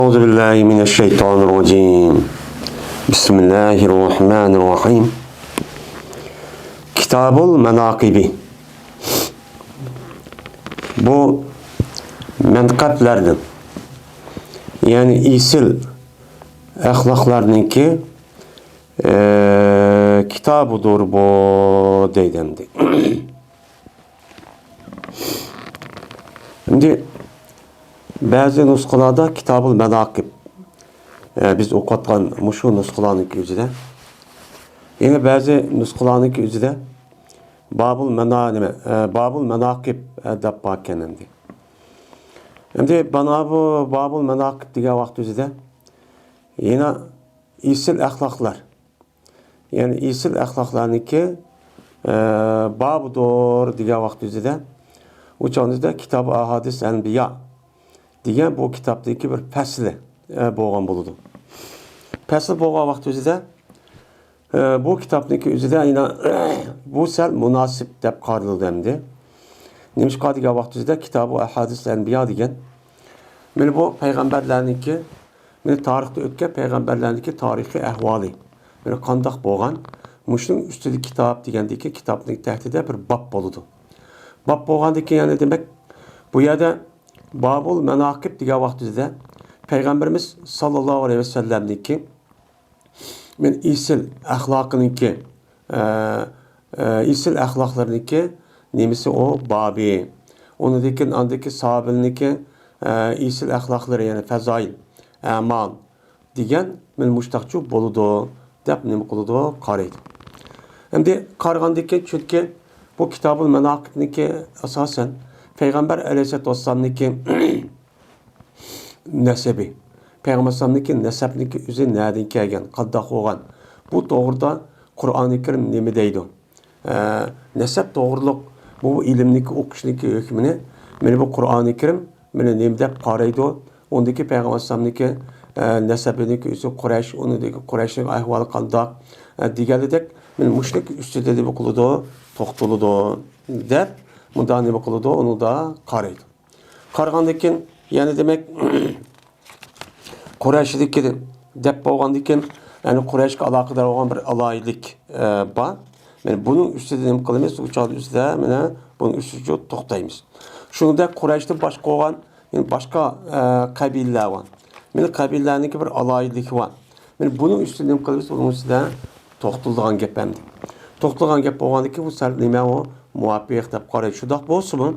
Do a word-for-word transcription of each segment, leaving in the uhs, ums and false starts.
أعوذ بالله من الشيطان الرجيم. بسم الله الرحمن الرحيم. كتاب المناقب. بۇ مەنقەپلەردىن، يەنى ئېسىل ئەخلاقلارنىڭكى، ئە، كىتابىدۇر بۇ، دەيدۇ ئەمدى. ئەمدى بەزى نۇسخىلاردا كىتابۇل ماناقىب، ئە، بىز ئوقۇۋاتقان مۇشۇ نۇسخىلارنىڭكى ئۆزىدە، يەنە بەزى نۇسخىلارنىڭكى ئۆزىدە بابۇل مانا-، نېمە، ئە، بابۇل ماناقىب، ئە، دەپ باركەن ئەمدى. ئەمدى مانا بۇ بابۇل ماناقىب دېگەن ۋاقىت ئۆزىدە يەنە ئېسىل ئەخلاقلار، يەنى ئېسىل ئەخلاقلارنىڭكى، ئە، بابىدۇر دېگەن ۋاقىت ئۆزىدە، ئۇ چاغدا كىتاب ئاھادىس ئەنبىيا دېگەن بۇ كىتابتىكى بىر پەسلى، ئە، بولغان بولىدۇ. پەسىل بولغان ۋاقىت ئۆزىدە، ئە، بۇ كىتابنىڭكى ئۆزىدە يەنە بۇ سەل مۇناسىپ دەپ قارىلىدۇ ئەمدى. نېمىشقا دېگەن ۋاقىت ئۆزىدە كىتابۇ ئاھادىس ئەنبىيا دېگەن. مانا بۇ پەيغەمبەرلەرنىڭكى، مانا تارىختا ئۆتكەن پەيغەمبەرلەرنىڭكى تارىخىي ئەھۋالى، مانا قانداق بولغان، مۇشۇنىڭ ئۈستىدە كىتاب دېگەندىكى كىتابنىڭ تەھتىدە بىر باب بولىدۇ. باب بولغاندىن كېيىن يەنە دېمەك، بۇ يەردە بابۇل ماناقىب دېگەن ۋاقتىدا پەيغەمبىرىمىز ساللاللاھۇ ئەلەيھى ۋەسەللەمنىڭكى مانا ئېسىل ئەخلاقىنىڭكى، ئە، ئە، ئېسىل ئەخلاقلىرىنىڭكى نېمىسى ئۇ بابى. ئۇنىڭدىن كېيىن ئاندىكى ساھابىلىرىنىڭكى، ئە، ئېسىل ئەخلاقلىرى، يەنى فەزائىل، ئەمال دېگەن مانا مۇشتاقچۇ بولىدۇ دەپ نېمە قىلىدۇ؟ قارايدۇ. ئەمدى قارىغاندىن كېيىن، چۈنكى بۇ كىتابۇل ماناقىبنىڭكى ئاساسەن پەيغەمبەر ئەلەيھىسسالاتۇ ۋەسسالامنىڭكى نەسەبى، پەيغەمبەر ئەلەيھىسسالامنىڭكى نەسەبنىڭكى ئۆزى نەدىن كەلگەن، قانداق بولغان، بۇ توغرىدا قۇرئانى كەرىم نېمە دەيدۇ؟ ئە، نەسەب توغرۇلۇق بۇ ئىلىمنىڭكى ئوقۇشنىڭكى ھۆكمىنى مانا بۇ قۇرئانى كەرىم مانا نېمە دەپ قارايدۇ؟ ئۇندىكى پەيغەمبەر ئەلەيھىسسالامنىڭكى، ئە، نەسەبىنىڭكى ئۆزى قۇرەيش، ئۇنىڭدىكى قۇرەيشنىڭ ئەھۋالى قانداق، ئە، دېگەنلىدەك، مانا مۇشۇنىڭكى ئۈستىدە نېمە قىلىدۇ؟ توختىلىدۇ دەپ، مۇنداق نېمە قىلىدۇ؟ ئۇنىڭدا قارايدۇ. قارىغاندىن كېيىن، يەنە دېمەك، قۇرەيشىدىكى دەپ بولغاندىن كېيىن، يەنى قۇرەيشكە ئالاقىدار بولغان بىر ئالاھىدىلىك، ئە، بار. مانا بۇنىڭ ئۈستىدە نېمە قىلىمىز؟ ئۇ چاغدا ئۈستىدە، مانا بۇنىڭ ئۈستىدە توختايمىز. شۇنىڭدەك قۇرەيشتىن باشقا بولغان، يەنى باشقا، ئە، قەبىلىلەر بار. مانا قەبىلىلەرنىڭكى بىر ئالاھىدىلىكى بار. مانا بۇنىڭ ئۈستىدە نېمە قىلىمىز؟ ئۇنىڭ ئۈستىدە توختىلىدىغان گەپ ئەمدى. توختىلىدىغان گەپ بولغاندىن كېيىن، بۇ سەل نېمە ئۇ؟ مۇۋاپىق دەپ قارايدۇ. شۇنداق بولسىمۇ،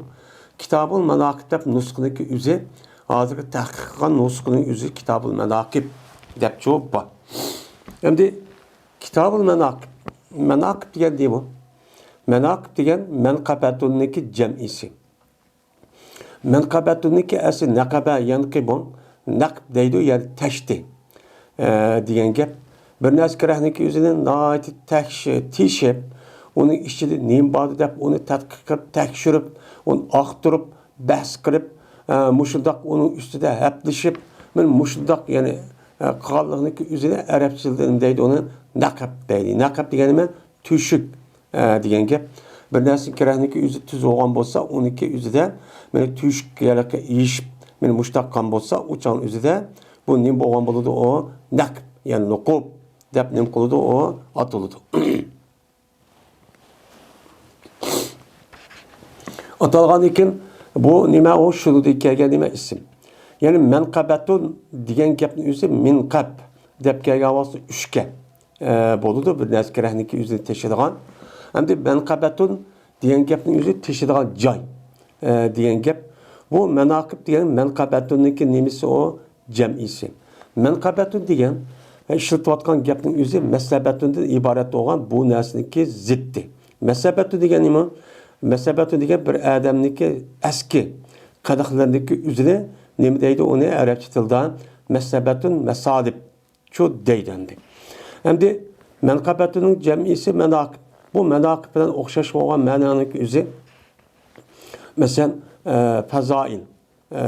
كىتابۇل ماناقىب دەپ نۇسخىنىڭكى ئۆزى، ھازىرقى تەھقىق قىلغان نۇسخىنىڭ ئۆزى كىتابۇل ماناقىب دەپ جاۋاب بار. ئەمدى كىتابۇل ماناقىب، ماناقىب دېگەن نېمە؟ ماناقىب دېگەن مەنقەبەتۇننىڭكى جەمئىسى. مەنقەبەتۇننىڭكى ئەسلى نەقەبە يەنقىبۇ، نەقب دەيدۇ، يەنى تەشتى، ئە، دېگەن گەپ. بىر نەرسە كېرەكنىڭكى ئۆزىنى ناھايىتى تەكشى-، تېشىپ، ئۇنىڭ ئىچىدە نېمە بار دەپ، ئۇنى تەتقىق قىلىپ، تەكشۈرۈپ، ئۇنى ئاختۇرۇپ، بەھس قىلىپ، ئە، مۇشۇنداق ئۇنىڭ ئۈستىدە ھەپىلىشىپ، مانا مۇشۇنداق، يەنى، ئە، قىلغانلىقنىڭكى ئۆزىنى ئەرەبچە تىلدا نېمە دەيدۇ؟ ئۇنى نەقب دەيدۇ. نەقب دېگەن نېمە؟ تۆشۈك، ئە، دېگەن گەپ. بىر نەرسىنىڭ كېرەكنىڭكى ئۆزى تۈز بولغان بولسا، ئۇنىڭكى ئۆزىدە مانا تۆشۈك يەرلىككە ئېشىپ، مانا مۇشتاق قىلغان بولسا، ئۇ چاغنىڭ ئۆزىدە بۇ نېمە بولغان بولىدۇ؟ ئۇ نەقب، يەنى نۇقۇب دەپ نېمە قىلىدۇ؟ ئۇ ئاتىلىدۇ. ئاتالغاندىن كېيىن بۇ نېمە؟ ئۇ شۇنىڭدىن كەلگەن نېمە؟ ئىسىم. يەنى مەنقەبەتۇن دېگەن گەپنىڭ ئۆزى مىنقەب دەپ كەلگەن ۋاقىتتا ئۈچكە، ئە، بولىدۇ. بىر نەرسە كېرەكنىڭكى ئۆزىنى تېشىدىغان. ئەمدى مەنقەبەتۇن دېگەن گەپنىڭ ئۆزى تېشىدىغان جاي، ئە، دېگەن گەپ. بۇ ماناقىب دېگەن مەنقەبەتۇننىڭكى نېمىسى ئۇ؟ جەمئىسى. مەنقەبەتۇن دېگەن، ئە، ئىشلىتىۋاتقان گەپنىڭ ئۆزى مەسلەبەتۇندىن ئىبارەت بولغان بۇ نەرسىنىڭكى زىتى. مەسلەبەتۇن دېگەن نېمە؟ مەسلەبەتۇن دېگەن بىر ئادەمنىڭكى ئەسكى قىلىقلىرىنىڭكى ئۆزىنى نېمە دەيدۇ؟ ئۇنى ئەرەبچە تىلدا مەسلەبەتۇن، مەسالىب شۇ دەيدۇ ئەمدى. ئەمدى مەنقەبەتۇننىڭ جەمئىسى ماناقىب. بۇ ماناقىب بىلەن ئوخشاش بولغان مەنانىڭ ئۆزى، مەسىلەن، ئە، پەزائىل، ئە،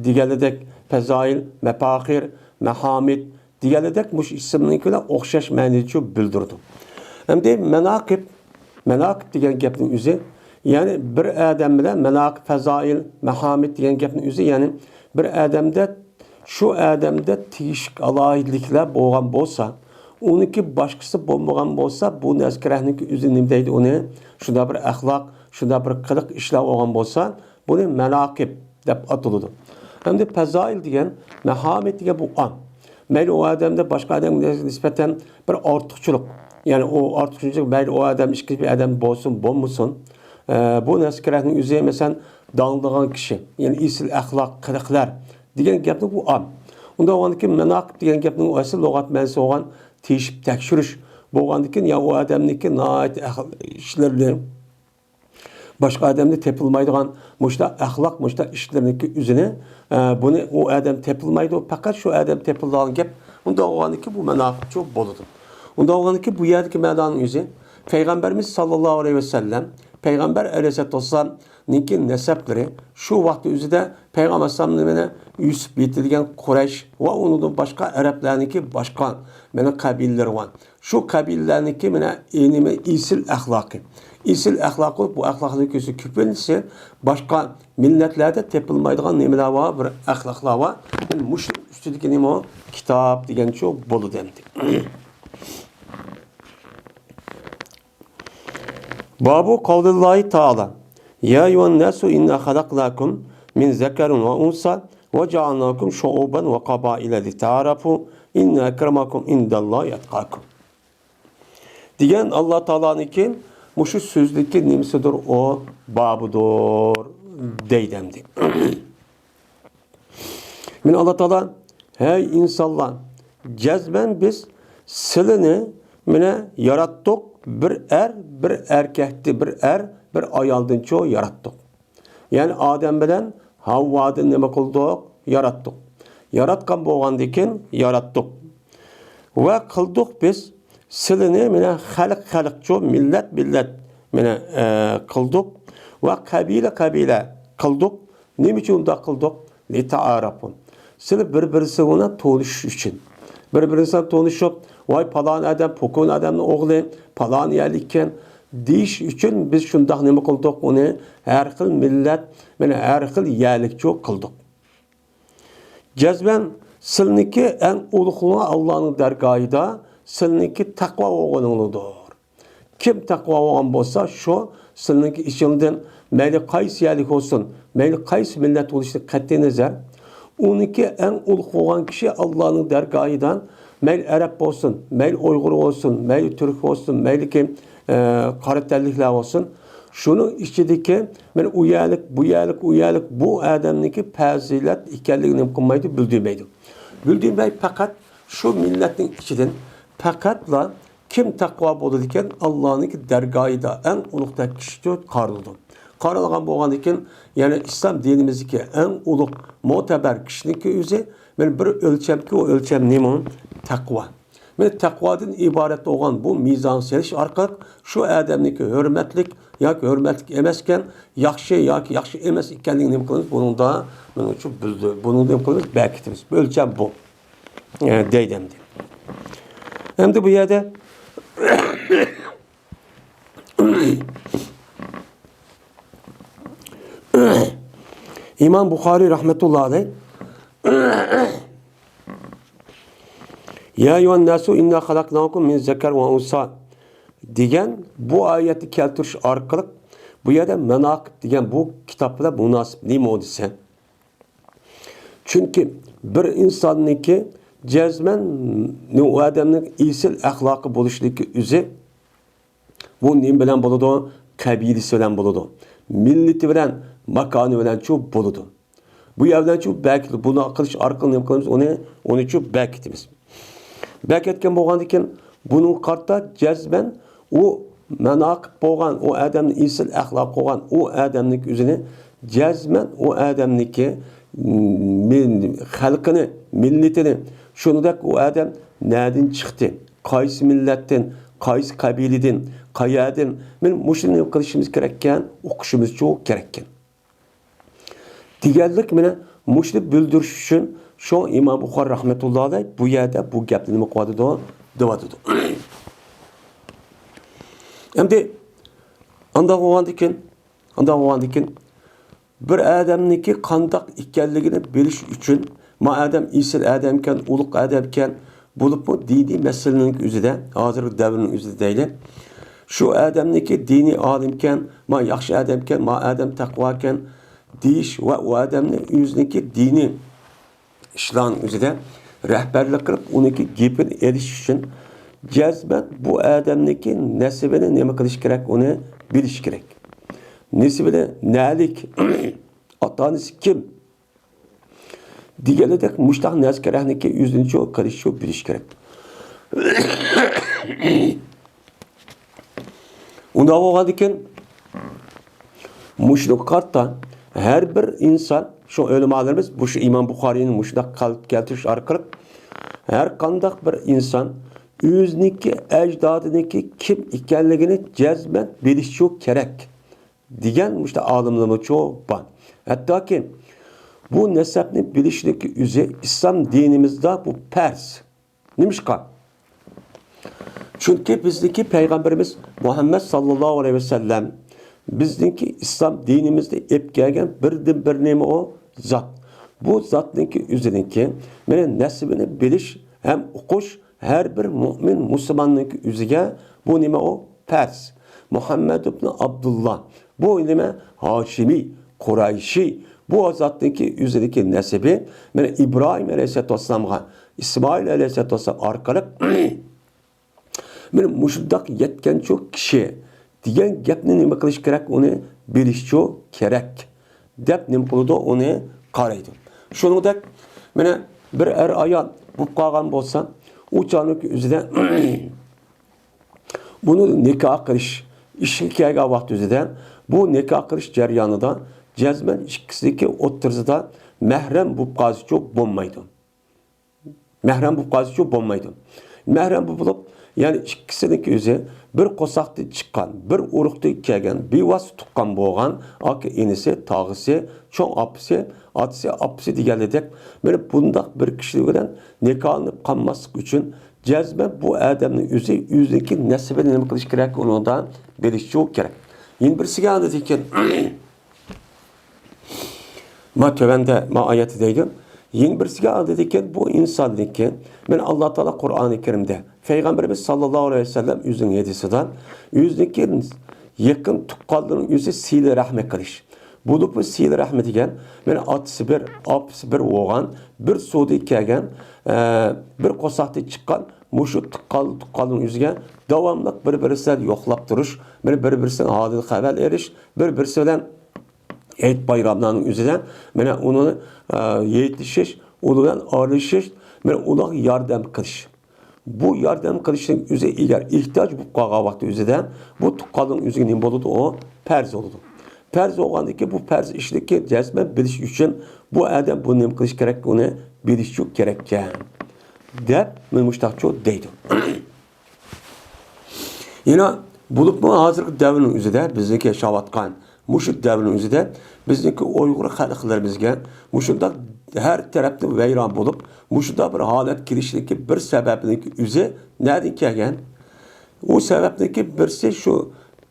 دېگەنلىدەك، پەزائىل، مەپاخىر، مەھامىد دېگەنلىدەك مۇشۇ ئىسىمنىڭكى بىلەن ئوخشاش مەنىنى بىلدۈرىدۇ. ئەمدى ماناقىب، ماناقىب دېگەن گەپنىڭ ئۆزى، يەنى بىر ئادەم بىلەن ماناقىب، پەزائىل، مەھامىد دېگەن گەپنىڭ ئۆزى، يەنى بىر ئادەمدە شۇ ئادەمدە تېگىشلىك ئالاھىدىلىكلەر بولغان بولسا، ئۇنىڭكى باشقىسى بولمىغان بولسا، بۇ نەسكىرەھنىڭكى ئۆزى نېمە دەيدۇ ئۇنى؟ شۇنداق بىر ئەخلاق، شۇنداق بىر قىلىق ئىشلار بولغان بولسا، بۇنى ماناقىب دەپ ئاتىلىدۇ. ئەمدى پەزائىل دېگەن، مەھامەت دېگەن بۇ ئام. مەيلى ئۇ ئادەمدە باشقا ئادەمگە نىسبەتەن بىر ئارتۇقچىلىق، يەنى ئۇ ئارتۇقچىلىق مەيلى ئۇ ئادەم ئىككىنچى بىر ئادەم بولسۇن، بولمىسۇن، ئە، بۇ نەسكىرەھنىڭ ئۆزى، مەسىلەن، داڭلىغان كىشى، يەنى ئېسىل ئەخلاق، قىلىقلار دېگەن گەپنى بۇ ئام. ئۇنداق بولغاندىكىن، ماناقىب دېگەن گەپنىڭ ئەسلى لۇغەت مەنىسى بولغان تېشىپ تەكشۈرۈش بولغاندىكىن، يا ئۇ ئادەمنىڭكى ناھايىتى ئەخ-، ئىشلىرىنى باشقا ئادەمدە تېپىلمايدىغان مۇشۇنداق ئەخلاق، مۇشۇنداق ئىشلىرىنىڭكى ئۆزىنى، ئە، بۇنى ئۇ ئادەم تېپىلمايدۇ، پەقەت شۇ ئادەم تېپىلىدىغان گەپ. ئۇنداق بولغاندىكىن بۇ ماناقىبچۇ بولىدۇ. ئۇنداق بولغاندىكىن بۇ يەردىكى مەنانىڭ ئۆزى پەيغەمبەرىمىز ساللاللاھۇ ئەلەيھى ۋەسەللەم، پەيغەمبەر ئەلەيھىسسالاتۇ ۋەسسالامنىڭكى نەسەبلىرى شۇ ۋاقىت ئۆزىدە پەيغەمبەر ئەلەيھىسسالامنى مانا يۈسۈپ يېتىلگەن قۇرەيش ۋە ئۇنىڭدىن باشقا ئەرەبلەرنىڭكى باشقا مانا قەبىلىلىرى بار. شۇ قەبىلىلەرنىڭكى مانا ئېنىمى ئېسىل ئەخلاقى. ئېسىل ئەخلاقى، بۇ ئەخلاقنىڭ كۆزى كۆپىنچىسى باشقا مىللەتلەردە تېپىلمايدىغان نېمىلەر بار، بىر ئەخلاقلار بار. مانا مۇشۇ ئۈستىدىكى نېمە ئۇ؟ كىتاب دېگەنچۇ بولىدۇ ئەمدى. بابۇ قەۋلىللاھى تائالا، يا ئەييۇھەنناسۇ ئىننا خەلەقناكۇم مىن زەكەرىن ۋە ئۇنسا ۋە جەئەلناكۇم شۇئۇبەن ۋە قەبائىلە لىتەئارافۇ، ئىننا ئەكرەمەكۇم ئىندەللاھى ئەتقاكۇم. دېگەن ئاللا تائالانىڭكى مۇشۇ سۆزلۈكى نېمىسىدۇر ئۇ؟ بابىدۇر دەيدۇ ئەمدى. مانا ئاللا تائالا، ھەي ئىنسانلار، جەزمەن بىز سىلىنى مانا ياراتتۇق، بىر ئەر، بىر ئەركەكتىن، بىر ئەر، بىر ئايالدىنچۇ ياراتتۇق. يەنى ئادەم بىلەن ھاۋۋادىن نېمە قىلدۇق؟ ياراتتۇق. ياراتقان بولغاندىكىن ياراتتۇق. ۋە قىلدۇق بىز سىلىنى مانا خەلق خەلقچۇ، مىللەت مىللەت مانا، ئە، قىلدۇق. ۋە قەبىلە قەبىلە قىلدۇق. نېمە ئۈچۈن ئۇنداق قىلدۇق؟ لىتەئارافۇ. سىلى بىر-بىرسى بىلەن تونۇشۇش ئۈچۈن. بىر-بىرسى بىلەن تونۇشۇپ، ۋاي پالان ئادەم پوكون ئادەمنىڭ ئوغلى، پالان يەرلىككەن دېيىش ئۈچۈن بىز شۇنداق نېمە قىلدۇق؟ ئۇنى ھەر خىل مىللەت، مانا ھەر خىل يەرلىكچۇ قىلدۇق. جەزمەن سىلنىڭكى ئەڭ ئۇلۇغلىرى ئاللانىڭ دەرگاھىدا سىلنىڭكى تەقۋا بولغىنىڭلىدۇر. كىم تەقۋا بولغان بولسا، شۇ سىلنىڭكى ئىچىڭدىن مەيلى قايسى يەرلىك بولسۇن، مەيلى قايسى مىللەت بولۇشىدىن قەتئىينەزەر، ئۇنىڭكى ئەڭ ئۇلۇغ بولغان كىشى ئاللانىڭ دەرگاھىدا مەيلى ئەرەب بولسۇن، مەيلى ئۇيغۇر بولسۇن، مەيلى تۈرك بولسۇن، مەيلىكى، ئە، قارا تەنلىكلەر بولسۇن، شۇنىڭ ئىچىدىكى مانا ئۇ يەرلىك، بۇ يەرلىك، ئۇ يەرلىك، بۇ ئادەمنىڭكى پەزىلەت ئىكەنلىكىنى نېمە قىلمايدۇ؟ بىلدۈرمەيدۇ. بىلدۈرمەي پەقەت شۇ مىللەتنىڭ ئىچىدىن پەقەتلا كىم تەقۋا بولىدىكەن، ئاللانىڭكى دەرگاھىدا ئەڭ ئۇلۇغ كىشى قارىلىدۇ. قارالغان بولغاندىكىن، يەنى ئىسلام دىنىمىزدىكى ئەڭ ئۇلۇغ، مۆتەبەر كىشىنىڭكى ئۆزى، مانا بىر ئۆلچەمكى، ئۇ ئۆلچەم نېمە؟ تەقۋا. مانا تەقۋادىن ئىبارەت بولغان بۇ مىزان سېلىش ئارقىلىق شۇ ئادەمنىڭكى ھۆرمەتلىك ياكى ھۆرمەتلىك ئەمەسكەن، ياخشى ياكى ياخشى ئەمەس ئىكەنلىكىنى نېمە قىلىمىز؟ بۇنىڭدا، بۇنىڭ ئۈچۈن بىز، بۇنىڭدا نېمە قىلىمىز؟ بەكىتىمىز. ئۆلچەم بۇ. ئە، دەيدۇ ئەمدى. ئەمدى بۇ يەردە ئىمام بۇخارىي رەھمەتۇللا ئەلەيھ، يا ئەييۇھەنناسۇ ئىننا خەلەقناكۇم مىن زەكەر ۋە ئۇنسا دېگەن بۇ ئايەتنى كەلتۈرۈش ئارقىلىق، بۇ يەردە ماناقىب دېگەن بۇ كىتاب بىلەن مۇناسىپ نېمە دېسە، چۈنكى بىر ئىنساننىڭكى جەزمەن ئۇ ئادەمنىڭ ئېسىل ئەخلاقى بولۇشىدىكى ئۆزى، بۇ نېمە بىلەن بولىدۇ؟ قەبىلىسى بىلەن بولىدۇ. مىللىتى بىلەن، ماكانى بىلەنچۇ بولىدۇ. بۇ يەر بىلەنچۇ بەك، بۇنى قىلىش ئارقىلىق نېمە قىلىمىز؟ ئۇنى، ئۇنىچۇ بەكىتىمىز. بەكەتكەن بولغاندىكىن، بۇنىڭغا قارىتا جەزمەن ئۇ ماناقىب بولغان، ئۇ ئادەمنىڭ ئېسىل ئەخلاق قىلغان، ئۇ ئادەمنىڭ ئۆزىنى جەزمەن ئۇ ئادەمنىڭكى، مىل-، خەلقىنى، مىللىتىنى، شۇنىڭدەك ئۇ ئادەم نەدىن چىقتى، قايسى مىللەتتىن، قايسى قەبىلىدىن، قەيەردىن، مانا مۇشۇنى قىلىشىمىز كېرەككەن، ئوقۇشىمىزچۇ كېرەككەن. دېگەنلىك مانا مۇشۇنى بىلدۈرۈش ئۈچۈن شۇ ئىمام بۇخارىي رەھمەتۇللا ئەلەيھ بۇ يەردە بۇ گەپنى نېمە قىلىۋاتىدۇ؟ دەۋاتىدۇ. ئەمدى ئانداق بولغاندىكىن، ئانداق بولغاندىكىن بىر ئادەمنىڭكى قانداق ئىكەنلىكىنى بىلىش ئۈچۈن ما ئادەم ئېسىل ئادەمكەن، ئۇلۇغ ئادەمكەن، بولۇپمۇ دىنىي مەسىلىنىڭ ئۆزىدە، ھازىرقى دەۋرنىڭ ئۆزىدە دەيلى، شۇ ئادەمنىڭكى دىنىي ئالىمكەن، ما ياخشى ئادەمكەن، ما ئادەم تەقۋاكەن دېيىش ۋە ئۇ ئادەمنى ئۆزىنىڭكى دىنىي ئىشلارنىڭ ئۆزىدە رەھبەرلىك قىلىپ، ئۇنىڭكى گېپىنى ئېلىش ئۈچۈن جەزمەن بۇ ئادەمنىڭكى نەسىبىنى نېمە قىلىش كېرەك، ئۇنى بىلىش كېرەك. نېسىبىنى نەلىك، ئاتا-ئانىسى كىم دېگەندەك مۇشتاق نەرسە كېرەكنىكى ئۆزىنىچۇ قىلىشچۇ بىلىش كېرەك. ئۇنداق بولغاندىكىن مۇشۇنىڭغا قارىتا ھەر بىر ئىنسان، شۇ ئۆلىمالىرىمىز مۇشۇ ئىمام بۇخارىينى مۇشۇنداق قەلب كەلتۈرۈش ئارقىلىق ھەر قانداق بىر ئىنسان ئۆزىنىڭكى ئەجدادىنىڭكى كىم ئىكەنلىكىنى جەزمەن بىلىشچۇ كېرەك دېگەن مۇشۇ ئالىملىرىمىزچۇ بار. ھەتتاكى بۇ نەسەبنى بىلىشنىڭكى ئۆزى ئىسلام دىنىمىزدا بۇ پەرز. نېمىشقا؟ چۈنكى بىزنىڭكى پەيغەمبىرىمىز مۇھەممەد ساللاللاھۇ ئەلەيھى ۋەسەللەم بىزنىڭكى ئىسلام دىنىمىزدا ئېلىپ كەلگەن بىردىنبىر نېمە ئۇ؟ زات. بۇ زاتنىڭكى ئۆزىنىڭكى، مانا، نەسىبىنى بىلىش ھەم ئۇقۇش ھەر بىر مۇئمىن مۇسۇلماننىڭكى ئۆزىگە بۇ نېمە ئۇ؟ پەرز. مۇھەممەد ئىبن ئابدۇللا. بۇ نېمە؟ ھاشىمىي، قۇرايشى. بۇ زاتنىڭكى ئۆزىنىڭكى نەسىبى، مانا، ئىبراھىم ئەلەيھىسسالاتۇ ۋەسسالامغا، ئىسمائىل ئەلەيھىسسالاتۇ ۋەسسالام ئارقىلىق، مانا، مۇشۇنداق يەتكەنچۇ كىشى دېگەن گەپنى نېمە قىلىش كېرەك؟ ئۇنى بىلىشچۇ كېرەك، دەپ نېمە قىلىدۇ؟ ئۇنى قارايدۇ. شۇنىڭدەك، مانا، بىر ئەر-ئايال بولۇپ قالغان بولسا، ئۇ چاغنىڭ ئۆزىدە بۇنى نىكاھ قىلىش ئىشىغا كەلگەن ۋاقىت ئۆزىدە، بۇ نىكاھ قىلىش جەريانىدا جەزمەن ئىككىسىنىڭكى ئوتتۇرىسىدا مەھرەم بولۇپ قالسىچۇ بولمايدۇ. مەھرەم بولۇپ قالسىچۇ بولمايدۇ. مەھرەم بولۇپ، يەنى ئىككىسىنىڭكى ئۆزى بىر قورساقتىن چىققان، بىر ئۇرۇقتىن كەلگەن، بىۋاسىتە تۇغقان بولغان ئاكا-ئىنىسى، تاغىسى، چوڭ ئاپىسى، ئاتىسى، ئاپىسى دېگەنلىدەك، مانا بۇنداق بىر كىشى بىلەن نىكاھلىنىپ قالماسلىق ئۈچۈن جەزمەن بۇ ئادەمنىڭ ئۆزى ئۆزىنىڭكى نەسىبىنى نېمە قىلىش كېرەك، ئۇنىڭدا بىلىشچۇ كېرەك. يەنە بىرسىگە ئاندىن كېيىن، ما تۆۋەندە، ما ئايەتتە دەيدۇ. يەنە بىرسىگە ئاندىن كېيىن بۇ ئىنساندىن كېيىن، مانا، ئاللا تائالا قۇرئانى كەرىمدە، پەيغەمبىرىمىز ساللاللاھۇ ئەلەيھى ۋەسەللەم ئۆزىنىڭ ھەدىسىدا، ئۆزىنىڭكى يېقىن تۇغقانلىرىنىڭ ئۆزى سىلە رەھمى قىلىش. بولۇپمۇ سىلە رەھمى دېگەن، مانا، ئاتىسى بىر، ئاپىسى بىر بولغان، بىر سۇدىن كەلگەن، ئە، بىر قورساقتىن چىققان مۇشۇ تۇغقان، تۇغقاننىڭ ئۆزىگە داۋاملىق بىر-بىرسىدىن يوقلاپ تۇرۇش، مانا، بىر-بىرسىنىڭ ھالىدىن خەۋەر ئېلىش، بىر-بىرسى بىلەن ھېيت بايراملارنىڭ ئۆزىدە، مانا، ئۇنى، ئە، ھېيتلىشىش، ئۇلار بىلەن ئارىلىشىش، مانا، ئۇلارغا ياردەم قىلىش. بۇ ياردەم قىلىشنىڭ ئۆزى ئەگەر ئېھتىياج بولۇپ قالغان ۋاقىت ئۆزىدە، بۇ تۇغقاننىڭ ئۆزىگە نېمە بولىدۇ؟ ئۇ پەرز بولىدۇ. پەرز بولغاندىن كېيىن بۇ پەرز ئىشنىكى جەزمەن بىلىش ئۈچۈن بۇ ئادەم بۇ نېمە قىلىش كېرەك؟ ئۇنى بىلىشچۇ كېرەككەن، دەپ مانا مۇشتاقچۇ دەيدۇ. يەنە بولۇپمۇ ھازىرقى دەۋرنىڭ ئۆزىدە بىزنىڭكى ياشاۋاتقان مۇشۇ دەۋرنىڭ ئۆزىدە بىزنىڭكى ئۇيغۇر خەلقلىرىمىزگە مۇشۇنداق ھەر تەرەپتىن ۋەيران بولۇپ، مۇشۇنداق بىر ھالەت كېلىشىدىكى بىر سەۋەبنىڭكى ئۆزى نەدىن كەلگەن؟ ئۇ سەۋەبنىڭكى بىرسى شۇ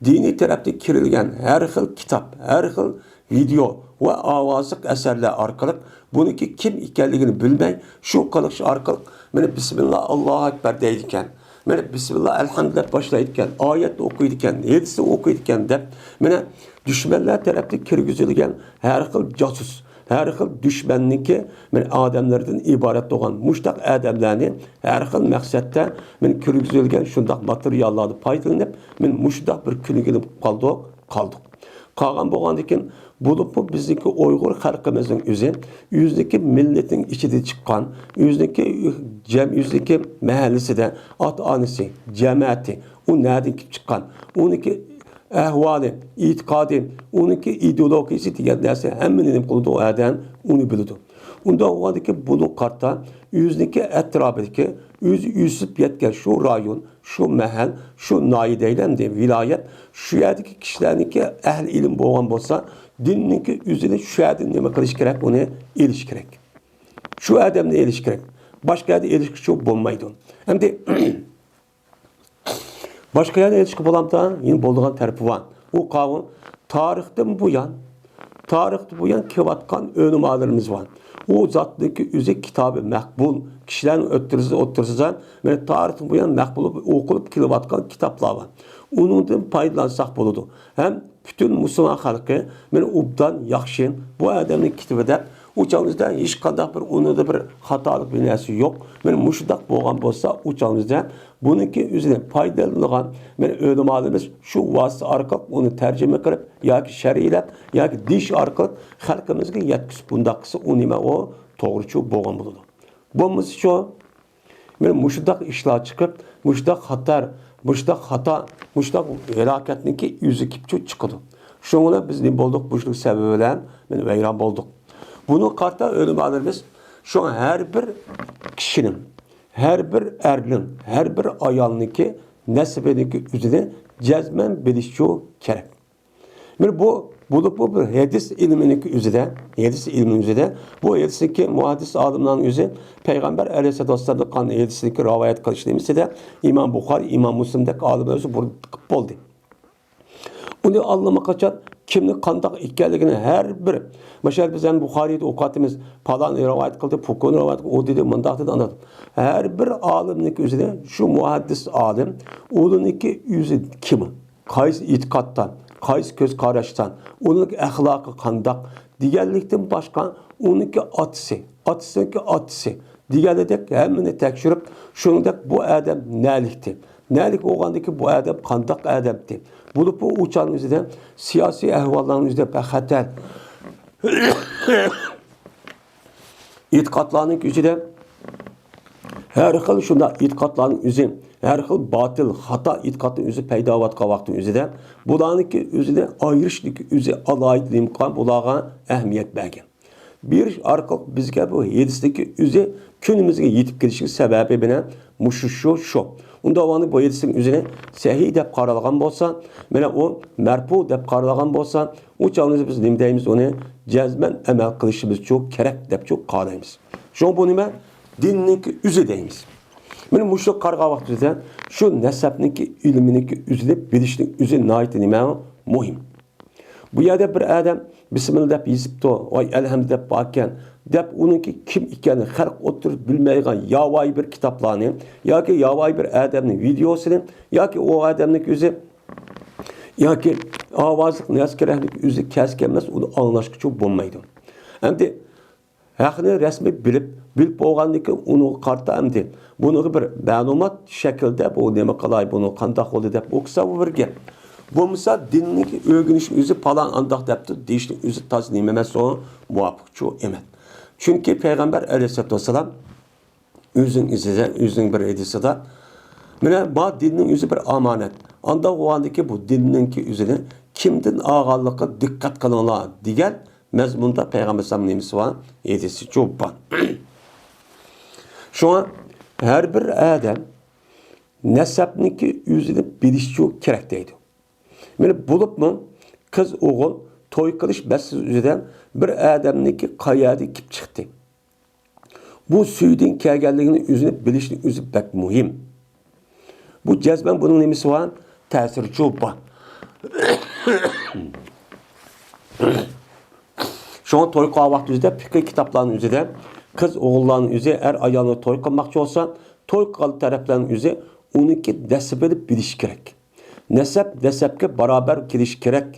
دىنىي تەرەپتىن كىرىلگەن ھەر خىل كىتاب، ھەر خىل ۋىدېئو ۋە ئاۋازلىق ئەسەرلەر ئارقىلىق بۇنىڭكى كىم ئىكەنلىكىنى بىلمەي، شۇ قىلىش ئارقىلىق، مانا، بىسمىللا، ئاللاھۇ ئەكبەر دەيدىكەن. مانا، بىسمىللا، ئەلھەمدۇلىللا باشلايدىكەن، ئايەتنى ئوقۇيدىكەن، ھەدىسنى ئوقۇيدىكەن دەپ، مانا، دۈشمەنلەر تەرەپتىن كىرگۈزۈلگەن ھەر خىل جاسۇس، ھەر خىل دۈشمەننىڭكى، مانا، ئادەملىرىدىن ئىبارەت بولغان مۇشتاق ئادەملەرنى ھەر خىل مەقسەتتە، مانا، كىرگۈزۈلگەن شۇنداق ماتېرىياللاردىن پايدىلىنىپ، مانا، مۇشۇنداق بىر كۈنگە قالدۇق، قالدۇق. قالغان بولغاندىكىن، بولۇپمۇ بىزنىڭكى ئۇيغۇر خەلقىمىزنىڭ ئۆزى، ئۆزىنىڭكى مىللىتىنىڭ ئىچىدىن چىققان، ئۆزىنىڭكى جەم-، ئۆزىنىڭكى مەھەللىسىدە ئاتا-ئانىسى، جەمەتى، ئۇ نەدىن كېلىپ چىققان، ئۇنىڭكى ئەھۋالى، ئېتىقادى، ئۇنىڭكى ئىدېئولوگىيىسى دېگەن نەرسە ھەممىنى نېمە قىلىدۇ، ئۇ ئادەم ئۇنى بىلىدۇ. ئۇنداق بولغاندىكىن بۇنىڭغا قارىتا ئۆزىنىڭكى ئەتراپىدىكى، ئۆزى ئۆسۈپ يەتكەن شۇ رايون، شۇ مەھەل، شۇ ناھىيە دەيلى ئەمدى ۋىلايەت، شۇ يەردىكى كىشىلەرنىڭكى ئەھلى ئىلىم بولغان بولسا، دىننىڭكى ئۆزىنى شۇ يەردىن نېمە قىلىش كېرەك، ئۇنى ئېلىش كېرەك. شۇ ئادەمدىن ئېلىش كېرەك. باشقا يەردىن ئېلىشقىچە بولمايدۇ. ئەمدى باشقا يەردىن ئېلىشقا بولامدا، يەنە بولىدىغان تەرىپى بار. ئۇ قاۋۇل تارىختىن بۇيان تارىختىن بۇيان كېلىۋاتقان ئۆلىمالىرىمىز بار. ئۇ زاتنىڭكى ئۆزى كىتابى مەقبۇل، كىشىلەرنىڭ ئۆتتۈرىسى، ئوتتۇرىسىدا، مانا، تارىختىن بۇيان مەقبۇل بولۇپ ئوقۇلۇپ كېلىۋاتقان كىتابلار بار. ئۇنىڭدىن پايدىلانساق بولىدۇ. ھەم پۈتۈن مۇسۇلمان خەلقى، مانا، ئوبدان، ياخشى، بۇ ئادەمنىڭ كىتابى دەپ، ئۇ چاغنىڭدا ھېچقانداق بىر ئۇنىڭدا بىر خاتالىق بىر نەرسە يوق. مانا مۇشۇنداق بولغان بولسا، ئۇ چاغنىڭدا بۇنىڭكى ئۆزىدىن پايدىلىنىدىغان، مانا، ئۆلىمالىرىمىز شۇ ۋاسىتە ئارقىلىق ئۇنى تەرجىمە قىلىپ ياكى شەرھلەپ ياكى دېيىش ئارقىلىق خەلقىمىزگە يەتكۈزۈپ، بۇنداق قىلسا، ئۇ نېمە، ئۇ توغرىچۇ بولغان بولىدۇ. بولمىسىچۇ، مانا مۇشۇنداق ئىشلار چىقىپ، مۇشۇنداق خاتار، مۇشۇنداق خاتا، مۇشۇنداق ھالاكەتنىڭكى ئۆزى كېلىپچۇ چىقىدۇ. شۇنىڭ بىلەن بىز نېمە بولدۇق؟ مۇشۇنىڭ سەۋەبى بىلەن مانا ۋەيران بولدۇق. بۇنىڭغا قارىتا ئۆلىمالىرىمىز شۇ ھەر بىر كىشىنىڭ، ھەر بىر ئەرنىڭ، ھەر بىر ئايالنىڭكى نەسىبىنىڭكى ئۆزىنى جەزمەن بىلىشچۇ كېرەك. مانا بۇ، بولۇپمۇ بىر ھەدىس ئىلمىنىڭكى ئۆزىدە، ھەدىس ئىلمىنىڭ ئۆزىدە، بۇ ھەدىسنىڭكى مۇھەددىس ئالىملارنىڭ ئۆزى پەيغەمبەر ئەلەيھىسسالاتۇ ۋەسسالامدىن قالغان ھەدىسنىڭكى رىۋايەت قىلىش نېمىسىدە ئىمام بۇخارى، ئىمام مۇسلىمدەك ئالىملار ئۆزى بۇرۇن قىلىپ بولدى. ئۇنى ئاللىماقاچان كىمنىڭ قانداق ئىكەنلىكىنى ھەر بىر، مىسال، بىز ھەم بۇخارىدا ئوقۇۋاتىمىز، پالان رىۋايەت قىلدى، پۇكۇن رىۋايەت قىلدى، ئۇ دېدى، مۇنداق دېدى، ئانداق. ھەر بىر ئالىمنىڭكى ئۆزىدە شۇ مۇھەددىس ئالىم، ئۇنىڭكى ئۆزى كىم؟ قايسى ئېتىقادتا، قايسى كۆز قاراشتا، ئۇنىڭ ئەخلاقى قانداق دېگەنلىكتىن باشقا، ئۇنىڭكى ئاتىسى، ئاتىسىنىڭكى ئاتىسى دېگەنلىكتەك ھەممىنى تەكشۈرۈپ، شۇنىڭدەك بۇ ئادەم نەلىكتى، نەلىك بولغاندىكى بۇ ئادەم قانداق ئادەمتى، بولۇپمۇ ئۇ چاغنىڭ ئۆزىدە سىياسىي ئەھۋاللارنىڭ ئۆزىدە بەخەتەر ئېتىقادلارنىڭ ئۆزىدە، ھەر خىل شۇنداق ئېتىقادلارنىڭ ئۆزى، ھەر خىل باتىل، خاتا ئېتىقادنىڭ ئۆزى پەيدا بولۇۋاتقان ۋاقىتنىڭ ئۆزىدە، بۇلارنىڭكى ئۆزىنى ئايرىشنىڭكى ئۆزى ئالاھىدە نېمە قىلغان، بۇلارغا ئەھمىيەت بەرگەن. بېرىش ئارقىلىق بىزگە بۇ ھەدىستىكى ئۆزى كۈنىمىزگە يېتىپ كېلىشىنىڭ سەۋەبى بىلەن مۇشۇ، شۇ، شۇ. ئۇنداق بولغاندا بۇ ھەدىستىكى ئۆزىنى سەھىھ دەپ قارالغان بولسا، مانا ئۇ مەرپۇ دەپ قارالغان بولسا، ئۇ چاغدا بىز نېمە دەيمىز؟ ئۇنى جەزمەن ئەمەل قىلىشىمىزچۇ كېرەك دەپچۇ قارايمىز. شۇڭا بۇ نېمە؟ دىننىڭكى ئۆزى دەيمىز. مانا مۇشۇ قارىغان ۋاقتىمىزدا شۇ نەسەبنىڭكى ئىلمىنىڭكى ئۆزىنى بىلىشنىڭ ئۆزى ناھايىتى نېمە؟ مۇھىم. بۇ يەردە بىر ئادەم بىسمىللا دەپ يېزىپتۇ، ۋاي ئەلھەمدۇ دەپ باركەن، دەپ ئۇنىڭكى كىم ئىكەنلىكىنى خەلق ئوتتۇرىسىدا بىلمەيدىغان ياۋايى بىر كىتابلارنى ياكى ياۋايى بىر ئادەمنىڭ ۋىدېئوسىنى ياكى ئۇ ئادەمنىڭ ئۆزى ياكى ئاۋازلىق نەرسە كېرەكلىك ئۆزى كەسكەنمەس، ئۇنى ئاڭلاشقىچۇ بولمايدۇ. ئەمدى ھەقنى رەسمىي بىلىپ، بىلىپ بولغاندىن كېيىن ئۇنىڭغا قارىتا ئەمدى بۇنىڭغا بىر مەلۇمات شەكلىدە بۇ نېمە قىلاي، بۇنى قانداق بولدى دەپ ئوقۇسا، بۇ بىر گەپ. بولمىسا دىننىڭ ئۆگىنىشى ئۆزى پالان ئانداق دەپتۇ دېيىشنىڭ ئۆزى تازا نېمە ئەمەس، ئۇ مۇۋاپىقچۇ ئەمەس. چۈنكى پەيغەمبەر ئەلەيھىسسالاتۇ ۋەسسالام ئۆزىنىڭ ئىزىدە، ئۆزىنىڭ بىر ھەدىسىدە، مانا، ما دىننىڭ ئۆزى بىر ئامانەت. ئانداق بولغاندىكى بۇ دىننىڭكى ئۆزىنى كىمدىن ئالغانلىقىغا دىققەت قىلىڭلار دېگەن مەزمۇندا پەيغەمبەر ئەلەيھىسسالام نېمىسى بار؟ ھەدىسى چوپان. شۇڭا ھەر بىر ئادەم نەسەبنىڭكى ئۆزىنى بىلىشچۇ كېرەك دەيدۇ. مانا بولۇپمۇ قىز ئوغۇل توي قىلىش مەسىلىسى ئۆزىدە بىر ئادەمنىڭكى قەيەردىن كېلىپ چىقتى. بۇ سۈيىدىن كەلگەنلىكىنى ئۆزىنى بىلىشنىڭ ئۆزى بەك مۇھىم. بۇ جەزمەن بۇنىڭ نېمىسى بار؟ تەسىرىچۇ بار. شۇڭا توي قىلغان ۋاقتى ئۆزىدە پىقىھ كىتابلارنىڭ ئۆزىدە قىز ئوغۇللارنىڭ ئۆزى، ئەر ئايالنى توي قىلماقچى بولسا، توي قىلغان تەرەپلەرنىڭ ئۆزى ئۇنىڭكى نەسىبىنى بىلىشى كېرەك. نەسەب نەسەبكە باراۋەر كېلىشى كېرەك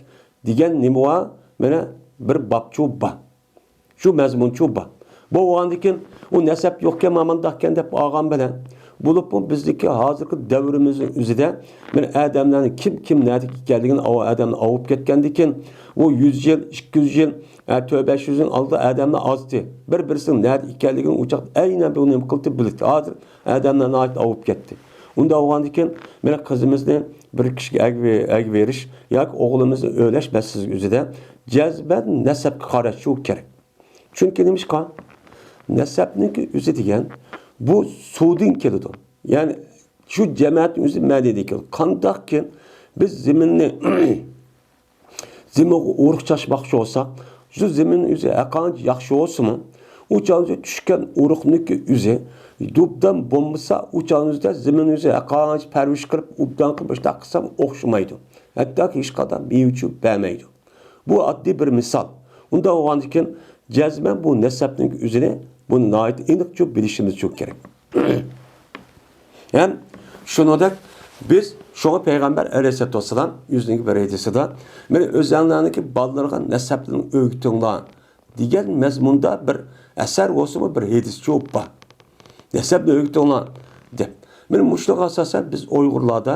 دېگەن نېمە بار؟ مانا بىر بابچۇ بار. شۇ مەزمۇنچۇ بار. بولغاندىكىن ئۇ نەسەب يوقكەن، مانا مانداقكەن دەپ ئالغان بىلەن، بولۇپمۇ بىزدىكى ھازىرقى دەۋرىمىزنىڭ ئۆزىدە مانا ئادەملەرنىڭ كىم، كىم نەدىكى ئىكەنلىكىنى ئۇ ئادەمنى ئاۋۇپ كەتكەندىكىن، ئۇ يۈز يىل، ئىككى يۈز يىل، ئە، تۆت بەش يۈز يىل ئالدى ئادەملەر ئازدى. بىر-بىرسىنىڭ نەدە ئىكەنلىكىنى ئۇ چاغدا ئەينەن بۇ نېمە قىلدى بىلدى. ھازىر ئادەملەر ناھايىتى ئاۋۇپ كەتتى. ئۇنداق بولغاندىكىن، مانا قىزىمىزنى بىر كىشىگە ئەگىۋېرىش ياكى ئوغلىمىزنى ئۆيلەش مەسىلىسى ئۆزىدە جەزمەن نەسەبكە قاراشچۇ كېرەك. چۈنكى نېمىشقا؟ نەسەبنىڭكى ئۆزى دېگەن بۇ سۇدىن كېلىدۇ. يەنى شۇ جەمەتنىڭ ئۆزى مەدەنىيەتكە كېلىدۇ. قانداقكىن بىز زېمىننى، زېمىنغا ئۇرۇق چاچماقچى بولساق، شۇ زېمىننىڭ ئۆزى ھەرقانچە ياخشى بولسىمۇ، ئۇ چاغدا چۈشكەن ئۇرۇقنىڭكى ئۆزى دوبدان بولمىسا، ئۇ چاغدا زېمىننىڭ ئۆزى ھەرقانچە پەرۋىش قىلىپ، ئوبدان قىلىپ، ئىشتاق قىلسام ئوخشىمايدۇ. ھەتتاكى ھېچقانداق مېۋىچۇ بەرمەيدۇ. بۇ ئاددىي بىر مىسال. ئۇنداق بولغاندىكىن، جەزمەن بۇ نەسەبنىڭ ئۆزىنى، بۇنى ناھايىتى ئېنىقچە بىلىشىمىز چوڭ كېرەك. ھەم شۇنىڭدەك بىز شۇڭا پەيغەمبەر ئەلەيھىسسالاتۇ ۋەسسالام ئۆزىنىڭ بىر ھەدىسىدە، مانا ئۆزۈڭلارنىڭكى بالىلىرىغا نەسەبلىرىنى ئۆگىتىڭلار دېگەن مەزمۇندا بىر ئەسەر بولسىمۇ، بىر ھەدىسچۇ بار. نەسەبنى ئۆگىتىڭلار دەپ. مانا مۇشۇنىڭغا ئاساسەن بىز ئۇيغۇرلاردا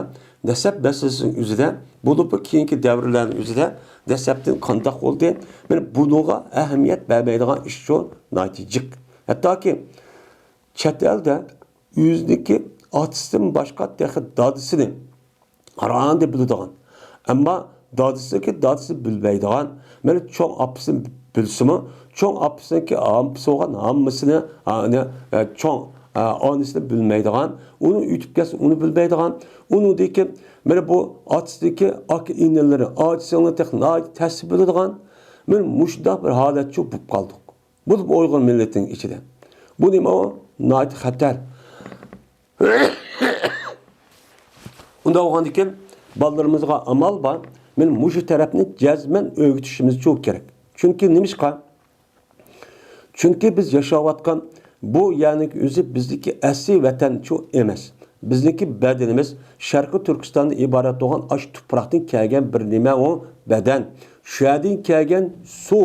نەسەب مەسىلىسىنىڭ ئۆزىدە، بولۇپمۇ كېيىنكى دەۋرلەرنىڭ ئۆزىدە نەسەبتىن قانداق بولدى؟ مانا بۇنىڭغا ئەھمىيەت بەرمەيدىغان ئىشچۇ ناھايىتى جىق. ھەتتاكى چەت ئەلدە ئۆزىنىڭكى ئاتىسىدىن باشقا تېخى دادىسىنى ھاراندا بىلىدىغان، ئەمما دادىسىنىڭكى دادىسىنى بىلمەيدىغان، مانا چوڭ ئاپىسىنى بىلسىمۇ، چوڭ ئاپىسىنىڭكى ئاپىسى بولغان ھاممىسىنى، ھە، ئە، چوڭ، ئە، ئانىسىنى بىلمەيدىغان، ئۇنى ئۆتۈپ كەتسە ئۇنى بىلمەيدىغان، ئۇنىڭدىن كېيىن مانا بۇ ئاتىسىنىڭكى ئاكا ئىنىلىرى، ئاچا سىڭلىنى تېخى ناھايىتى تەستە بىلىدىغان، مانا مۇشۇنداق بىر ھالەتچۇ بولۇپ قالدۇق. بولۇپ ئۇيغۇر مىللىتىنىڭ ئىچىدە. بۇ نېمە ئۇ؟ ناھايىتى خەتەر. ئۇنداق بولغاندىكىن، بالىلىرىمىزغا ئامال بار. مانا مۇشۇ تەرەپنى جەزمەن ئۆگىتىشىمىز چوڭ كېرەك. چۈنكى نېمىشقا؟ چۈنكى بىز ياشاۋاتقان بۇ يەرنىڭ ئۆزى بىزنىڭكى ئەسلى ۋەتەنچۇ ئەمەس. بىزنىڭكى بەدىنىمىز شەرقىي تۈركىستاندىن ئىبارەت بولغان ئاشۇ تۇپراقتىن كەلگەن بىر نېمە ئۇ بەدەن. شۇ يەردىن كەلگەن سۇ.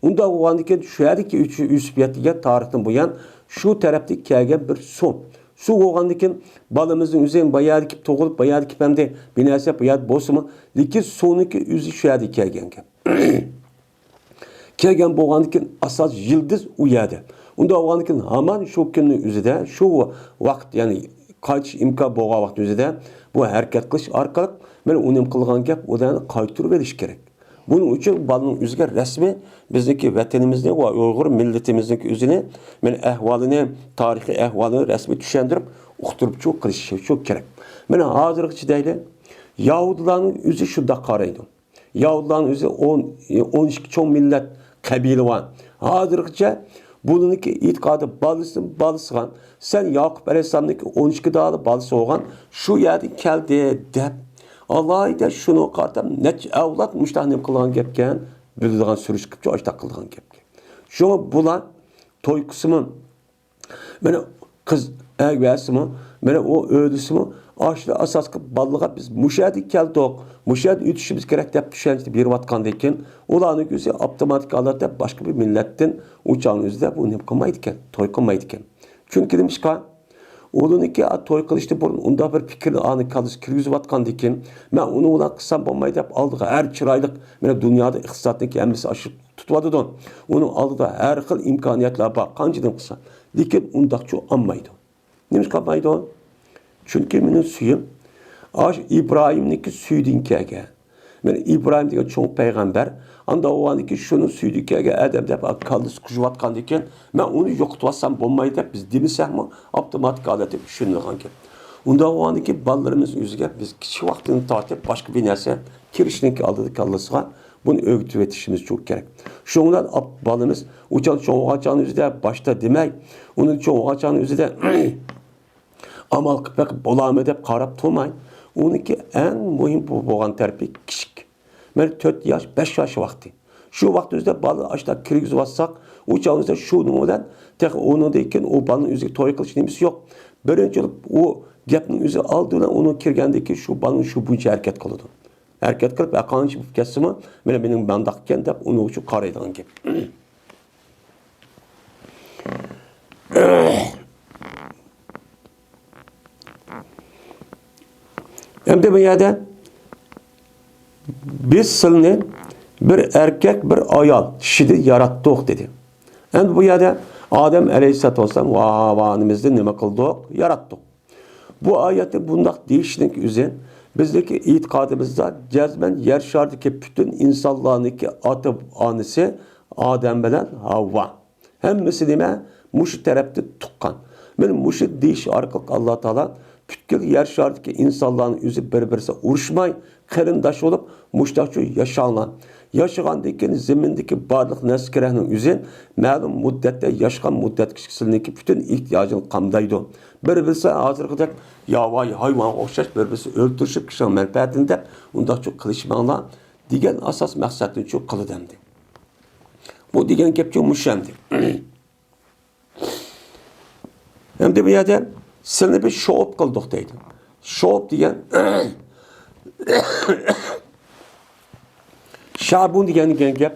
ئۇنداق بولغاندىكىن شۇ يەردىكى ئۆسۈپ يەتكەن تارىختىن بۇيان شۇ تەرەپتىن كەلگەن بىر سۇ. سۇ بولغاندىكىن بالىمىزنىڭ ئۆزى بايادىكى تۇغۇلۇپ، بايادىكى پەمدى بىناسى باياد بولسىمۇ، لېكىن سۇنىڭكى ئۆزى شۇ يەردىن كەلگەن گەپ. كەلگەن بولغاندىكىن ئاساس يىلدىز ئۇ يەردە. ئۇنداق بولغاندىكىن ھامان شۇ كۈننىڭ ئۆزىدە، شۇ ۋاقىت، يەنى قايتىش ئىمكان بولغان ۋاقىت ئۆزىدە بۇ ھەرىكەت قىلىش ئارقىلىق مانا ئۇنىڭ قىلغان گەپ ئۇلارنى قايتۇرۇۋېلىش كېرەك. بۇنىڭ ئۈچۈن بالىنىڭ ئۆزىگە رەسمىي بىزنىڭكى ۋەتىنىمىزنى ۋە ئۇيغۇر مىللىتىمىزنىڭكى ئۆزىنى، مانا ئەھۋالىنى، تارىخىي ئەھۋالىنى رەسمىي چۈشەندۈرۈپ، ئۇقتۇرۇپ چۇ قىلىشى شۇ كېرەك. مانا ھازىرغىچە دەيلى، يەھۇدىيلارنىڭ ئۆزى شۇنداق قارايدۇ. يەھۇدىيلارنىڭ ئۆزى ئون، ئون ئىككى چوڭ مىللەت، قەبىلە بار. ھازىرغىچە بۇلارنىڭكى ئېتىقادى بالىسىدىن بالىسىغا، سەن ياقۇپ ئەلەيھىسسالامنىڭكى ئون ئىككى دانە بالىسى بولغان، شۇ يەردىن كەلدى دەپ، ئالاھىدە شۇنىڭغا قارىتا نەچچە ئەۋلاد مۇشۇنداق نېمە قىلغان گەپكەن، بىلىدىغان سۈرۈشتە قىلىپ ئاشۇنداق قىلغان گەپكەن. شۇڭا بۇلار توي قىلسىمۇ، مانا قىز ئەگەرسىمۇ، مانا ئۇ ئۆلسىمۇ، ئاشۇ ئاساسقا بالىغا بىز مۇشۇ يەردىن كەلدۇق، مۇشۇ يەردىن ئۆتۈشىمىز كېرەك دەپ چۈشەنچە بېرىۋاتقاندىن كېيىن، ئۇلارنىڭ ئۆزى ئاپتوماتىك ھالەتتە باشقا بىر مىللەتتىن ئۇ چاغنىڭ ئۆزىدە بۇ نېمە قىلمايدىكەن، توي قىلمايدىكەن. چۈنكى نېمىشقا؟ ئۇلارنىڭكى توي قىلىشتىن بۇرۇن ئۇنداق بىر پىكىرنى ئانىڭ كاللىسىغا كىرگۈزۈۋاتقاندىن كېيىن، مەن ئۇنى ئۇلار قىلسام بولمايدۇ دەپ ئالدىغا ھەر چىرايلىق، مانا دۇنيادا ئىقتىسادنىڭكى ھەممىسى ئاشۇ تۇتۇۋاتىدۇ. ئۇنىڭ ئالدىدا ھەر خىل ئىمكانىيەتلەر بار، قانچە نېمە قىلسا. لېكىن ئۇنداقچۇ ئالمايدۇ. نېمىشقا ئالمايدۇ؟ چۈنكى مېنىڭ سۈيۈم ئاشۇ ئىبراھىمنىڭكى سۈيىدىن كەلگەن. مانا ئىبراھىم دېگەن چوڭ پەيغەمبەر، ئانداق بولغاندىكىن شۇنىڭ سۈيىدىن كەلگەن ئادەم دەپ كاللىسى قۇژۇۋاتقاندىكىن، مەن ئۇنى يوقىتىۋاتسام بولمايدۇ دەپ بىز دېمىسەكمۇ، ئاپتوماتىك ھالەتتە چۈشىنىدىغان گەپ. ئۇنداق بولغاندىكىن بالىلىرىمىز ئۆزىگە بىز كىچىك ۋاقتىدىن تارتىپ باشقا بىر نەرسە كىرىشنىڭكى ئالدىدا كاللىسىغا بۇنى ئۆگىتىۋېتىشىمىز چوڭ كېرەك. شۇڭا بىلەن ئاپ-، بالىمىز ئۇ چاغ چوڭ بولغان چاغنىڭ ئۆزىدە باشتا دېمەي، ئۇنى چوڭ بولغان چاغنىڭ ئۆزىدە ئامال قىلىپ بېقىپ بولامۇ دەپ قاراپ تۇرماي، ئۇنىڭكى ئەڭ مۇھىم بو-، بولغان تەرىپى كىچىك. مانا تۆت ياش، بەش ياش ۋاقتى. شۇ ۋاقىت ئۆزىدە بالىنى ئاشۇنداق كىرگۈزۈۋاتساق، ئۇ چاغنىڭ ئۆزىدە شۇنىڭ بىلەن تېخى ئۇنىڭدىن كېيىن ئۇ بالىنىڭ ئۆزىگە توي قىلىش نېمىسى يوق. بىرىنچى بولۇپ ئۇ گەپنىڭ ئۆزى ئالدى بىلەن ئۇنىڭ كىرگەندىن كېيىن شۇ بالىنىڭ شۇ بويىچە ھەرىكەت قىلىدۇ. ھەرىكەت قىلىپ، ھە، قانچە بولۇپ كەتسىمۇ، مانا مېنىڭ مانداق ئىكەن دەپ ئۇنىڭ ئۈچۈن قارايدىغان گەپ. ئەمدى بۇ يەردە بىز سىلنى بىر ئەركەك، بىر ئايال كىشىدىن ياراتتۇق دېدى. ئەمدى بۇ يەردە ئادەم ئەلەيھىسسالاتۇ ۋەسسالام ۋە ھاۋا ئانىمىزنى نېمە قىلدۇق؟ ياراتتۇق. بۇ ئايەتتە بۇنداق دېيىشنىڭ ئۆزى بىزنىڭكى ئېتىقادىمىزدا جەزمەن يەر شارىدىكى پۈتۈن ئىنسانلارنىڭكى ئاتا ئانىسى ئادەم بىلەن ھاۋا. ھەممىسى نېمە؟ مۇشۇ تەرەپتىن تۇغقان. مانا مۇشۇ دېيىش ئارقىلىق ئاللا تائالا پۈتكۈل يەر شارىدىكى ئىنسانلارنىڭ ئۆزى بىر-بىرسى ئۇرۇشماي، قېرىنداش بولۇپ، مۇشتاقچۇ ياشاڭلار. ياشىغاندىن كېيىن زېمىندىكى بارلىق نەرسە كېرەكنىڭ ئۆزى مەلۇم مۇددەتتە، ياشىغان مۇددەتتىكى كىشىلەرنىڭكى پۈتۈن ئېھتىياجىنى قامدايدۇ. بىر-بىرسى ھازىرقىدەك ياۋايى ھايۋانغا ئوخشاش بىر-بىرسى ئۆلتۈرۈشۈپ كىشىنىڭ مەنپەئەتىنى دەپ ئۇنداقچۇ قىلىشماڭلار دېگەن ئاساس مەقسەتنىچۇ قىلىدۇ ئەمدى. بۇ دېگەن گەپچۇ مۇشۇ ئەمدى. ئەمدى بۇ يەردە سىلىنى بىز شوئۇب قىلدۇق دەيدۇ. شوئۇب دېگەن شابۇن دېگەن، دېگەن گەپ.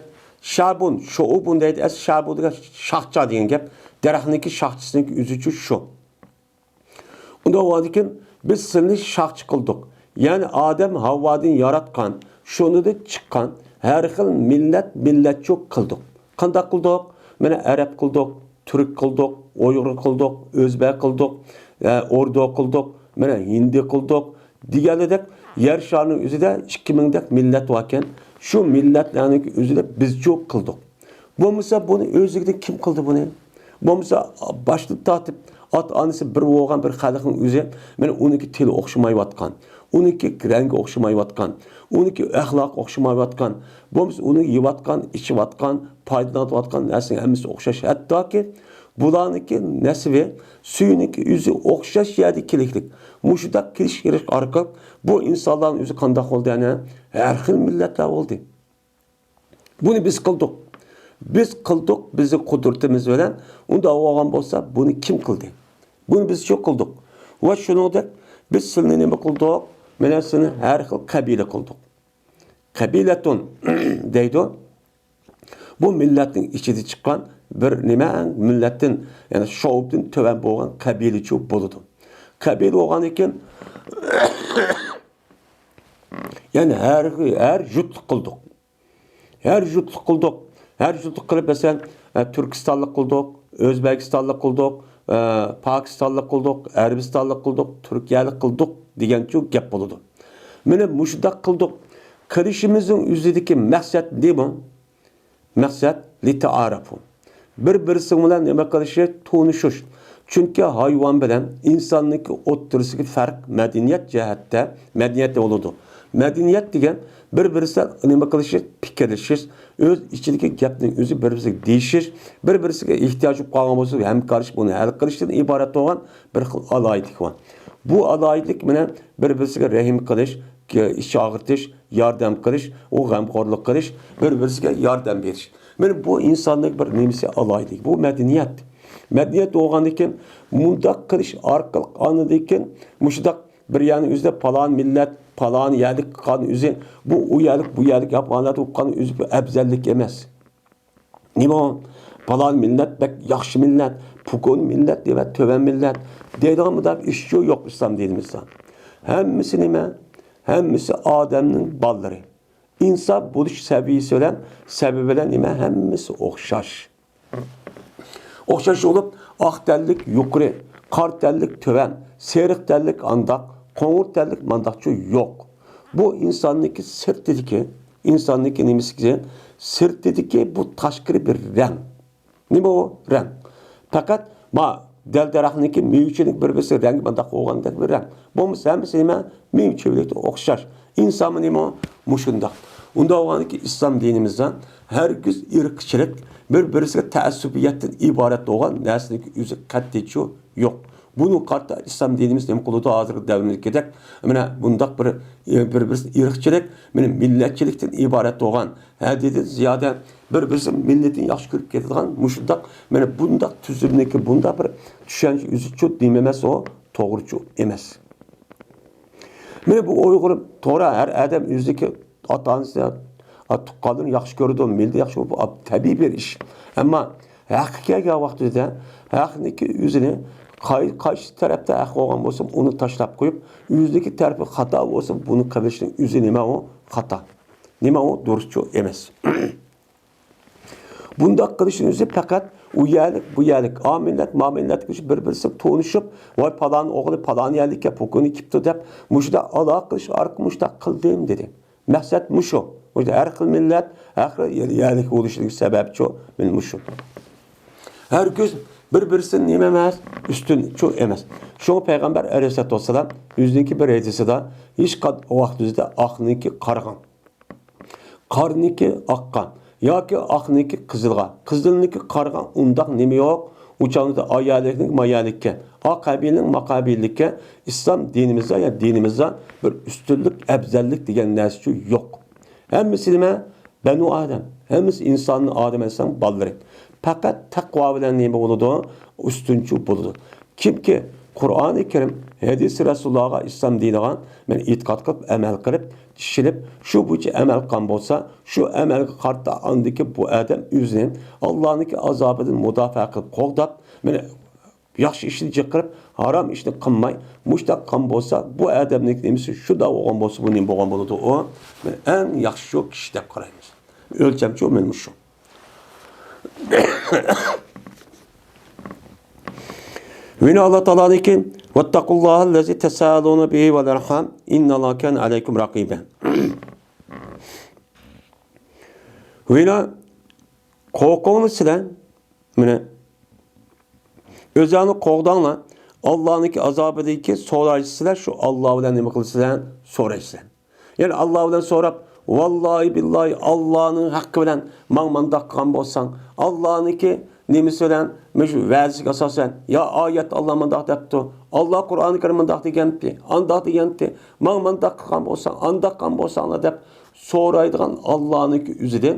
شابۇن، شوئۇبۇن دەيدۇ. ئەس شابۇن دېگەن شاخچا دېگەن گەپ. دەرەخنىڭكى شاخچىسىنىڭكى ئۆزىچۇ شۇ. ئۇنداق بولغاندىكىن بىز سىلىنى شاخچا قىلدۇق. يەنى ئادەم ھاۋادىن ياراتقان، شۇنىدىن چىققان ھەر خىل مىللەت، مىللەتچۇ قىلدۇق. قانداق قىلدۇق؟ مانا ئەرەب قىلدۇق، تۈرك قىلدۇق، ئۇيغۇر قىلدۇق، ئۆزبەك قىلدۇق، ئە، ئوردۇ قىلدۇق، مانا ھىندى قىلدۇق دېگەنلىدەك يەر شارىنىڭ ئۆزىدە ئىككى مىڭدەك مىللەت باركەن، شۇ مىللەتلەرنىڭ ئۆزىدە بىزچۇ قىلدۇق. بولمىسا بۇنى ئۆزلۈكىدىن كىم قىلدى بۇنى؟ بولمىسا باشتىن تارتىپ ئاتا-ئانىسى بىر بولغان بىر خەلقنىڭ ئۆزى، مانا ئۇنىڭكى تىلى ئوخشىمايۋاتقان، ئۇنىڭكى رەڭگى ئوخشىمايۋاتقان، ئۇنىڭكى ئەخلاقى ئوخشىمايۋاتقان، بولمىسا ئۇنىڭ يەۋاتقان، ئىچىۋاتقان، پايدىلىنىۋاتقان نەرسىنىڭ ھەممىسى ئوخشاش. ھەتتاكى بۇلارنىڭكى نەسىبى، سۈيىنىڭكى ئۆزى ئوخشاش يەردە كېلىشلىك. مۇشۇنداق كېلىش ئارقىلىق بۇ ئىنسانلارنىڭ ئۆزى قانداق بولدى ئەنە؟ ھەر خىل مىللەتلەر بولدى. بۇنى بىز قىلدۇق. بىز قىلدۇق، بىزنىڭ قۇدرىتىمىز بىلەن. ئۇنداق بولغان بولسا، بۇنى كىم قىلدى؟ بۇنى بىزچۇ قىلدۇق. ۋە شۇنىڭدەك بىز سىلىنى نېمە قىلدۇق؟ مانا سىلىنى ھەر خىل قەبىلە قىلدۇق. قەبىلەتۇن دەيدۇ. بۇ مىللەتنىڭ ئىچىدە چىققان بىر نېمە مىللەتتىن، يەنى شوئۇبتىن تۆۋەن بولغان قەبىلىچۇ بولىدۇ. قەبىلە بولغاندىكىن، يەنى ھەر، ھەر يۇرتلۇق قىلدۇق. ھەر يۇرتلۇق قىلدۇق. ھەر يۇرتلۇق قىلىپ، مەسىلەن، ئە، تۈركىستانلىق قىلدۇق، ئۆزبېكىستانلىق قىلدۇق، ئە، پاكىستانلىق قىلدۇق، ئەرەبىستانلىق قىلدۇق، تۈركىيەلىك قىلدۇق دېگەنچۇ گەپ بولىدۇ. مانا مۇشۇنداق قىلدۇق. قىلىشىمىزنىڭ ئۆزىدىكى مەقسەت نېمە؟ مەقسەت لىتائارافۇ. بىر-بىرسى بىلەن نېمە قىلىشى؟ تونۇشۇش. چۈنكى ھايۋان بىلەن ئىنساننىڭكى ئوتتۇرىسىدىكى پەرق مەدەنىيەت جەھەتتە مەدەنىيەت بولىدۇ. مەدەنىيەت دېگەن بىر-بىرسى بىلەن نېمە قىلىشى؟ پىكىرلىشىش، ئۆز ئىچىدىكى گەپنىڭ ئۆزى بىر-بىرسىگە دېيىشىش، بىر-بىرسىگە ئېھتىياج بولۇپ قالغان بولسا ھەمكارلىشىپ ئۇنى ھەل قىلىشتىن ئىبارەت بولغان بىر خىل ئالاھىدىلىك بار. بۇ ئالاھىدىلىك بىلەن بىر-بىرسىگە رەھىم قىلىش، ئىچ ئاغرىتىش، ياردەم قىلىش، ئۇ غەمخورلۇق قىلىش، بىر-بىرسىگە ياردەم بېرىش. مانا بۇ ئىنساننىڭ بىر نېمىسى ئالاھىدىلىكى. بۇ مەدەنىيەت. مەدەنىيەت بولغاندىن كېيىن مۇنداق قىلىش ئارقىلىق ئاندىن كېيىن مۇشۇنداق بىر يەرنىڭ ئۆزىدە پالان مىللەت، پالان يەرلىك قىلغان ئۆزى، بۇ ئۇ يەرلىك، بۇ يەرلىك ياپونلاردا قىلغان ئۆزى بۇ ئەۋزەللىك ئەمەس. نېمە ئۇ؟ پالان مىللەت بەك ياخشى مىللەت، پوكون مىللەت دەپ تۆۋەن مىللەت دەيدىغان مۇنداق ئىشچۇ يوق ئىسلام دىنىمىزدا. ھەممىسى نېمە؟ ھەممىسى ئادەمنىڭ بالىلىرى. ئىنسان بولۇش سەۋىيىسى بىلەن، سەۋىيە بىلەن نېمە؟ ھەممىسى ئوخشاش. ئوخشاش بولۇپ، ئاق تەنلىك يۇقىرى، قارا تەنلىك تۆۋەن، سېرىق تەنلىك ئانداق، قوڭۇر تەنلىك مانداقچۇ يوق. بۇ ئىنساننىڭكى سىرتىدىكى، ئىنساننىڭكى نېمىسى؟ سىرتىدىكى بۇ تاشقىرى بىر رەڭ. نېمە ئۇ رەڭ؟ پەقەت ما دەل-دەرەخنىڭكى مېۋىچىنىڭ بىر-بىرسى رەڭگى مانداق بولغاندەك بىر رەڭ. بولمىسا ھەممىسى نېمە؟ مېۋىچىلىكتە ئوخشاش. ئىنسانمۇ نېمە ئۇ؟ مۇشۇنداق. ئۇنداق بولغاندىكى ئىسلام دىنىمىزدا ھەرگىز ئىرقچىلىق، بىر-بىرسىگە تەئەسسۇپىيەتتىن ئىبارەت بولغان نەرسىنىڭكى ئۆزى قەتئىيچۇ يوق. بۇنىڭغا قارىتا ئىسلام دىنىمىز نېمە قىلىدۇ؟ ھازىرقى دەۋرىمىزدىكىدەك، مانا بۇنداق بىر، بىر-بىرسى ئىرقچىلىق، مانا مىللەتچىلىكتىن ئىبارەت بولغان، ھەددىدىن زىيادە بىر-بىرسى مىللىتىنى ياخشى كۆرۈپ كېتىدىغان مۇشۇنداق، مانا بۇنداق تۈزۈمدىكى بۇنداق بىر چۈشەنچە ئۆزىچۇ دىن ئەمەس ئۇ، توغرىچۇ ئەمەس. مانا بۇ ئۇيغۇر توغرا ھەر ئادەم ئۆزىدىكى ئاتا-ئانىسى، تۇغقانلىرىنى ياخشى كۆرىدۇ، مىللىتىنى ياخشى كۆرىدۇ، بۇ تەبىئىي بىر ئىش. ئەمما ھەققە كەلگەن ۋاقتىدا ھەقنىڭكى ئۆزىنى قاي-، قايسى تەرەپتە ھەق بولغان بولسا، ئۇنى تاشلاپ قويۇپ، ئۆزىنىڭكى تەرىپى خاتا بولسا، بۇنى قىلىشنىڭ ئۆزى نېمە ئۇ؟ خاتا. نېمە ئۇ؟ دۇرۇسچۇ ئەمەس. بۇنداق قىلىشنىڭ ئۆزى پەقەت ئۇ يەرلىك، بۇ يەرلىك، ئا مىللەت، ما مىللەت كىشى بىر-بىرسى تونۇشۇپ، ۋاي پالان ئوغلى پالان يەرلىككە پوكۇنى كېپتۇ دەپ، مۇشۇنداق ئالاقە قىلىش ئارقىلىق مۇشۇنداق قىلدىم دېدى. مەقسەت مۇشۇ. مۇشۇ ھەر خىل مىللەت، ھەر خىل يەرلىك بولۇشىدىكى سەۋەبچۇ مانا مۇشۇ. ھەرگىز بىر-بىرسىدىن نېمە ئەمەس، ئۈستۈنچۇ ئەمەس. شۇڭا پەيغەمبەر ئەلەيھىسسالاتۇ ۋەسسالام ئۆزىنىڭكى بىر ھەدىسىدا ھېچ قان-، ۋاقىت ئۆزىدە ئاقنىڭكى قارىغا، قارىنىڭكى ئاققا ياكى ئاقنىڭكى قىزىلغا، قىزىلنىڭكى قارىغا ئۇنداق نېمە يوق. ئۇ چاغدا ئايالىكنىڭكى مايالىككە، ئا قەبىلىنىڭ ماقابىلىككە ئىسلام دىنىمىزدا يا دىنىمىزدا بىر ئۈستۈنلۈك، ئەۋزەللىك دېگەن نەرسىچۇ يوق. ھەممىسى نېمە؟ بەنۇ ئادەم. ھەممىسى ئىنساننىڭ، ئادەم ئەلەيھىسسالام بالىلىرى. پەقەت تەقۋا بىلەن نېمە بولىدۇ؟ ئۈستۈنچۈ بولىدۇ. كىمكى قۇرئانى كەرىم، ھەدىسى رەسۇلۇللاھقا ئىسلام دىنىغا مەن ئېتىقاد قىلىپ، ئەمەل قىلىپ، ئىشىنىپ، شۇ بويىچە ئەمەل قىلغان بولسا، شۇ ئەمەلگە قارىتا ئاندىكى بۇ ئادەم ئۆزىنى ئاللانىڭكى ئازابىدىن مۇداپىئە قىلىپ قوغداپ، مانا ياخشى ئىشنى جىق قىلىپ، ھارام ئىشنى قىلماي، مۇشۇنداق قىلغان بولسا، بۇ ئادەمنىڭ نېمىسى شۇنداق بولغان بولسا، بۇ نېمە بولغان بولىدۇ؟ ئۇ، مانا ئەڭ ياخشى شۇ كىشى دەپ قارايمىز. ئۆلچەمچۇ مانا مۇشۇ. يەنە ئاللا تائالانىڭكى، «ۋەتتەقۇللاھەللەزى تەسەئەلۇنە بىھى ۋەل ئەرھام، ئىننەللاھە كانە ئەلەيكۇم رەقىبە.» يەنە قورقۇڭلار سىلەر، مانا، ئۆزۈڭلارنى قوغداڭلار. ئاللانىڭكى ئازابىدىكى سورايسىلەر، شۇ ئاللا بىلەن نېمە قىلىسىلەر؟ سورايسىلەر. يەنى ئاللا بىلەن سوراپ، ۋاللاھى بىللاھى ئاللانىڭ ھەققى بىلەن ماڭا مانداق قىلغان بولساڭ، ئاللانىڭكى نېمىسى بىلەن، مۇشۇ ۋەدىسىگە ئاساسەن، يا ئايەت ئاللا مانداق دەپتۇ، ئاللا قۇرئانى كەرىم مانداق دېگەنتى، ئانداق دېگەنتى، ماڭا مانداق قىلغان بولساڭ، ئانداق قىلغان بولساڭلار دەپ سورايدىغان ئاللانىڭكى ئۆزىدىن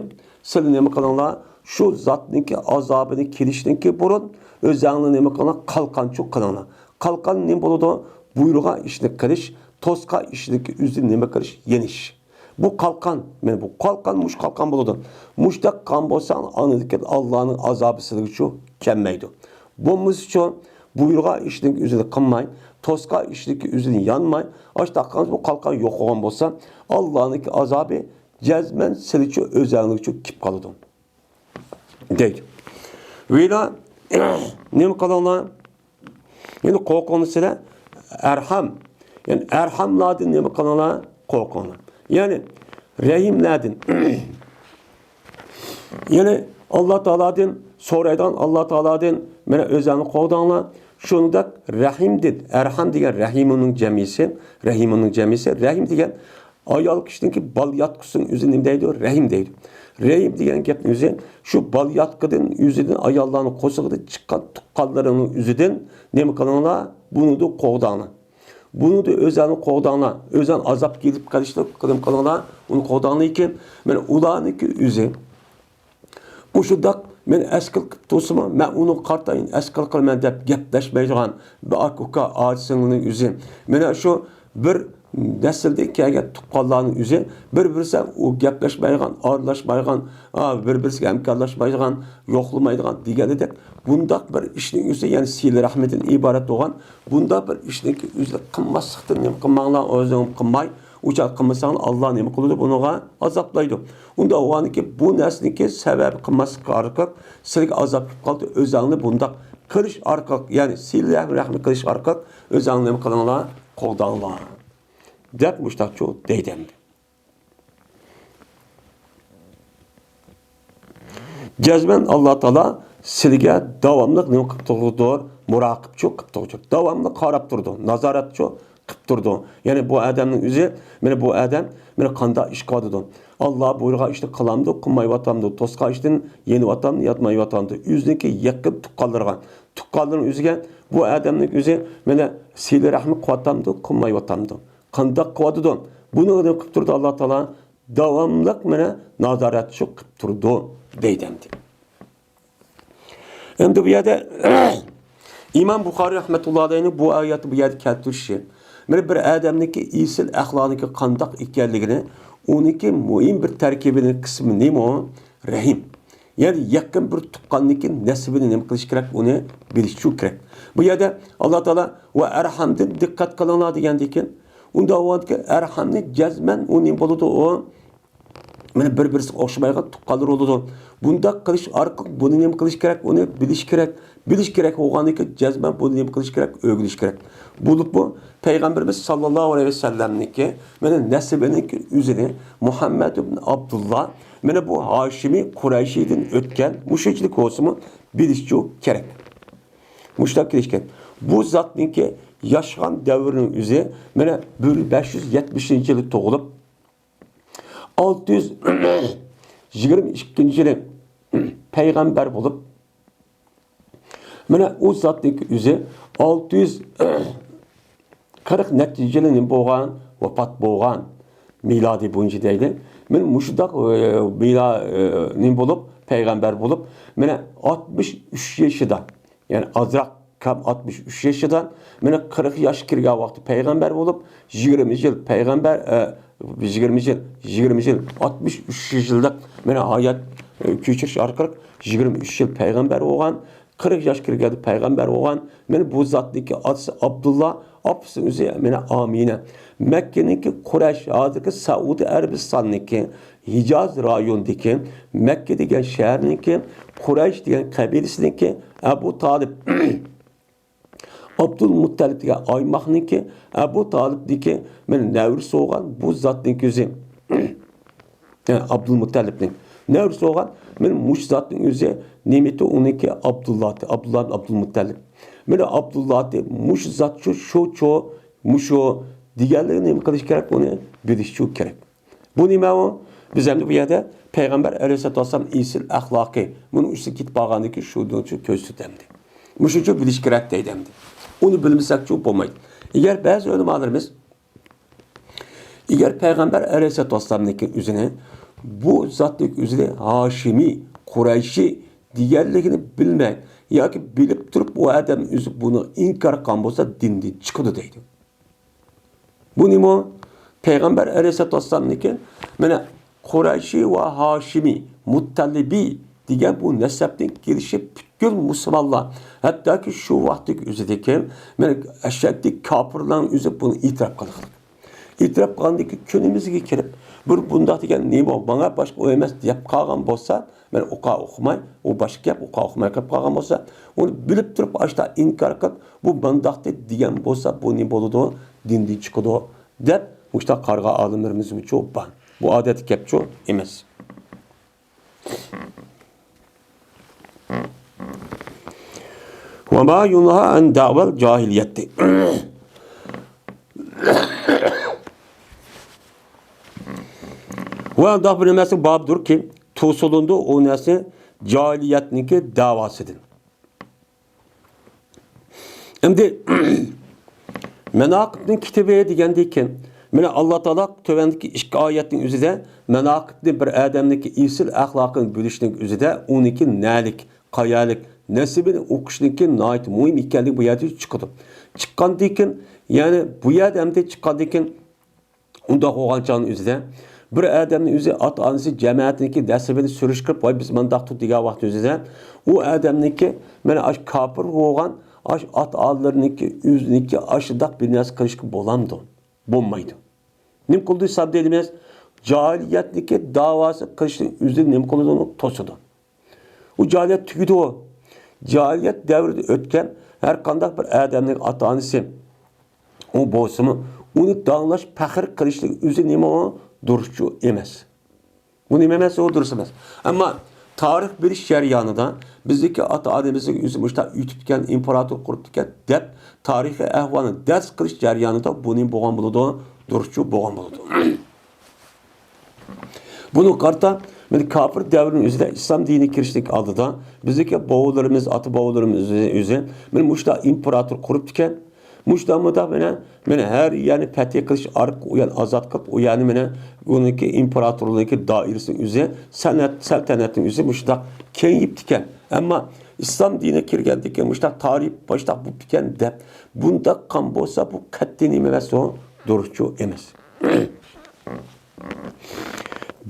سىلەر نېمە قىلىڭلار؟ شۇ زاتنىڭكى ئازابىنى كېلىشتىنكى بۇرۇن ئۆزەڭلار نېمە قىلىڭلار؟ قالقانچۇ قىلىڭلار. قالقان نېمە بولىدۇ؟ بۇيرۇغان ئىشنى قىلىش، توسقان ئىشنىڭكى ئۆزىدىن نېمە قىلىش؟ يېنىش. بۇ قالقان، مانا بۇ قالقان، مۇشۇ قالقان بولىدۇ. مۇشۇنداق قىلغان بولساڭ، ئاندىن كېيىن ئاللانىڭ ئازابى سىلىگىچۇ كەلمەيدۇ. بولمىسىچۇ، بۇيرۇغان ئىشنىڭكى ئۆزىنى قىلماي، توسقان ئىشنىڭكى ئۆزىنى يانماي، ئاشۇنداق قىلغان بۇ قالقان يوق بولغان بولسا، ئاللانىڭكى ئازابى جەزمەن سىلىچۇ، ئۆزەڭلىكچۇ كېلىپ قالىدۇ. دەيدۇ. ۋىلا، نېمە قىلىڭلار؟ يەنى قورقۇڭلار سىلەر. ئەرھام. يەنى ئەرھاملاردىن نېمە قىلىڭلار؟ قورقۇڭلار. يەنى رەھىملەردىن. يەنى ئاللا تائالادىن سورايدىغان، ئاللا تائالادىن مانا ئۆزەڭنى قوغداڭلار. شۇنداق رەھىمدىن، ئەرھام دېگەن رەھىمۇنىڭ جەمئىسى، رەھىمۇنىڭ جەمئىسى، رەھىم دېگەن ئايال كىشىنىڭكى بالىياتقۇسىنىڭ ئۆزىنى نېمە دەيدۇ؟ رەھىم دەيدۇ. رەھىم دېگەن گەپنىڭ ئۆزى شۇ بالىياتقۇدىن ئۆزىدىن، ئاياللارنىڭ قورسىقىدىن چىققان تۇغقانلىرىنىڭ ئۆزىدىن نېمە قىلىڭلار؟ بۇنىدىن قوغداڭلار. بۇنىدىن ئۆزەڭنى قوغداڭلار. ئۆزەڭ ئازاب كېلىپ قېلىشلىق قىلىم قىلىڭلار. ئۇنى قوغداڭلار. لېكىن مانا ئۇلارنىڭكى ئۆزى مۇشۇنداق مەن ئەسكىل قىلىپ تۇرسىمۇ، مەن ئۇنىڭغا قارىتايىن ئەسكىل قىلىمەن دەپ گەپلەشمەيدىغان بىر ئاكا ئۇكا، ئاچا سىڭلىنىڭ ئۆزى. مانا شۇ بىر نەسىلدىن كەلگەن تۇغقانلارنىڭ ئۆزى بىر-بىرسى ئۇ گەپلەشمەيدىغان، ئارىلاشمايدىغان، ئا، بىر-بىرسىگە ھەمكارلاشمايدىغان، يوقلىمايدىغان دېگەندەك، بۇنداق بىر ئىشنىڭ ئۆزى، يەنى سىلە رەھمىدىن ئىبارەت بولغان بۇنداق بىر ئىشنىڭكى ئۆزىنى قىلماسلىقتىن نېمە قىلماڭلار، ئۆزۈڭ قىلماي، ئۇ چاغ قىلمىساڭلار، ئاللا نېمە قىلىدۇ؟ بۇنىڭغا ئازابلايدۇ. ئۇنداق بولغاندىكىن بۇ نەرسىنىڭكى سەۋەبى قىلماسلىق ئارقىلىق سىلىگە ئازاب كېلىپ قالدى. ئۆزەڭنى بۇنداق قىلىش ئارقىلىق، يەنى سىلە رەھمى قىلىش ئارقىلىق ئۆزەڭنى نېمە قىلىڭلار؟ قوغداڭلار، دەپ مۇشتاقچۇ دەيدۇ ئەمدى. جەزمەن ئاللا تائالا سىلىگە داۋاملىق نېمە قىلىپ تۇرىدۇ؟ مۇراقىبچۇ قىلىپ تۇرىدۇ. داۋاملىق قاراپ تۇرىدۇ. نازارەتچۇ قىلىپ تۇرىدۇ. يەنى بۇ ئادەمنىڭ ئۆزى، مانا بۇ ئادەم مانا قانداق ئىش قىلىۋاتىدۇ؟ ئاللا بۇيرۇغان ئىشنى قىلامدۇ، قىلمايۋاتامدۇ؟ توسقان ئىشتىن يېنىۋاتامدۇ، يانمايۋاتامدۇ؟ ئۆزىنىڭكى يېقىن تۇغقانلىرىغا، تۇغقانلىرىنىڭ ئۆزىگە بۇ ئادەمنىڭ ئۆزى مانا سىلە رەھمى قىلىۋاتامدۇ، قىلمايۋاتامدۇ؟ قانداق قىلىۋاتىدۇ؟ بۇنى نېمە قىلىپ تۇرىدۇ ئاللا تائالا؟ داۋاملىق مانا نازارەتچۇ قىلىپ تۇرىدۇ دەيدۇ ئەمدى. ئەمدى بۇ يەردە ئىمام بۇخارىي رەھمەتۇللا ئەلەيھنىڭ بۇ ئايەتنى بۇ يەردە كەلتۈرۈشى، مانا بىر ئادەمنىڭكى ئېسىل ئەخلاقىنىڭكى قانداق ئىكەنلىكىنى، ئۇنىڭكى مۇھىم بىر تەركىبىنىڭ قىسمى نېمە؟ رەھىم. يەنى يېقىن بىر تۇغقاننىڭكى نەسىبىنى نېمە قىلىش كېرەك؟ ئۇنى بىلىش كېرەك. بۇ يەردە ئاللا تائالا ۋە ئەرھامدىن دىققەت قىلىڭلار دېگەندىكىن، ئۇنداق بولغاندىكىن ئەرھامنى جەزمەن ئۇ نېمە بولىدۇ؟ ئۇ مانا بىر-بىرسىگە ئوخشىمايدىغان تۇغقانلار بولىدۇ. بۇنداق قىلىش ئارقىلىق بۇنى نېمە قىلىش كېرەك؟ ئۇنى بىلىش كېرەك. بىلىش كېرەك بولغاندىكىن جەزمەن بۇنى نېمە قىلىش كېرەك؟ ئۆگىنىش كېرەك. بولۇپمۇ پەيغەمبىرىمىز ساللاللاھۇ ئەلەيھى ۋەسەللەمنىڭكى مانا نەسىبىنىڭكى ئۆزىنى مۇھەممەد ئىبن ئابدۇللا، مانا بۇ ھاشىمىي قۇرەيشىدىن ئۆتكەن، مۇشۇنچىلىك بولسىمۇ بىلىشچۇ كېرەك. مۇشۇنداق بىلىش كېرەك. بۇ زاتنىڭكى ياشىغان دەۋرىنىڭ ئۆزى مانا بىر بەش يۈز يەتمىشىنچى يىلى تۇغۇلۇپ، ئالتە يۈز يىگىرمە ئىككىنچى يىلى پەيغەمبەر بولۇپ، مانا ئۇ زاتنىڭكى ئۆزى ئالتە يۈز قىرىق نەچچىنچى يىلى نېمە بولغان؟ ۋاپات بولغان. مىلادىي بويىچە دەيلى. مانا مۇشۇنداق، ئى، مىلا-، ئى، نېمە بولۇپ، پەيغەمبەر بولۇپ، مانا ئاتمىش ئۈچ يېشىدا، يەنى ئازراق كەم ئاتمىش ئۈچ يېشىدا، مانا قىرىق ياشقا كىرگەن ۋاقتى پەيغەمبەر بولۇپ، يىگىرمە يىل پەيغەمبەر، ئى، يىگىرمە يىل، يىگىرمە يىل، ئاتمىش ئۈچ يىللىق مانا ھايات، ئى، كۆچۈرۈش ئارقىلىق يىگىرمە ئۈچ يىل پەيغەمبەر بولغان. قىرىق ياشقا كىرگەندە پەيغەمبەر بولغان. مانا بۇ زاتنىڭكى ئاتىسى ئابدۇللا، ئاپىسىنىڭ ئۆزى مانا ئامىنە. مەككىنىڭكى قۇرەيش، ھازىرقى سەئۇدى ئەرەبىستاننىڭكى ھىجاز رايونىدىكى مەككە دېگەن شەھەرنىڭكى قۇرەيش دېگەن قەبىلىسىنىڭكى ئەبۇ تالىپ، ئابدۇلمۇتتەلىپ دېگەن ئايماقنىڭكى ئەبۇ تالىپنىڭكى مانا نەۋرىسى بولغان بۇ زاتنىڭكى ئۆزى. ئابدۇلمۇتتەلىپنىڭ نەۋرىسى بولغان، مانا مۇشۇ زاتنىڭ ئۆزى نېمىتى ئۇنىڭكى ئابدۇللاتى، ئابدۇللا ئابدۇلمۇتتەلىپ. مانا ئابدۇللاتى مۇشۇ زاتچۇ، شۇچۇ، مۇشۇ دېگەنلىكنى نېمە قىلىش كېرەك، ئۇنى بىلىشچۇ كېرەك. بۇ نېمە ئۇ؟ بىز ئەمدى بۇ يەردە پەيغەمبەر ئەلەيھىسسالاتۇ ۋەسسالام ئېسىل ئەخلاقى، مۇنۇ ئۈستىگە كېتىپ بارغاندىن كېيىن شۇنىڭچۇ كۆرسىتەمدى. مۇشۇنچۇ بىلىش كېرەك دەيدۇ ئەمدى. ئۇنى بىلمىسەكچۇ بولمايدۇ. ئەگەر بەزى ئۆلىمالىرىمىز ئەگەر پەيغەمبەر ئەلەيھىسسالاتۇ ۋەسسالامنىڭكى ئۆزىنى، بۇ زاتنىڭ ئۆزىنى ھاشىمىي، قۇرەيشى دېگەنلىكىنى بىلمەي ياكى بىلىپ تۇرۇپ ئۇ ئادەم ئۆزى بۇنى ئىنكار قىلغان بولسا دىندىن چىقىدۇ دەيدۇ. بۇ نېمە؟ پەيغەمبەر ئەلەيھىسسالاتۇ ۋەسسالامنىڭكى مانا قۇرەيشى ۋە ھاشىمى، مۇتتەلىبى دېگەن بۇ نەسەبتىن كېلىشى پۈتكۈل مۇسۇلمانلار، ھەتتاكى شۇ ۋاقىتتىكى ئۆزىدىكى مانا ئەشەددىي كاپىرلارنىڭ ئۆزى بۇنى ئېتىراپ قىلغان. ئېتىراپ قىلغاندىكى كۈنىمىزگە كېلىپ، بىر بۇنداق دېگەن نېمە، ماڭا باشقا ئوي ئەمەس دەپ قالغان بولسا، مانا ئوقا ئوقۇماي، ئۇ باشقا گەپ، ئوقا ئوقۇماي قېلىپ قالغان بولسا، ئۇنى بىلىپ تۇرۇپ ئاشتا ئىنكار قىلىپ، بۇ مۇنداقتى دېگەن بولسا، بۇ نېمە بولىدۇ؟ دىندىن چىقىدۇ، دەپ مۇشۇنداق قارىغان ئالىملىرىمىزمۇچۇ بار. بۇ ئادەتتىكى گەپچۇ ئەمەس. وما ينهى عن دعوى الجاهلية. ۋە ئۇنداق بىر نەرسە باردۇركى، توسۇلۇندى ئۇ نەرسە جاھىلىيەتنىڭكى دەۋاسىدىن. ئەمدى ماناقىبنىڭ كىتابى دېگەندىن كېيىن، مانا ئاللا تائالا تۆۋەندىكى ئىككى ئايەتنىڭ ئۆزىدە ماناقىبنى، بىر ئادەمنىڭكى ئېسىل ئەخلاقىنى بىلىشنىڭ ئۆزىدە ئۇنىڭكى نەلىك، قايەرلىك، نەسىبىنى ئوقۇشنىڭكى ناھايىتى مۇھىم ئىكەنلىكى بۇ يەردە چىقىدۇ. چىققاندىن كېيىن، يەنى بۇ يەردە ئەمدى چىققاندىن كېيىن، ئۇنداق بولغان چاغنىڭ ئۆزىدە بىر ئادەمنىڭ ئۆزى ئاتا-ئانىسى، جەمەتىنىڭكى نەسىبىنى سۈرۈشتۈرۈپ، ۋاي بىز مانداقتۇق دېگەن ۋاقىت ئۆزىدە، ئۇ ئادەمنىڭكى مانا ئاشۇ كاپىر بولغان ئاشۇ ئاتا-ئانىلىرىنىڭكى ئۆزىنىڭكى ئاشۇنداق بىر نەرسە قىلىشقا بولامدۇ؟ بولمايدۇ. نېمە قىلدى ساددا دېمەس، جاھىلىيەتنىڭكى داۋاسى قىلىشنىڭ ئۆزىنى نېمە قىلىدۇ؟ ئۇنى توسىدۇ. ئۇ جاھىلىيەت تۈگىدۇ. جاھىلىيەت دەۋرىدە ئۆتكەن ھەر قانداق بىر ئادەمنىڭ ئاتا-ئانىسى ئۇ بولسىمۇ، ئۇنى داڭلاش، پەخىر قىلىشلىق ئۆزى نېمە ئۇ؟ دۇرۇسچۇ ئەمەس. بۇ نېمە ئەمەس؟ ئۇ دۇرۇس ئەمەس. ئەمما تارىخ بىلىش جەريانىدا بىزدىكى ئاتا-ئانىمىزنىڭ ئۆزى مۇشۇنداق ئۆتۈپتىكەن، ئىمپېراتور قۇرۇپتىكەن دەپ تارىخىي ئەھۋالنى دەرس قىلىش جەريانىدا بۇ نېمە بولغان بولىدۇ؟ دۇرۇسچۇ بولغان بولىدۇ. بۇنىڭغا قارىتا، مانا كاپىر دەۋرىنىڭ ئۆزىدە ئىسلام دىنىگە كىرىشتىن ئالدىدا بىزدىكى بوۋىلىرىمىز، ئاتا بوۋىلىرىمىز ئۆزى، ئۆزى مانا مۇشۇنداق ئىمپېراتور قۇرۇپتىكەن. مۇشۇنداق مۇنداق مانا، مانا ھەر يەرنى پەتھى قىلىش ئارقىلىق ئۇ يەرنى ئازاد قىلىپ، ئۇ يەرنى مانا ئۇنىڭكى ئىمپېراتورلۇقنىڭكى دائىرىسىنىڭ ئۆزى، سەنئەت، سەلتەنەتنىڭ ئۆزى مۇشۇنداق كېڭىيىپتىكەن. ئەمما ئىسلام دىنىگە كىرگەندىن كېيىن مۇشۇنداق تارىخ مۇشۇنداق بوپتىكەن دەپ، بۇنداق قىلغان بولسا بۇ قەتئىي نېمە ئەمەس، ئۇ دۇرۇسچۇ ئەمەس.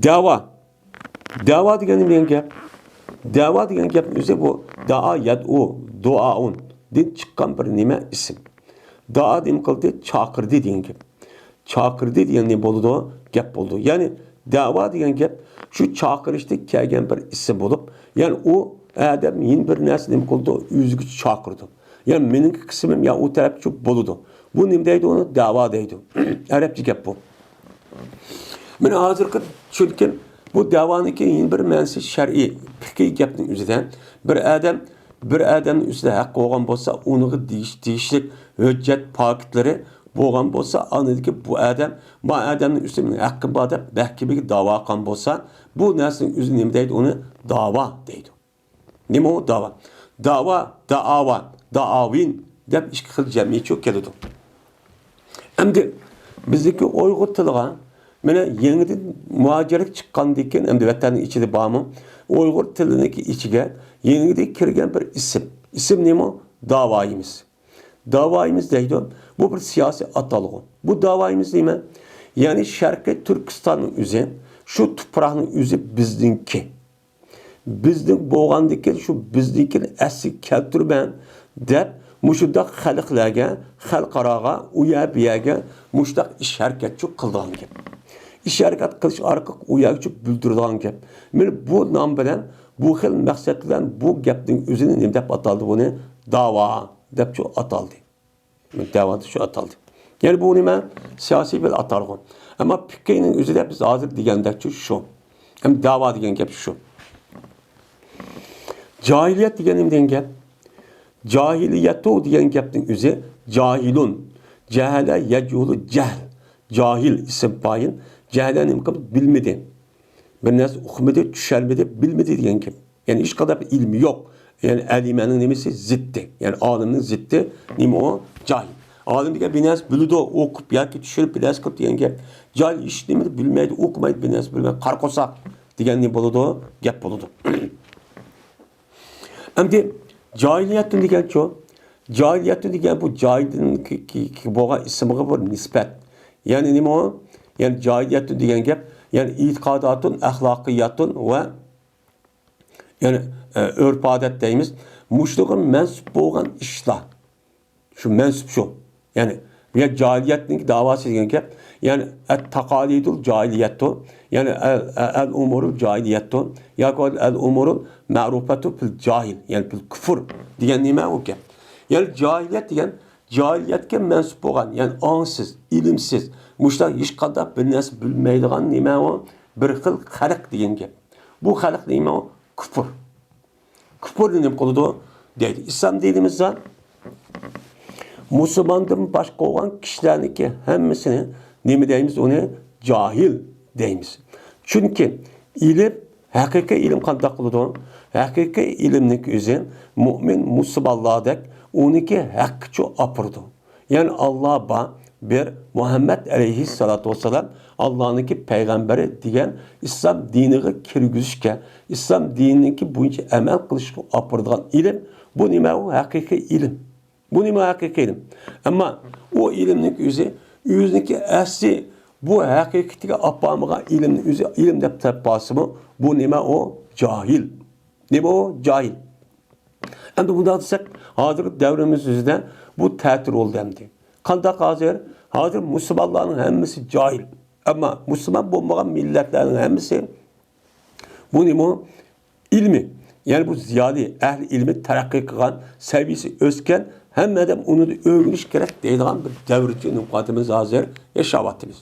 دەۋا. دەۋا دېگەن نېمە دېگەن گەپ؟ دەۋا دېگەن گەپنىڭ ئۆزى بۇ دائا يەدئۇ، دۇئائۇن دىن چىققان بىر نېمە ئىسىم. دائا نېمە قىلدى؟ چاقىردى دېگەن گەپ. چاقىردى دېگەن نېمە بولىدۇ؟ گەپ بولىدۇ. يەنى دەۋا دېگەن گەپ شۇ چاقىرىشتىن كەلگەن بىر ئىسىم بولۇپ، يەنى ئۇ ئادەم يەنە بىر نەرسە نېمە قىلىدۇ؟ ئۆزىگە چاقىرىدۇ. يەنى مېنىڭكى قىسمىم يا ئۇ تەرەپچۇ بولىدۇ. بۇ نېمە دەيدۇ ئۇنى؟ دەۋا دەيدۇ. ئەرەبچە گەپ بۇ. مانا ھازىرقى، چۈنكى بۇ دەۋانىڭكى يەنە بىر مەنىسى شەرئىي، پىقھىي گەپنىڭ ئۆزىدە بىر ئادەم بىر ئادەمنىڭ ئۈستىدە ھەق بولغان بولسا، ئۇنىڭغا دېيىش-، دېيىشلىك ھۆججەت پاكىتلىرى بولغان بولسا، ئاندىن بۇ ئادەم ما ئادەمنىڭ ئۈستىدە مېنىڭ ھەققىم بار دەپ مەھكىمىگە داۋا قىلغان بولسا، بۇ نەرسىنىڭ ئۆزى نېمە دەيدۇ؟ ئۇنى داۋا دەيدۇ. نېمە ئۇ داۋا؟ داۋا، دائاۋا، دائاۋىن دەپ ئىككى خىل جەمئىيەتچۇ كېلىدۇ. ئەمدى بىزنىڭكى ئۇيغۇر تىلىغا مانا يېڭىدىن مۇھاجىرەتكە چىققاندىن كېيىن، ئەمدى ۋەتەننىڭ ئىچىدە بارمۇ؟ ئۇيغۇر تىلىنىڭكى ئىچىگە يېڭىدىن كىرگەن بىر ئىسىم. ئىسىم نېمە؟ داۋايىمىز. داۋايىمىز دەيدۇ. بۇ بىر سىياسىي ئاتالغۇ. بۇ داۋايىمىز نېمە؟ يەنى شەرقىي تۈركىستاننىڭ ئۆزى، شۇ تۇپراقنىڭ ئۆزى بىزنىڭكى. بىزنىڭ بولغاندىكىن شۇ بىزنىڭكىنى ئەسلىگە كەلتۈرىمەن دەپ، مۇشۇنداق خەلقلەرگە، خەلقئاراغا، ئۇ يەر بۇ يەرگە مۇشۇنداق ئىش ھەرىكەتچۇ قىلىدىغان گەپ. ئىش ھەرىكەت قىلىش ئارقىلىق ئۇ يەرگىچۇ بىلدۈرىدىغان گەپ. مانا بۇ نام بىلەن، بۇ خىل مەقسەت بىلەن بۇ گەپنىڭ ئۆزىنى نېمە دەپ ئاتالدى بۇنى؟ داۋا دەپچۇ ئاتالدى. دەۋا دەپ شۇ ئاتالدى. يەنى بۇ نېمە؟ سىياسىي بىر ئاتالغۇ. ئەمما پىكىنىڭ ئۆزىدە بىز ھازىر دېگەندەكچۇ شۇ. ھەم دەۋا دېگەن گەپ شۇ. جاھىلىيەت دېگەن نېمە دېگەن گەپ؟ جاھىلىيەتۇ دېگەن گەپنىڭ ئۆزى جاھىلۇن. جەھەلە يەجھۇلۇ جەھل. جاھىل ئىسىم پائىل. جەھەلە نېمە قىلدى؟ بىلمىدى. بىر نەرسە ئۇقمىدى، چۈشەنمىدى، بىلمىدى دېگەن گەپ. يەنى ھېچقانداق بىر ئىلمى يوق. يەنى ئەلىمەنىڭ نېمىسى؟ زىتى. يەنى ئالىمنىڭ زىتى نېمە ئۇ؟ جاھىل. ئالىم دېگەن بىر نەرسە بىلىدۇ، ئوقۇپ ياكى چۈشۈرۈپ بىر نەرسە قىلىپ دېگەن گەپ. جاھىل ھېچ نېمىنى بىلمەيدۇ، ئوقۇمايدۇ، بىر نەرسە بىلمەيدۇ، قارا قورساق دېگەن نېمە بولىدۇ؟ گەپ بولىدۇ. ئەمدى جاھىلىيەتتىن دېگەنچۇ؟ جاھىلىيەتتىن دېگەن بۇ جاھىلدىن كى-، كى-، كى-، بولغان ئىسىمغا بىر نىسبەت. يەنى نېمە ئۇ؟ يەنى جاھىلىيەتتىن دېگەن گەپ، يەنى ئېتىقاداتۇن، ئەخلاقىياتۇن ۋە يەنى، ئە، ئۆرپ-ئادەت دەيمىز. مۇشۇلارغا مەنسۇپ بولغان ئىشلار. شۇ مەنسۇپ شۇ. يەنى، بۇ يەر جاھىلىيەتنىڭ داۋاسى دېگەن گەپ. يەنى، ئەت-تاقالىدۇل جاھىلىيەتتۇ. يەنى، ئەل، ئەل ئۇمۇرۇل جاھىلىيەتتۇ. ياكى ئەل ئۇمۇرۇل مەرۇپەتۇ پىل جاھىل. يەنى، پىل كۇفۇر دېگەن نېمە ئۇ گەپ؟ يەنى، جاھىلىيەت دېگەن جاھىلىيەتكە مەنسۇپ بولغان، يەنى ئاڭسىز، ئىلىمسىز، مۇشۇنداق ھېچقانداق بىر نەرسە بىلمەيدىغان نېمە ئۇ؟ بىر خىل خەلق دېگەن گەپ. بۇ خەلق نېمە ئۇ؟ كۇپۇر. كۇپۇرنى نېمە قىلىدۇ؟ دەيدۇ. ئىسلام دىنىمىزدا مۇسۇلماندىن باشقا بولغان كىشىلەرنىڭكى ھەممىسىنى نېمە دەيمىز؟ ئۇنى جاھىل دەيمىز. چۈنكى ئىلىم، ھەقىقىي ئىلىم قانداق بولىدۇ؟ ھەقىقىي ئىلىمنىڭكى ئۆزى مۇئمىن، مۇسۇلمانلاردەك ئۇنىڭكى ھەققىچۇ ئاپىرىدۇ. يەنى ئاللا بار، بىر مۇھەممەد ئەلەيھىسسالاتۇ ۋەسسالام ئاللانىڭكى پەيغەمبىرى دېگەن ئىسلام دىنىغا كىرگۈزۈشكە، ئىسلام دىنىنىڭكى بويىچە ئەمەل قىلىشقا ئاپىرىدىغان ئىلىم. بۇ نېمە ئۇ؟ ھەقىقىي ئىلىم. بۇ نېمە ھەقىقىي ئىلىم؟ ئەمما ئۇ ئىلىمنىڭ ئۆزى، ئۆزىنىڭكى ئەسلى بۇ ھەقىقىتىگە ئاپارمىغان ئىلىمنى ئۆزى ئىلىم دەپ تاپالسىمۇ، بۇ نېمە ئۇ؟ جاھىل. نېمە ئۇ؟ جاھىل. ئەمدى بۇنداق دېسەك، ھازىرقى دەۋرىمىز ئۆزىدە بۇ تەتۈر بولدى ئەمدى. قانداق ھازىر؟ ھازىر مۇسۇلمانلارنىڭ ھەممىسى جاھىل. ئەمما مۇسۇلمان بولمىغان مىللەتلەرنىڭ ھەممىسى بۇ نېمە؟ ئىلمى. يەنى بۇ زىيالىي، ئەھلى ئىلمى تەرەققىي قىلغان، سەۋىيەسى ئۆسكەن، ھەممە ئادەم ئۇنى ئۆگىنىش كېرەك دەيدىغان بىر دەۋرچە نۇقتىمىز ھازىر ياشاۋاتىمىز.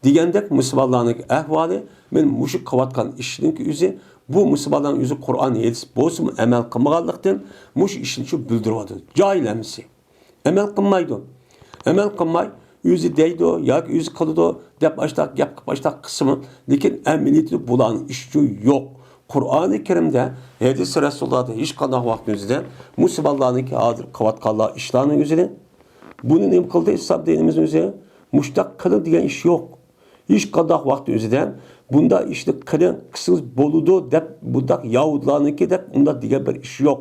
دېگەندەك مۇسۇلمانلارنىڭ ئەھۋالى، مەن مۇشۇ قىلىۋاتقان ئىشنىڭ ئۆزى، بۇ مۇسۇلمانلارنىڭ ئۆزى قۇرئان، ھەدىس بولسىمۇ ئەمەل قىلمىغانلىقتىن مۇشۇ ئىشنى شۇ بىلدۈرۈۋاتىدۇ. جاھىل ھەممىسى. ئەمەل قىلمايدۇ. ئەمەل قىلماي، ئۆزى دەيدۇ ياكى ئۆزى قىلىدۇ دەپ ئاشتاق گەپ قىلىپ ئاشتاق قىلسىمۇ، لېكىن ئەمەلىيىتىدە بۇلارنىڭ ئىشى يوق. قۇرئانى كەرىمدە، ھەدىسى رەسۇلۇللادا ھېچقانداق ۋاقىتنىڭ ئۆزىدە مۇسۇلمانلارنىڭكى ھازىر قىلىۋاتقانلار ئىشلارنىڭ ئۆزىنى، بۇنى نېمە قىلدى ئىسلام دىنىمىزنىڭ ئۆزى؟ مۇشتاق قىلىڭ دېگەن ئىش يوق. ھېچقانداق ۋاقىتنىڭ ئۆزىدە بۇنداق ئىشنى قىلىڭ، قىلسىڭىز بولىدۇ دەپ، بۇنداق يەھۇدىيلارنىڭكى دەپ ئۇنداق دېگەن بىر ئىش يوق.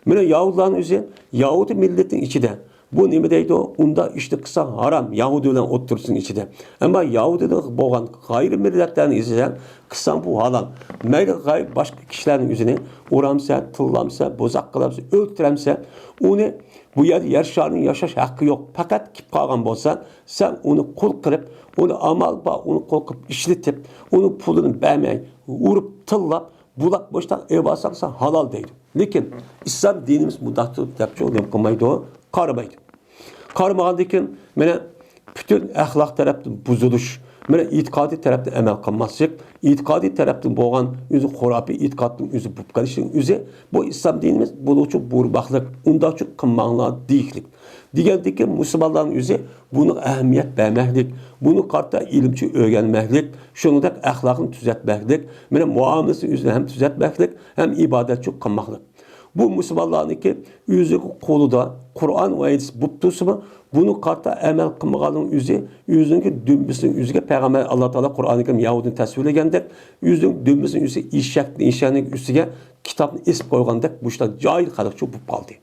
مانا يەھۇدىيلارنىڭ ئۆزى، يەھۇدىي مىللىتىنىڭ ئىچىدە بۇ نېمە دەيدۇ؟ ئۇنداق ئىشنى قىلساڭ ھارام، يەھۇدىي بىلەن ئوتتۇرىسىنىڭ ئىچىدە. ئەمما يەھۇدىيدا بولغان غەيرىي مىللەتلەرنىڭ ئىچىدە قىلساڭ بۇ ھالال. مەيلى غەيرىي باشقا كىشىلەرنىڭ ئۆزىنى ئۇرامسەن، تىللامسەن، بوزەك قىلامسەن، ئۆلتۈرەمسەن، ئۇنى بۇ يەردە يەر شارىنىڭ ياشاش ھەققى يوق. پەقەت كېلىپ قالغان بولسا، سەن ئۇنى قۇل قىلىپ، ئۇنى ئامال بار، ئۇنى قۇل قىلىپ ئىشلىتىپ، ئۇنىڭ پۇلىنى بەرمەي، ئۇرۇپ، تىللاپ، بۇلاپ بوشتاق ئېلىۋالساڭ، سەن ھالال دەيدۇ. لېكىن ئىسلام دىنىمىز مۇنداقتۇر دەپچۇ نېمە قىلمايدۇ، قارىمايدۇ. قارىمىغاندىن كېيىن، مانا، پۈتۈن ئەخلاق تەرەپتىن بۇزۇلۇش، مانا، ئېتىقادىي تەرەپتىن ئەمەل قىلماسلىق، ئېتىقادىي تەرەپتىن بولغان ئۆزى خۇراپىي ئېتىقادنىڭ ئۆزى بولۇپ قېلىشىنىڭ ئۆزى، بۇ ئىسلام دىنىمىز بۇنىڭ ئۈچۈن بۇيرۇماقلىق، ئۇنداق ئۈچۈن قىلماڭلار دېيىشلىك. دېگەندىكىن مۇسۇلمانلارنىڭ ئۆزى بۇنىڭغا ئەھمىيەت بەرمەكلىك، بۇنىڭغا قارىتا ئىلىمچە ئۆگەنمەكلىك، شۇنىڭدەك ئەخلاقنى تۈزەتمەكلىك، مانا مۇئامىلىسىنى ئۆزىنى ھەم تۈزەتمەكلىك، ھەم ئىبادەتچى قىلماقلىق. بۇ مۇسۇلمانلارنىڭكى ئۆزىنىڭ قولىدا قۇرئان ۋە ھەدىس بولۇپ تۇرسىمۇ، بۇنى قارىتا ئەمەل قىلمىغاننىڭ ئۆزى، ئۆزىنىڭكى دۈمبىسىنىڭ ئۆزىگە پەيغەمبەر، ئاللا تائالا قۇرئانى كەرىم يەھۇدىينى تەسۋىرلىگەندەك، ئۆزىنىڭ دۈمبىسىنىڭ ئۆزىگە ئېشەكنى، ئېشەكنىڭ ئۈستىگە كىتابنى ئېسىپ قويغاندەك، مۇشۇنداق جاھىل خەلقچۇ بولۇپ قالدى.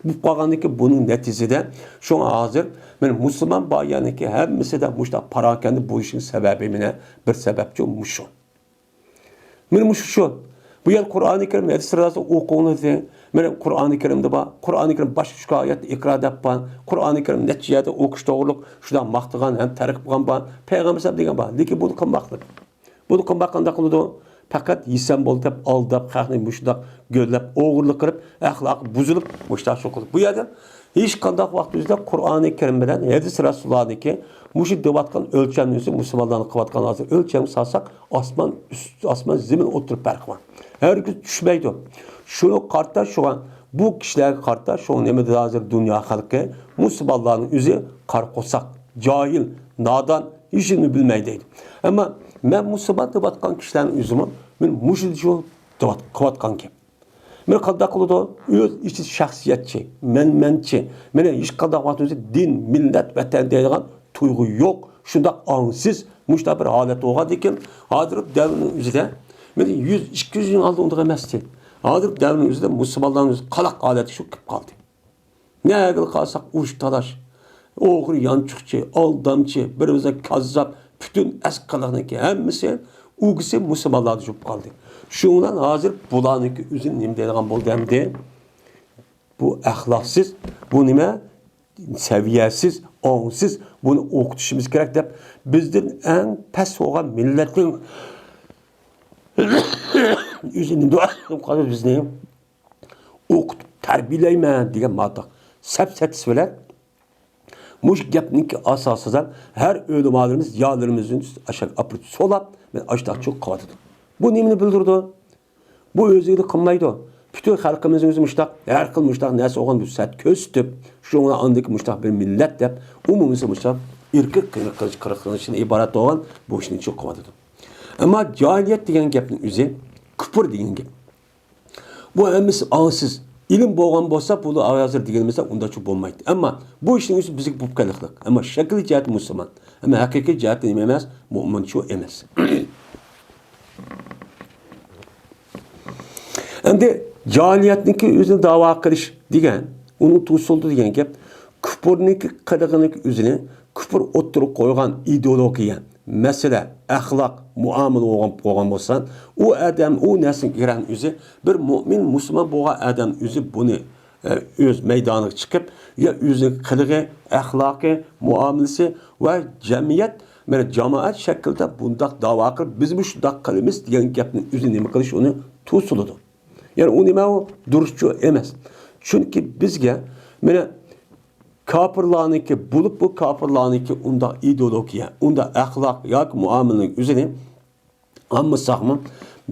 بولۇپ قالغاندىن كېيىن بۇنىڭ نەتىجىسىدە، شۇڭا ھازىر مانا مۇسۇلمان بايانىكى ھەممىسىدە مۇشۇنداق پاراكەندە بولۇشنىڭ سەۋەبى مانا بىر سەۋەبچۇ مۇشۇ. مانا مۇشۇ شۇ. بۇ يەر قۇرئانى كەرىم ھەدىسلەر ئوقۇڭلار دېسە، مانا قۇرئانى كەرىمدە بار. قۇرئانى كەرىم باشقا شۇ ئايەتتە ئىقرا دەپ بار. قۇرئانى كەرىم نەچچە يەردە ئوقۇش توغرۇلۇق شۇنداق ماختىغان ھەم تەرغىب قىلغان بار. پەيغەمبەر دېگەن بار. لېكىن بۇنى قىلماقلىق. بۇنى قىلماق قانداق قىلىدۇ؟ پەقەت يېسەم بولدى دەپ ئالداپ، خەقنى مۇشۇنداق گۆرلەپ، ئوغرىلىق قىلىپ، ئەخلاقى بۇزۇلۇپ، مۇشۇنداق شۇ قىلىدۇ. بۇ يەردە ھېچقانداق ۋاقىت ئۆزىدە قۇرئانى كەرىم بىلەن ھەدىس رەسۇلۇللانىڭكى مۇشۇ دەۋاتقان ئۆلچەمنى ئۆزى مۇسۇلمانلارنىڭ قىلىۋاتقان ھازىر ئۆلچەمگە سالساق، ئاسمان ئۈست، ئاسمان زېمىن ئوتتۇرا پەرقى بار. ھەرگىز چۈشمەيدۇ. شۇنى قارىتا شۇڭا بۇ كىشىلەرگە قارىتا شۇ نېمىدە ھازىر دۇنيا خەلقى مۇسۇلمانلارنىڭ ئۆزى قارا قورساق، جاھىل، نادان، ھېچنېمە بىلمەي دەيدۇ. ئەمما مەن مۇسۇلمان دەۋاتقان كىشىلەرنىڭ ئۆزىمۇ مەن مۇشۇ شۇ دەۋات-، قىلىۋاتقان گەپ. مانا قانداق قىلىدۇ؟ ئۆز ئىچىدە شەخسىيەتچى، مەنمەنچى. مانا ھېچقانداق ۋاقىت ئۆزى دىن، مىللەت، ۋەتەن دەيدىغان تۇيغۇ يوق. شۇنداق ئاڭسىز، مۇشۇنداق بىر ھالەت بولغاندىكىن، ھازىر دەۋرنىڭ ئۆزىدە، مانا يۈز، ئىككى يۈز يىل ئالدى ئۇنداق ئەمەستى. ھازىر دەۋرنىڭ ئۆزىدە مۇسۇلمانلارنىڭ ئۆزى قالاق ھالەتكە شۇ كىرىپ قالدى. نەگىلا قارىساق ئۇرۇش تالاش، ئوغرى يانچۇقچى، ئالدامچى، بىر ئۆزى كاززاپ، پۈتۈن ئەسقىلىقنىڭكى ھەممىسى ئۇگىسى مۇسۇلمانلاردا چۈشۈپ قالدى. شۇنىڭ بىلەن ھازىر بۇلارنىڭكى ئۆزى نېمە دەيدىغان بولدى ئەمدى؟ بۇ ئەخلاقسىز، بۇ نېمە؟ سەۋىيەسىز، ئاڭسىز، بۇنى ئوقۇتۇشىمىز كېرەك دەپ، بىزدىن ئەڭ پەس بولغان مىللەتنىڭ ئۆزى نېمە دەپ قالدى بىزنى؟ ئوقۇتۇپ تەربىيەلەيمەن دېگەن ماتاق سەپسەتىسى بىلەن مۇشۇ گەپنىڭكى ئاساسىدا ھەر ئۆلىمالىرىمىز، يالىرىمىزنى ئاشاق ئاپىرىپ سولاپ، مەن ئاشتاقچۇ قىلىۋاتىدۇ. بۇ نېمىنى بىلدۈرىدۇ؟ بۇ ئۆزىگە قىلمايدۇ. پۈتۈن خەلقىمىزنىڭ ئۆزى مۇشتاق، ھەر خىل مۇشتاق نەرسە بولغان بۇ سەت كۆرسىتىپ، شۇڭا ئاندىكى مۇشتاق بىر مىللەت دەپ ئومۇمىي مۇشتاق ئىرقىي قىرغىنچىلىقتىن ئىبارەت بولغان بۇ ئىشنى چوقۇۋاتىدۇ. ئەمما جاھىلىيەت دېگەن گەپنىڭ ئۆزى، كۇپۇر دېگەن گەپ. بۇ ھەممىسى ئاڭسىز. ئىلىم بولغان بولسا، بۇ ھازىر دېگىنىمىزدە ئۇنداقچە بولمايتتى. ئەمما بۇ ئىشنىڭ ئۆزى بىزگە بولۇپ كەللىقلىق. ئەمما شەكلىي جەھەتتە مۇسۇلمان. ئەمما ھەقىقىي جەھەتتە نېمە ئەمەس؟ مۇئمىنچۇ ئەمەس. ئەمدى جاھىلىيەتنىڭكى ئۆزىنى داۋا قىلىش دېگەن، ئۇنىڭ توسۇلدى دېگەن گەپ، كۇپۇرنىڭكى قىلىقىنىڭكى ئۆزىنى كۇپۇر ئوتتۇرىغا قويغان ئىدېئولوگىيە، مەسىلە، ئەخلاق، مۇئامىلە بولغان، بولغان بولسا، ئۇ ئادەم، ئۇ نەرسىنى كۆرگەن ئۆزى، بىر مۇئمىن، مۇسۇلمان بولغان ئادەم ئۆزى بۇنى، ئە، ئۆز مەيدانىغا چىقىپ، يا ئۆزىنىڭ قىلىقى، ئەخلاقى، مۇئامىلىسى ۋە جەمئىيەت، مانا، جامائەت شەكلىدە بۇنداق داۋا قىلىپ، بىزمۇ شۇنداق قىلىمىز دېگەن گەپنى ئۆزى نېمە قىلىش ئۇنى توسۇلىدۇ. يەنى ئۇ نېمە ئۇ؟ دۇرۇسچۇ ئەمەس. چۈنكى بىزگە، مانا، كاپىرلارنىڭكى، بولۇپ بۇ كاپىرلارنىڭكى ئۇنداق ئىدېئولوگىيە، ئۇنداق ئەخلاق ياكى مۇئامىلىنىڭ ئۆزىنى ئالمىساقمۇ،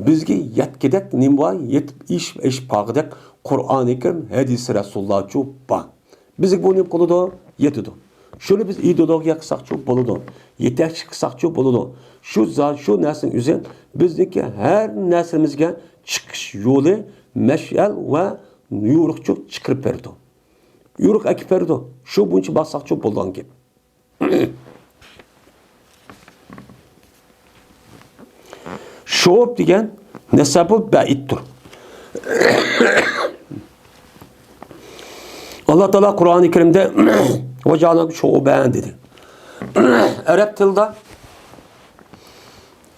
بىزگە يەتكۈدەك نېمە بار؟ يېتىپ ئېشىپ، ئېشىپ قالغۇدەك قۇرئانى كەرىم، ھەدىسى رەسۇلۇللاچۇ بار. بىزگە بۇ نېمە قىلىدۇ؟ يېتىدۇ. شۇنى بىز ئىدېئولوگىيە قىلساقچۇ بولىدۇ. يېتەكچى قىلساقچۇ بولىدۇ. شۇ زا-، شۇ نەرسىنىڭ ئۆزى بىزنىڭكى ھەر نەرسىمىزگە چىقىش يولى، مەشئەل ۋە يورۇقچۇ چىقىرىپ بېرىدۇ. يورۇق ئەكىپ بېرىدۇ. شۇ بويىچە باقساقچۇ بولىدىغان گەپ. شوئۇب دېگەن نەسەبۇ بەئىدتۇر. ئاللا تائالا قۇرئانى كەرىمدە «ۋەجەئەلناكۇم شۇئۇبەن» دېدى. ئەرەب تىلىدا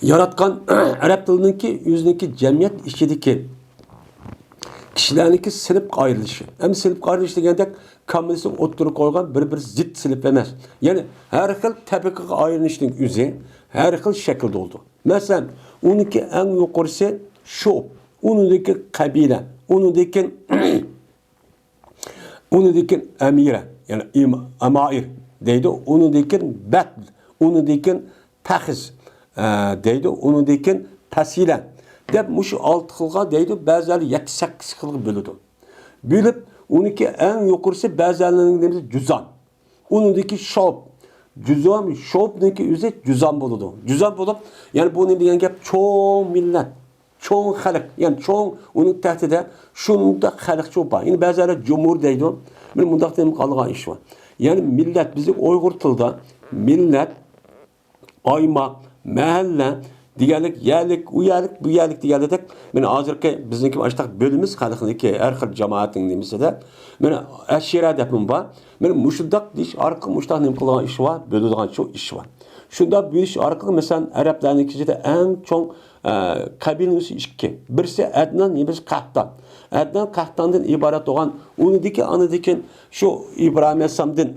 ياراتقان، ئەرەب تىلىنىڭكى ئۆزىنىڭكى جەمئىيەت ئىچىدىكى كىشىلەرنىڭكى سىنىپقا ئايرىلىشى. ئەمدى سىنىپقا ئايرىلىش دېگەندەك، كامىلىسى ئوتتۇرىغا قويغان بىر-بىر زىت سىنىپ ئەمەس. يەنى ھەر خىل تەبىقىگە ئايرىلىشنىڭ ئۆزى ھەر خىل شەكىلدە بولىدۇ. مەسىلەن، ئۇنىڭكى ئەڭ يۇقىرىسى شۇئۇب، ئۇنىڭدىن كېيىن قەبىلە، ئۇنىڭدىن كېيىن، ئۇنىڭدىن كېيىن ئەمىرە، يەنى ئىم-، ئەمائىر دەيدۇ، ئۇنىڭدىن كېيىن بەتل، ئۇنىڭدىن كېيىن پەخىز، ئە، دەيدۇ. ئۇنىڭدىن كېيىن پەسىلە دەپ مۇشۇ ئالتە خىلغا دەيدۇ. بەزىلەر يەتتە، سەككىز خىلغا بۆلىدۇ. بۆلۈپ، ئۇنىڭكى ئەڭ يۇقىرىسى بەزىلەرنىڭ نېمىسى جۇزام. ئۇنىڭدىن كېيىن شوب. جۇزام، شوبنىڭكى ئۆزى جۇزام بولىدۇ. جۇزام بولۇپ، يەنى بۇ نېمە دېگەن گەپ؟ چوڭ مىللەت. چوڭ خەلق، يەنى چوڭ ئۇنىڭ تەھتىدە شۇنداق خەلقچۇ بار. يەنى بەزىلەر جۇمھۇر دەيدۇ. مانا مۇنداق دېمەك قالغان ئىش بار. يەنى مىللەت، بىزنىڭ ئۇيغۇر تىلىدا مىللەت، ئايماق، مەھەللە دېگەنلىك، يەرلىك، ئۇ يەرلىك، بۇ يەرلىك دېگەنلىك. مانا ھازىرقى بىزنىڭكى ئاشتاق بۆلىمىز خەلقنىڭكى، ھەر خىل جامائەتنىڭ نېمىسىدە. مانا ئەشىرە دەپمۇ بار. مانا مۇشۇنداق دېيىش ئارقىلىق مۇشۇنداق نېمە قىلغان ئىش بار، بۆلىدىغان شۇ ئىش بار. شۇنداق بۆلۈش ئارقىلىق، مەسىلەن، ئەرەبلەرنىڭ ئىچىدە ئەڭ چوڭ، ئە، قەبىلىنىڭ ئىككى. بىرسى ئەدنان، يەنە بىرسى قەھتان. ئەدنان قەھتاندىن ئىبارەت بولغان، ئۇنىڭدىكى، ئاندىكىن شۇ ئىبراھىم ئەلەيھىسسالامدىن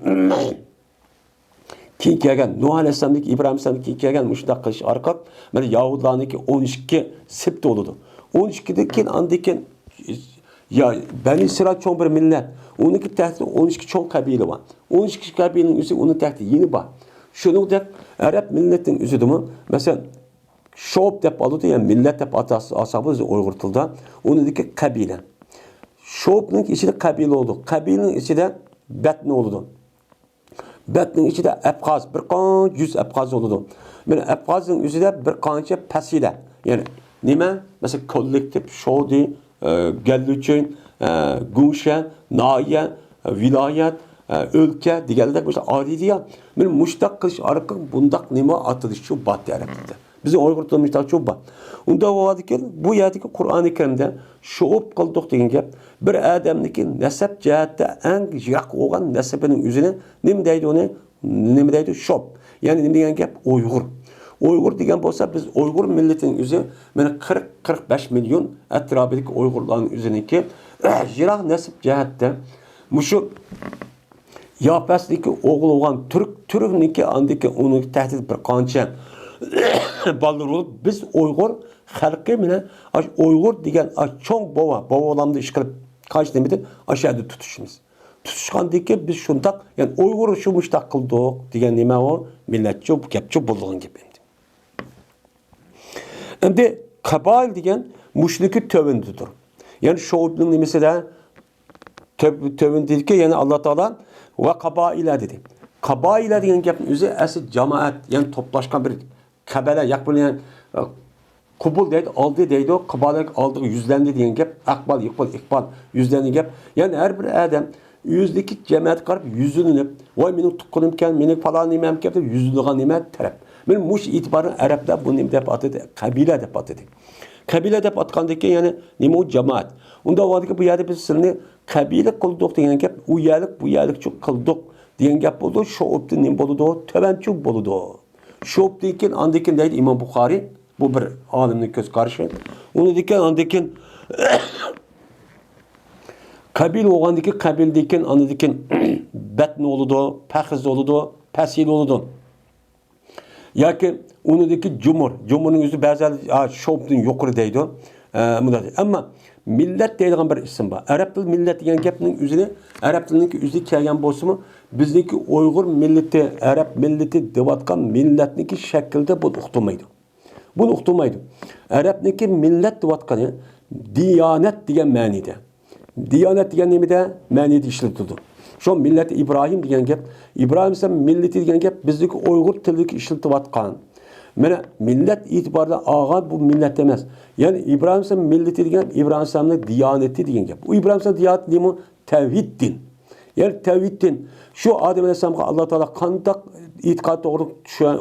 كېيىن كەلگەن، نۇھ ئەلەيھىسسالامدىكى، ئىبراھىم ئەلەيھىسسالامدىكى كېيىن كەلگەن مۇشۇنداق قىلىش ئارقىلىق، مانا يەھۇدلارنىڭكى ئون ئىككى سىپتى بولىدۇ. ئون ئىككىدىن كېيىن ئاندىن كېيىن، يا، بەنى ئىسرائىل چوڭ بىر مىللەت. ئۇنىڭكى تەھتىدە ئون ئىككى چوڭ قەبىلە بار. ئون ئىككى قەبىلىنىڭ ئۆزى ئۇنىڭ تەھتىدە يەنە بار. شۇنىڭدەك ئەرەب مىللىتىنىڭ ئۆزىدىمۇ، مەسىلەن، شوئۇب دەپ ئاتىلىدۇ، يەنى مىللەت دەپ ئاتاس-، ئاتىساق بولىدۇ ئۇيغۇر تىلىدا. ئۇنىڭدىكى قەبىلە. شوئۇبنىڭ ئىچىدە قەبىلە بولىدۇ. قەبىلىنىڭ ئىچىدە بەتنى بولىدۇ. بەتنىڭ ئىچىدە ئەبخاز، بىر قانچە يۈز ئەبخاز بولىدۇ. مانا ئەبخازنىڭ ئۆزىدە بىر قانچە پەسىلە. يەنى نېمە؟ مەسىلەن، كوللېكتىپ، شودى، ئە، گەنلۈچۈن، ئە، گۇڭشە، ناھىيە، ۋىلايەت، ئە، ئۆلكە دېگەندەك مۇشۇ ئارىدىيا. مانا مۇشۇنداق قىلىش ئارقىلىق بۇنداق نېمە ئاتىلىشى بار ئەرەب تىلىدا. بىزنىڭ ئۇيغۇر تىلىمىزدا شۇ بار. ئۇنداق بولغاندىكىن، بۇ يەردىكى قۇرئانى كەرىمدە شوئۇب قىلدۇق دېگەن گەپ، بىر ئادەمنىڭكى نەسەب جەھەتتە ئەڭ يىراق بولغان نەسىبىنىڭ ئۆزىنى نېمە دەيدۇ ئۇنى؟ نېمە دەيدۇ؟ شوئۇب. يەنى نېمە دېگەن گەپ؟ ئۇيغۇر. ئۇيغۇر دېگەن بولسا، بىز ئۇيغۇر مىللىتىنىڭ ئۆزى، مانا، قىرىق، قىرىق بەش مىليون ئەتراپىدىكى ئۇيغۇرلارنىڭ ئۆزىنىڭكى يىراق نەسەب جەھەتتە مۇشۇ ياپەسنىڭكى ئوغلى بولغان تۈرك، تۈركنىڭكى ئاندىكى ئۇنىڭ تەھتىدە بىر قانچە بالىلىرى بولۇپ، بىز ئۇيغۇر خەلقى مانا ئاشۇ ئۇيغۇر دېگەن ئاشۇ چوڭ بوۋا، بوۋىلاردا ئىش قىلىپ، قانچە نېمىدىن ئاشۇ يەردە تۇتۇشىمىز. تۇتۇشقاندىن كېيىن بىز شۇنداق، يەنى ئۇيغۇر شۇ مۇشتاق قىلدۇق دېگەن نېمە ئۇ؟ مىللەتچۇ، گەپچۇ بولىدىغان گەپ ئەمدى. ئەمدى قابائىل دېگەن مۇشۇنىڭكى تۆۋىنىدىدۇر. يەنى شوئۇبنىڭ نېمىسىدە تۆ-، تۆۋىنىدىكى، يەنى ئاللا تائالا ۋە قابائىلە دېدى. قابائىلە دېگەن گەپنىڭ ئۆزى ئەسلى جامائەت، يەنى توپلاشقان بىر قەبىلە، ياق بىلەن، ئە، قۇبۇل دەيدۇ، ئالدى دەيدۇ، قابائىلە ئالدىغا يۈزلەندى دېگەن گەپ، ئەقبال، ئىقبال، ئىقبال، يۈزلەندى گەپ. يەنى ھەر بىر ئادەم ئۆزىدىكى جەمەتكە قاراپ يۈزلىنىپ، ۋاي، مېنىڭ تۇغقىنىمكەن، مېنىڭ پالان نېمەمكەن دەپ يۈزلىنىدىغان نېمە تەرەپ. مانا مۇشۇ ئېتىبارنى ئەرەبلەر بۇ نېمە دەپ ئاتىدى؟ قەبىلە دەپ ئاتىدى. قەبىلە دەپ ئاتىغاندىن كېيىن، يەنى نېمە ئۇ؟ جامائەت. ئۇنداق بولغاندىكىن بۇ يەردە بىز سىلىنى قەبىلە قىلدۇق دېگەن گەپ، ئۇ يەرلىك، بۇ يەرلىكچۇ قىلدۇق دېگەن گەپ بولىدۇ. شوئۇبتىن نېمە بولىدۇ؟ تۆۋەنچۇ بولىدۇ. شوئۇبتىن كېيىن، ئاندىن كېيىن دەيدۇ ئىمام بۇخارىي، بۇ بىر ئالىمنىڭ كۆز قارىشى. ئۇنىڭدىن كېيىن، ئاندىن كېيىن قەبىلە بولغاندىن كېيىن، قەبىلىدىن كېيىن، ئاندىن كېيىن بەتنى بولىدۇ، پەخز بولىدۇ، پەسىل بولىدۇ. ياكى ئۇنىڭدىكى جۇمۇر. جۇمۇرنىڭ ئۆزى بەزىلەر، ئا، شوئۇبتىن يۇقىرى دەيدۇ. ئە، مۇنداق دەيدۇ. ئەمما مىللەت دەيدىغان بىر ئىسىم بار. ئەرەب تىلى مىللەت دېگەن گەپنىڭ ئۆزىنى، ئەرەب تىلىنىڭكى ئۆزى كەلگەن بولسىمۇ، بىزنىڭكى ئۇيغۇر مىللىتى، ئەرەب مىللىتى دەۋاتقان مىللەتنىڭكى شەكلىدە بۇنى ئۇقتۇرمايدۇ. بۇنى ئۇقتۇرمايدۇ. ئەرەبنىڭكى مىللەت دەۋاتقىنى دىيانەت دېگەن مەنىدە. دىيانەت دېگەن نېمىدە؟ مەنىدە ئىشلىتىلىدۇ. شۇ مىللەت ئىبراھىم دېگەن گەپ، ئىبراھىم ئەلەيھىسسالام مىللىتى دېگەن گەپ بىزدىكى ئۇيغۇر تىلىدىكى ئىشلىتىۋاتقان. مانا مىللەت ئېتىبارىدا ئالغان بۇ مىللەت ئەمەس. يەنى ئىبراھىم ئەلەيھىسسالام مىللىتى دېگەن ئىبراھىم ئەلەيھىسسالامنىڭ دىيانىتى دېگەن گەپ. ئۇ ئىبراھىم ئەلەيھىسسالام دىيانىتى نېمە؟ تەۋھىد دىن. يەنى تەۋھىد دىن. شۇ ئادەم ئەلەيھىسسالامغا ئاللا تائالا قانداق ئېتىقاد توغرىلىق چۈشەن-،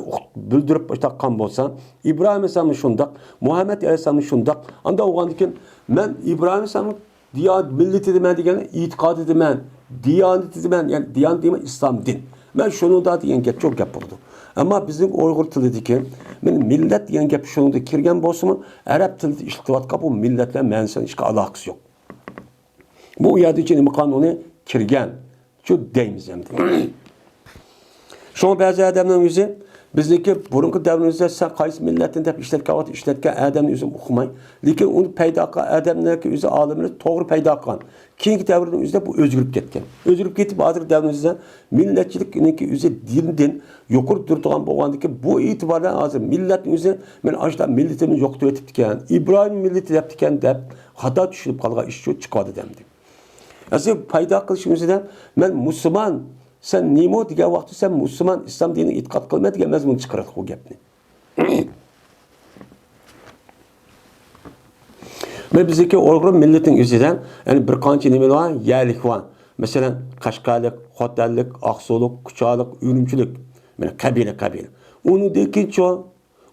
بىلدۈرۈپ باشلاپ قىلغان بولسا، ئىبراھىم ئەلەيھىسسالاممۇ شۇنداق، مۇھەممەد ئەلەيھىسسالاممۇ شۇنداق. ئانداق بولغاندىن كېيىن، مەن ئىبراھىم ئەلەيھىسسالامنىڭ دىيا-، مىللىتى دېمەن دېگەن، ئېتىقادى دېمەن، دىيانىتى دېمەن، يەنى دىيانەت دېمەن ئىسلام دىن. مەن شۇنىڭدا دېگەن گەپ چوڭ گەپ بولىدۇ. ئەمما بىزنىڭ ئۇيغۇر تىلىدىكى مىللەت دېگەن گەپ شۇنىڭدا كىرگەن بولسىمۇ، ئەرەب تىلىدا ئىشلىتىۋاتقان بۇ مىللەت بىلەن مەنىسىنىڭ ھېچ ئالاقىسى يوق. بۇ يەردىچۇ نېمە قانۇنى كىرگەن؟ شۇ دەيمىز ئەمدى. شۇڭا بەزى ئادەمنىڭ ئۆزى بىزنىڭكى بۇرۇنقى دەۋرىمىزدە سەن قايسى مىللەتتىن دەپ ئىشلەتكەن ۋاقىت ئىشلەتكەن ئادەمنى ئۆزۈم ئۇقماي. لېكىن ئۇنى پەيدا قىلغان ئادەمنىڭكى ئۆزى ئالىملىرى توغرا پەيدا قىلغان. كېيىنكى دەۋرنىڭ ئۆزىدە بۇ ئۆزگىرىپ كەتكەن. ئۆزگىرىپ كېتىپ ھازىرقى دەۋرىمىزدە مىللەتچىلىكنىڭكى ئۆزى دىندىن يۇقىرى تۇرىدىغان بولغاندىكىن بۇ ئېتىبار بىلەن ھازىر مىللەتنىڭ ئۆزى مەن ئاشۇنداق مىللىتىمنى يوقىتىۋېتىپتىكەن، ئىبراھىم مىللىتى دەپتىكەن دەپ خاتا چۈشىنىپ قالغان ئىش شۇ چىقىۋاتىدۇ ئەمدى. ئەسلى پەيدا قىلىشنىڭ ئۆزىدە مەن مۇسۇلمان، سەن نېمە دېگەن ۋاقىتتا سەن مۇسۇلمان، ئىسلام دىنىغا ئېتىقاد قىلىمەن دېگەن مەزمۇن چىقىرىدۇ بۇ گەپنى. مانا بىزدىكى ئۇيغۇر مىللىتىنىڭ ئىچىدە، يەنى بىر قانچە نېمىلەر بار، يەرلىك بار. مەسىلەن، قەشقەرلىك، خوتەنلىك، ئاقسۇلۇق، كۇچالىق، ئۈرۈمچىلىك. مانا قەبىلە، قەبىلە. ئۇنىڭدىن كېيىنچۇ،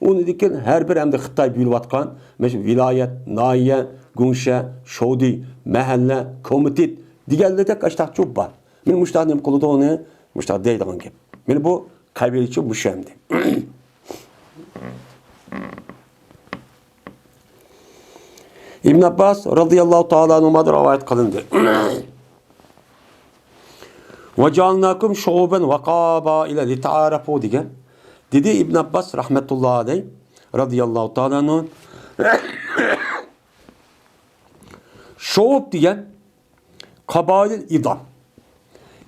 ئۇنىڭدىن كېيىن ھەر بىر ئەمدى خىتاي بۆلۈۋاتقان، مانا شۇ ۋىلايەت، ناھىيە، گۇڭشە، شودى، مەھەللە، كومىتېت دېگەنلەردەك ئاشتاقچۇ بار. مانا مۇشتاق نېمە قىلىدۇ ئۇنى؟ مۇشتاق دەيدىغان گەپ. مانا بۇ قەبىلىچۇ مۇشۇ ئەمدى. ئىبن ئابباس رازىياللاھۇ تائالا ئەنھۇمادىن رىۋايەت قىلىندى. «وجعلناكم شعوبا وقبائل لتعارفوا» دېگەن. دېدى ئىبن ئابباس رەھمەتۇللاھى ئەلەيھ، رازىياللاھۇ تائالا ئەنھۇ. شوئۇب دېگەن قابائىل ئىدام.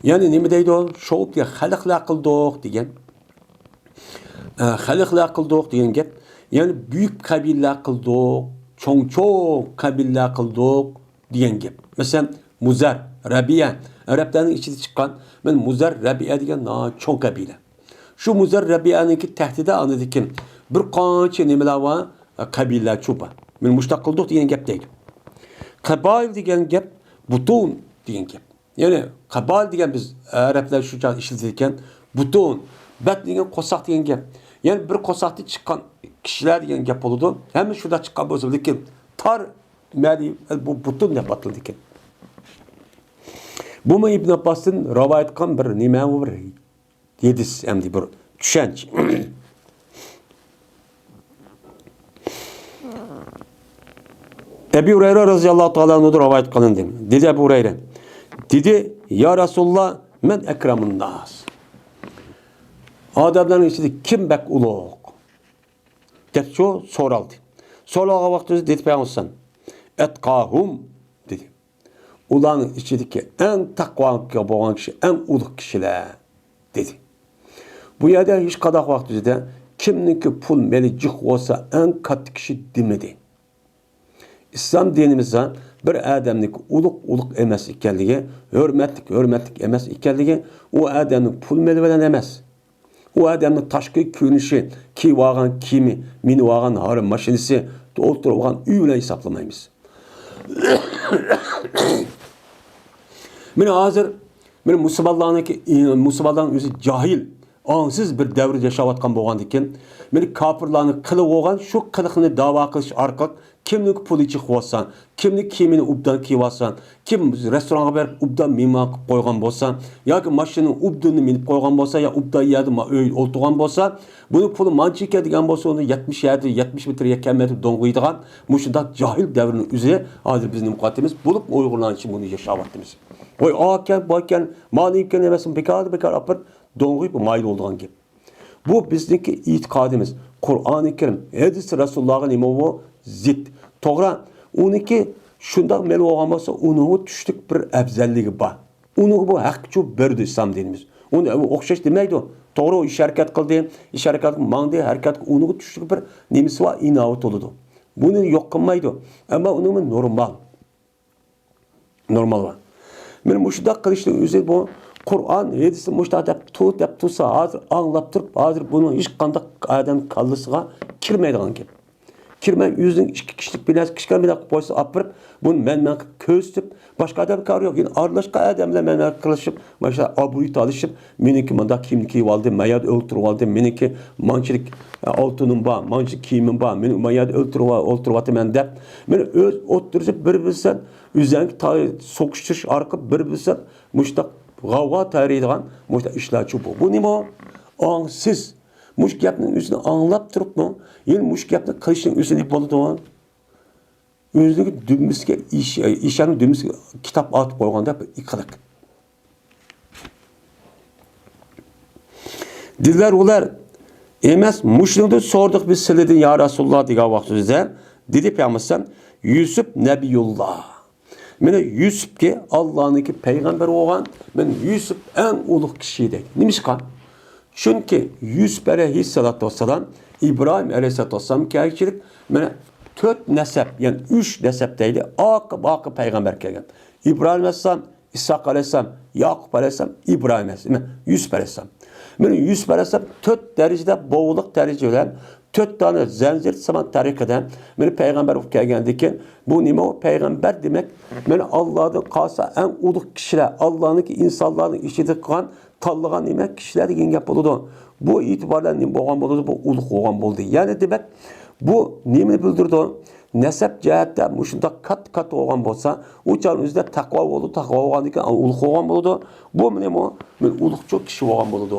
يەنى نېمە دەيدۇ؟ شوئۇب دېگەن خەلقلەر قىلدۇق دېگەن. ئە، خەلقلەر قىلدۇق دېگەن گەپ. يەنى بۈيۈك قەبىلىلەر قىلدۇق، چوڭ-چوڭ قەبىلىلەر قىلدۇق دېگەن گەپ. مەسىلەن، مۇزەر، رەبىئە، ئەرەبلەرنىڭ ئىچىدە چىققان، مەن مۇزەر، رەبىئە دېگەن ناھايىتى چوڭ قەبىلە. شۇ مۇزەر، رەبىئەنىڭكى تەھتىدە ئاندىن كېيىن بىر قانچە نېمىلەر بار، قەبىلىلەرچۇ بار. مانا مۇشۇنداق قىلدۇق دېگەن گەپ دەيدۇ. قابائىل دېگەن گەپ، بۇتۇن دېگەن گەپ. يەنى قابائىل دېگەن بىز ئەرەبلەر شۇ چاغ ئىشلىتىدىكەن. بۇتۇن، بەت دېگەن قورساق دېگەن گەپ. يەنى بىر قورساقتىن چىققان كىشىلەر دېگەن گەپ بولىدۇ. ھەممە شۇنداق چىققان بولسا، لېكىن تار مەنىي بۇ بۇتۇن دەپ ئاتىلىدىكەن. بۇمۇ ئىبن ئابباستىن رىۋايەت قىلغان بىر نېمە، بىر ھەدىس ئەمدى بىر چۈشەنچە. ئەبۇ ھۇرەيرە رازىياللاھۇ تائالا ئەنھۇدىن رىۋايەت قىلىندى. دېدى ئەبۇ ھۇرەيرە، دېدى، يا رەسۇلاللا، مەن ئەكرەمۇنناس. ئادەملەرنىڭ ئىچىدە كىم بەك ئۇلۇغ؟ دەپچۇ سورالدى. سورالغان ۋاقتىدا دېدى پەيغەمبەر، ئەتقاھۇم دېدى. ئۇلارنىڭ ئىچىدىكى ئەڭ تەقۋا بولغان كىشى، ئەڭ ئۇلۇغ كىشىلەر دېدى. بۇ يەردە ھېچقانداق ۋاقىت ئۆزىدە كىمنىڭكى پۇل مېلى جىق بولسا ئەڭ كاتتا كىشى دېمىدى. ئىسلام دىنىمىزدا بىر ئادەمنىڭكى ئۇلۇغ ئۇلۇغ ئەمەس ئىكەنلىكى، ھۆرمەتلىك ھۆرمەتلىك ئەمەس ئىكەنلىكى، ئۇ ئادەمنىڭ پۇل مېلى بىلەن ئەمەس. ئۇ ئادەمنىڭ تاشقى كۆرۈنۈشى، كىيىۋالغان كىيىمى، مىنىۋالغان ھارا ماشىنىسى، ئولتۇرۇۋالغان ئۆيى بىلەن ھېسابلىمايمىز. مانا ھازىر، مانا مۇسۇلمانلارنىڭكى، مۇسۇلمانلارنىڭ ئۆزى جاھىل، ئاڭسىز بىر دەۋردە ياشاۋاتقان بولغاندىكىن، مانا كاپىرلارنىڭ قىلىۋالغان شۇ قىلىقنى داۋا قىلىش ئارقىلىق، كىمنىڭ پۇلى جىق بولسا، كىمنىڭ كىيىمىنى ئوبدان كىيىۋالسا، كىم رېستورانغا بېرىپ ئوبدان مېھمان قىلىپ قويغان بولسا، ياكى ماشىنىنى ئوبدىنى مىنىپ قويغان بولسا، يا ئوبدان يەردە ما-، ئۆي ئولتۇرغان بولسا، بۇنىڭ پۇلى مانچە ئىكەن دېگەن بولسا، ئۇنى يەتمىش يەردە، يەتمىش مېتىر يەكەن مېتىر دوڭغىيدىغان مۇشۇنداق جاھىل دەۋرنىڭ ئۆزى ھازىر بىز نېمە قىلىۋاتىمىز؟ بولۇپمۇ ئۇيغۇرلارنىڭ ئىچىدە بۇنى ياشاۋاتىمىز. ۋاي، ئاكەن، باكەن، مانىكەن ئەمەسمۇ، بىكار، بىكار ئاپىرىپ دوڭغىيىپ مايىل بولىدىغان گەپ. بۇ بىزنىڭكى ئېتىقادىمىز. قۇرئانى كەرىم، ھەدىس رەسۇلۇللاھقا نېمە بۇ؟ زىت. توغرا، ئۇنىڭكى شۇنداق مەن بولغان بولسا، ئۇنىڭمۇ چۈشلۈك بىر ئەۋزەللىكى بار. ئۇنىڭغا بۇ ھەققىچۇ بەردى ئىسلام دىنىمىز. ئۇنى ئوخشاش دېمەيدۇ. توغرا، ئۇ ئىش ھەرىكەت قىلدى، ئىش ھەرىكەت ماڭدى، ھەرىكەت، ئۇنىڭغا چۈشلۈك بىر نېمىسى بار، ئىناۋىتى بولىدۇ. بۇنى يوق قىلمايدۇ. ئەمما ئۇنىڭمۇ نورمال. نورمال بار. مانا مۇشۇنداق قىلىشنىڭ ئۆزى بۇ قۇرئان، ھەدىسنى مۇشۇنداق دەپ تۇر، دەپ تۇرسا، ھازىر ئاڭلاپ تۇرۇپ، ھازىر بۇنىڭ ھېچقانداق ئادەم كاللىسىغا كىرمەيدىغان گەپ. كىرمەي ئۆزىنىڭ ئىككى كىشىلىك بىناسى، كىچىككىنە بىنا قىلىپ قويسا، ئاپىرىپ، بۇنى مەن، مەن قىلىپ كۆرسىتىپ، باشقا ئادەم كارى يوق. يەنە ئارىلاشقان ئادەم بىلەن مەن، مەن قىلىشىپ، ماشۇنداق ئابرۇي تالىشىپ، مېنىڭكى مۇنداق كىيىمنى كىيىۋالدى، مەن يەردە ئولتۇرۇۋالدى، مېنىڭكى مانچىلىك ئالتۇنۇم بار، مانچىلىك كىيىمىم بار، مېنىڭ مەن يەردە ئولتۇرۇۋا-، ئولتۇرۇۋاتىمەن دەپ، مانا ئۆز ئوتتۇرىسىدا بىر-بىرسىدىن ئۆزەڭگە تا-، سوقۇشتۇرۇش ئارقىلىق بىر-بىرسىدىن مۇشۇنداق غەۋغا تەرەيدىغان مۇشۇنداق ئىشلارچۇ بۇ. بۇ نېمە ئۇ؟ ئاڭسىز. مۇشۇ گەپنىڭ ئۆزىنى ئاڭلاپ تۇرۇپمۇ، يەنە مۇشۇ گەپنى قىلىشنىڭ ئۆزى نېمە بولىدۇ؟ ئۆزىنىڭ دۈمبىسىگە ئىش-، ئىشانىڭ دۈمبىسىگە كىتاب ئارتىپ قويغاندەك بىر ئىقىلىق. دېدىلەر ئۇلار، ئەمەس، مۇشۇنىڭدىن سورىدۇق بىز سىلىدىن، يا رەسۇلاللا، دېگەن ۋاقتىمىزدا، دېدى پەيغەمبەر، يۈسۈپ نەبىيۇللا. مانا يۈسۈپكى ئاللانىڭكى پەيغەمبىرى بولغان، مانا يۈسۈپ ئەڭ ئۇلۇغ كىشى دەيدۇ. نېمىشقا؟ چۈنكى يۈسۈپ ئەلەيھىسسالاتۇ ۋەسسالام، ئىبراھىم ئەلەيھىسسالاتۇ ۋەسسالام كەلگۈچىلىك، مانا تۆت نەسەب، يەنى ئۈچ نەسەب دەيلى، ئارقا-ئارقا پەيغەمبەر كەلگەن. ئىبراھىم ئەلەيھىسسالام، ئىسھاق ئەلەيھىسسالام، ياقۇپ ئەلەيھىسسالام، ئىبراھىم ئەلەيھىسسالام، يۈسۈپ ئەلەيھىسسالام. مانا يۈسۈپ ئەلەيھىسسالام تۆت دەرىجىدە، بوۋىلىق دەرىجە بىلەن تۆت دانە زەنجىر سىمان تەرىقىدە مانا پەيغەمبەر بولۇپ كەلگەندىن كېيىن، بۇ نېمە؟ ئۇ پەيغەمبەر دېمەك، مانا ئاللادىن قالسا ئەڭ ئۇلۇغ كىشىلەر، ئاللانىڭكى ئىنسانلارنىڭ ئىچىدە قىلغان، تاللىغان نېمە؟ كىشىلەر دېگەن گەپ بولىدۇ. بۇ ئېتىبار بىلەن نېمە بولغان بولىدۇ؟ بۇ ئۇلۇغ بولغان بولدى. يەنى دېمەك، بۇ نېمىنى بىلدۈرىدۇ؟ نەسەب جەھەتتە مۇشۇنداق كاتتا-كاتتا بولغان بولسا، ئۇ چاغنىڭ ئۆزىدە تەقۋا بولىدۇ، تەقۋا بولغاندىن كېيىن ئۇلۇغ بولغان بولىدۇ. بۇ مېنىمۇ، مەن ئۇلۇغچۇ كىشى بولغان بولىدۇ،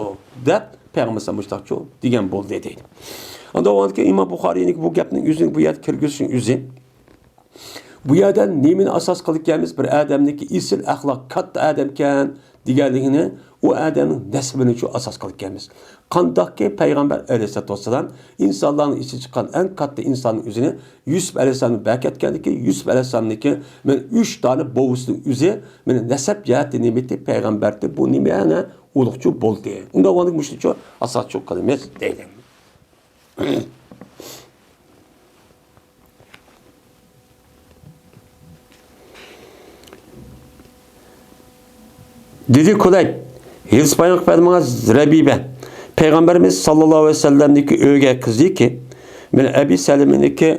دەپ پەيغەمبەر ئەلەيھىسسالام مۇشۇنداقچۇ دېگەن بولدى دەيدۇ. ئاندىن ئىمام بۇخارىينىڭ بۇ گەپنىڭ ئۆزىنى بۇ يەردە كىرگۈزۈشنىڭ ئۆزى، بۇ يەردە نېمىنى ئاساس قىلىپ كەلمىز؟ بىر ئادەمنىڭكى ئېسىل ئەخلاق، كاتتا ئادەمكەن دېگەنلىكىنى، ئۇ ئادەمنىڭ نەسىبىنى شۇ ئاساس قىلىپ كەلمىز. قانداقكى پەيغەمبەر ئەلەيھىسسالاتۇ ۋەسسالام ئىنسانلارنىڭ ئىچىدىن چىققان ئەڭ كاتتا ئىنساننىڭ ئۆزىنى يۈسۈپ ئەلەيھىسسالامنى بەكەتكەندىكى، يۈسۈپ ئەلەيھىسسالامنىڭكى مانا ئۈچ دانە بوۋىسىنىڭ ئۆزى مانا نەسەب جەھەتتە نېمىتى؟ پەيغەمبەرتى. بۇ نېمە؟ يەنە ئۇلۇغچۇ بولدى. ئۇنداق بولغاندىكىن مۇشۇنچە ئاساسچۇ قىلىمىز دەيدۇ. دېدى كۇلەيب، ھېرىس پايغا قىلىپ بەرمىڭىز رەبىبە. پەيغەمبىرىمىز ساللاللاھۇ ئەلەيھى ۋەسەللەمنىڭكى ئۆگەي قىزىكى، مانا ئەبى سەلىمىنىڭكى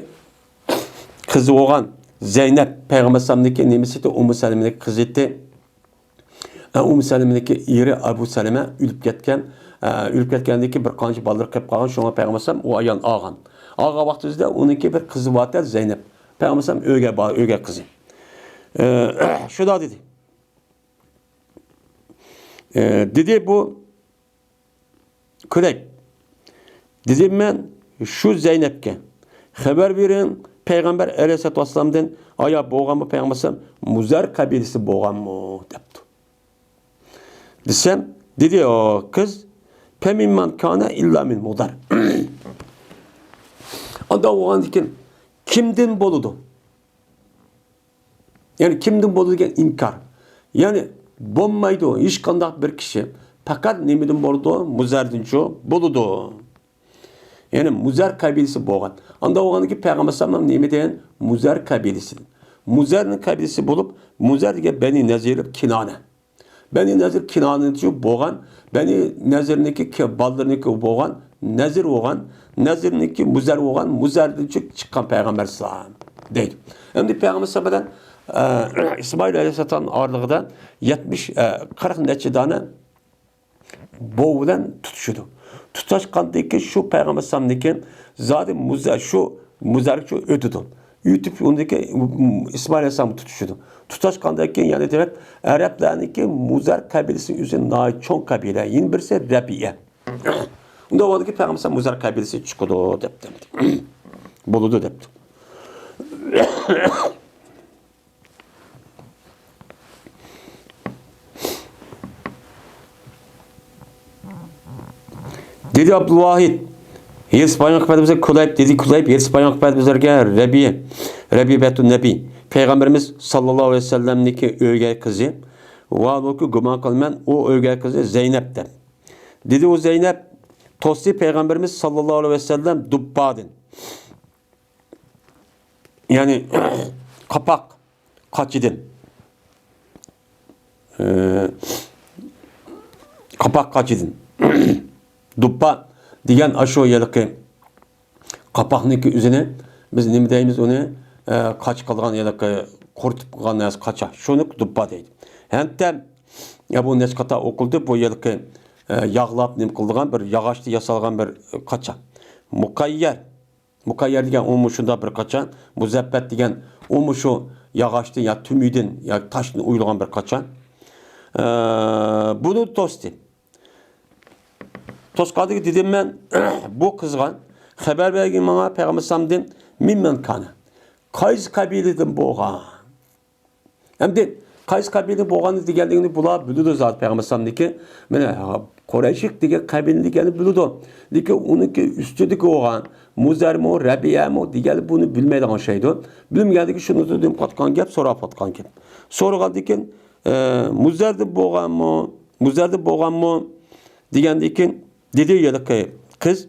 قىزى بولغان زەينەپ، پەيغەمبەر ئەلەيھىسسالامنىڭكى نېمىسى ئىدى؟ ئۇممۇ سەلىمىنىڭكى قىزى ئىدى. ئە، ئۇممۇ سەلىمىنىڭكى ئېرى ئەبۇ سەلىمە ئۆلۈپ كەتكەن. ئە، ئۆلۈپ كەتكەندىن كېيىن بىر قانچە بالىلىرى قېلىپ قالغان. شۇڭا پەيغەمبەر ئەلەيھىسسالام ئۇ ئايالنى ئالغان. ئالغان ۋاقتىمىزدا ئۇنىڭكى بىر قىزى بار ئىدى، زەينەپ. پەيغەمبەر ئەلەيھىسسالام ئۆگەي بار، ئۆگەي قىزى. ئە، شۇنداق دېدى. ئە، دېدى بۇ كۆرەي. دېدىم مەن شۇ زەينەپكە، خەۋەر بېرىڭ، پەيغەمبەر ئەلەيھىسسالاتۇ ۋەسسالامدىن ئايا بولغانمۇ پەيغەمبەر ئەلەيھىسسالام، مۇزەر قەبىلىسى بولغانمۇ دەپتۇ. دېسەم، دېدى ئۇ قىز، پەمىممەن كانە ئىللا مىن مۇدەر. ئانداق بولغاندىكىن كىمدىن بولىدۇ؟ يەنى كىمدىن بولىدۇ دېگەن ئىنكار. يەنى بولمايدۇ ھېچقانداق بىر كىشى. پەقەت نېمىدىن بولىدۇ؟ مۇزەردىنچۇ بولىدۇ. يەنى مۇزەر قەبىلىسى بولغان. ئانداق بولغاندىكىن پەيغەمبەر ئەلەيھىسسالام نېمىدىن؟ مۇزەر قەبىلىسىدىن. مۇزەرنىڭ قەبىلىسى بولۇپ، مۇزەر دېگەن بەنى نەزىر كىنانە. بەنى نەزىر كىنانىچۇ بولغان، بەنى نەزىرنىڭكى كى-، بالىلىرىنىڭكى بولغان، نەزىر بولغان، نەزىرنىڭكى مۇزەر بولغان، مۇزەردىنچۇ چىققان پەيغەمبەر ئەلەيھىسسالام دەيدۇ. ئەمدى پەيغەمبەر ئەلەيھىسسالام بىلەن، ئە، ئىسمائىل ئەلەيھىسسالام ئارىلىقىدا يەتمىش، ئە، قىرىق نەچچە دانە بوۋا بىلەن تۇتىشىدۇ. تۇتاشقاندىن كېيىن شۇ پەيغەمبەر ئەلەيھىسسالامدىن كېيىن زادى مۇزەر، شۇ مۇزەرچۇ ئۆتىدۇ. ئۆتۈپ ئۇندىن كېيىن ئىسمائىل ئەلەيھىسسالام تۇتۇشىدۇ. تۇتاشقاندىن كېيىن يەنە دېمەك، ئەرەبلەرنىڭكى مۇزەر قەبىلىسى ئۆزى ناھايىتى چوڭ قەبىلە. يەنە بىرسى رەبىئە. ئۇنداق بولغاندىكىن پەيغەمبەر ئەلەيھىسسالام مۇزەر قەبىلىسى چىقىدۇ دەپتۇ. بولىدۇ دەپتۇ. دېدى ئابدۇلۋاھىد، ھېرىس پايغەمبەر ئەپەندىمىزگە كۇلەيب، دېدى كۇلەيب، ھېرىس پايغەمبەر ئەپەندىمىزگە رەبىئە، رەبىئەتۇن نەبىي، پەيغەمبىرىمىز ساللاللاھۇ ئەلەيھى ۋەسەللەمنىڭكى ئۆگەي قىزى، ۋە بۇكى گۇمان قىلىمەن ئۇ ئۆگەي قىزى زەينەپتە. دېدى ئۇ زەينەپ، توستى پەيغەمبىرىمىز ساللاللاھۇ ئەلەيھى ۋەسەللەم دۇببادىن. يەنى قاپاق قاچىدىن. ئى، قاپاق قاچىدىن. دۇپپا دېگەن ئاشۇ ھېلىقى قاپاقنىڭكى ئۆزىنى بىز نېمە دەيمىز ئۇنى؟ ئى، قاچا قىلىدىغان ھېلىقى قۇرۇتۇپ قىلغان نەرسە قاچا. شۇنى دۇپپا دەيدۇ. ھەمتەم، يا بۇ نەچچە قاتا ئوقۇلدى، بۇ ھېلىقى، ئى، ياغلاپ نېمە قىلىدىغان بىر ياغاچتىن ياسالغان بىر قاچا. مۇقەييەر. مۇقەييەر دېگەن ئۇمۇ شۇنداق بىر قاچا. مۇزەببەت دېگەن ئۇمۇ شۇ ياغاچتىن يا تۈمۈدىن يا تاشتىن ئويۇلغان بىر قاچا. ئە، بۇنى توستى. توسقاندىكى دېدىم مەن، بۇ قىزغا خەۋەر بەرگىن ماڭا پەيغەمبەر ئەلەيھىسسالامدىن، مىممەن كانە. قايسى قەبىلىدىن بولغان؟ ئەمدى قايسى قەبىلە بولغانلىقى دېگەنلىكىنى بۇلار بىلىدۇ زادى پەيغەمبەر ئەلەيھىسسالامنىڭكى. مانا، قۇرەيشىق دېگەن قەبىلە دېگەننى بىلىدۇ. لېكىن ئۇنىڭكى ئۈستىدىكى بولغان مۇزەرمۇ، رەبىئەمۇ دېگەنلىك بۇنى بىلمەيدىغان ئوخشايدۇ. بىلمىگەندىكىن شۇنى دېمەپ قاتقان گەپ، سوراپ قاتقان گەپ. سورىغاندىكىن، ئە، مۇزەردە بولغانمۇ، مۇزەردە بولغانمۇ دېگەندىكىن دېدى ھېلىقى قىز،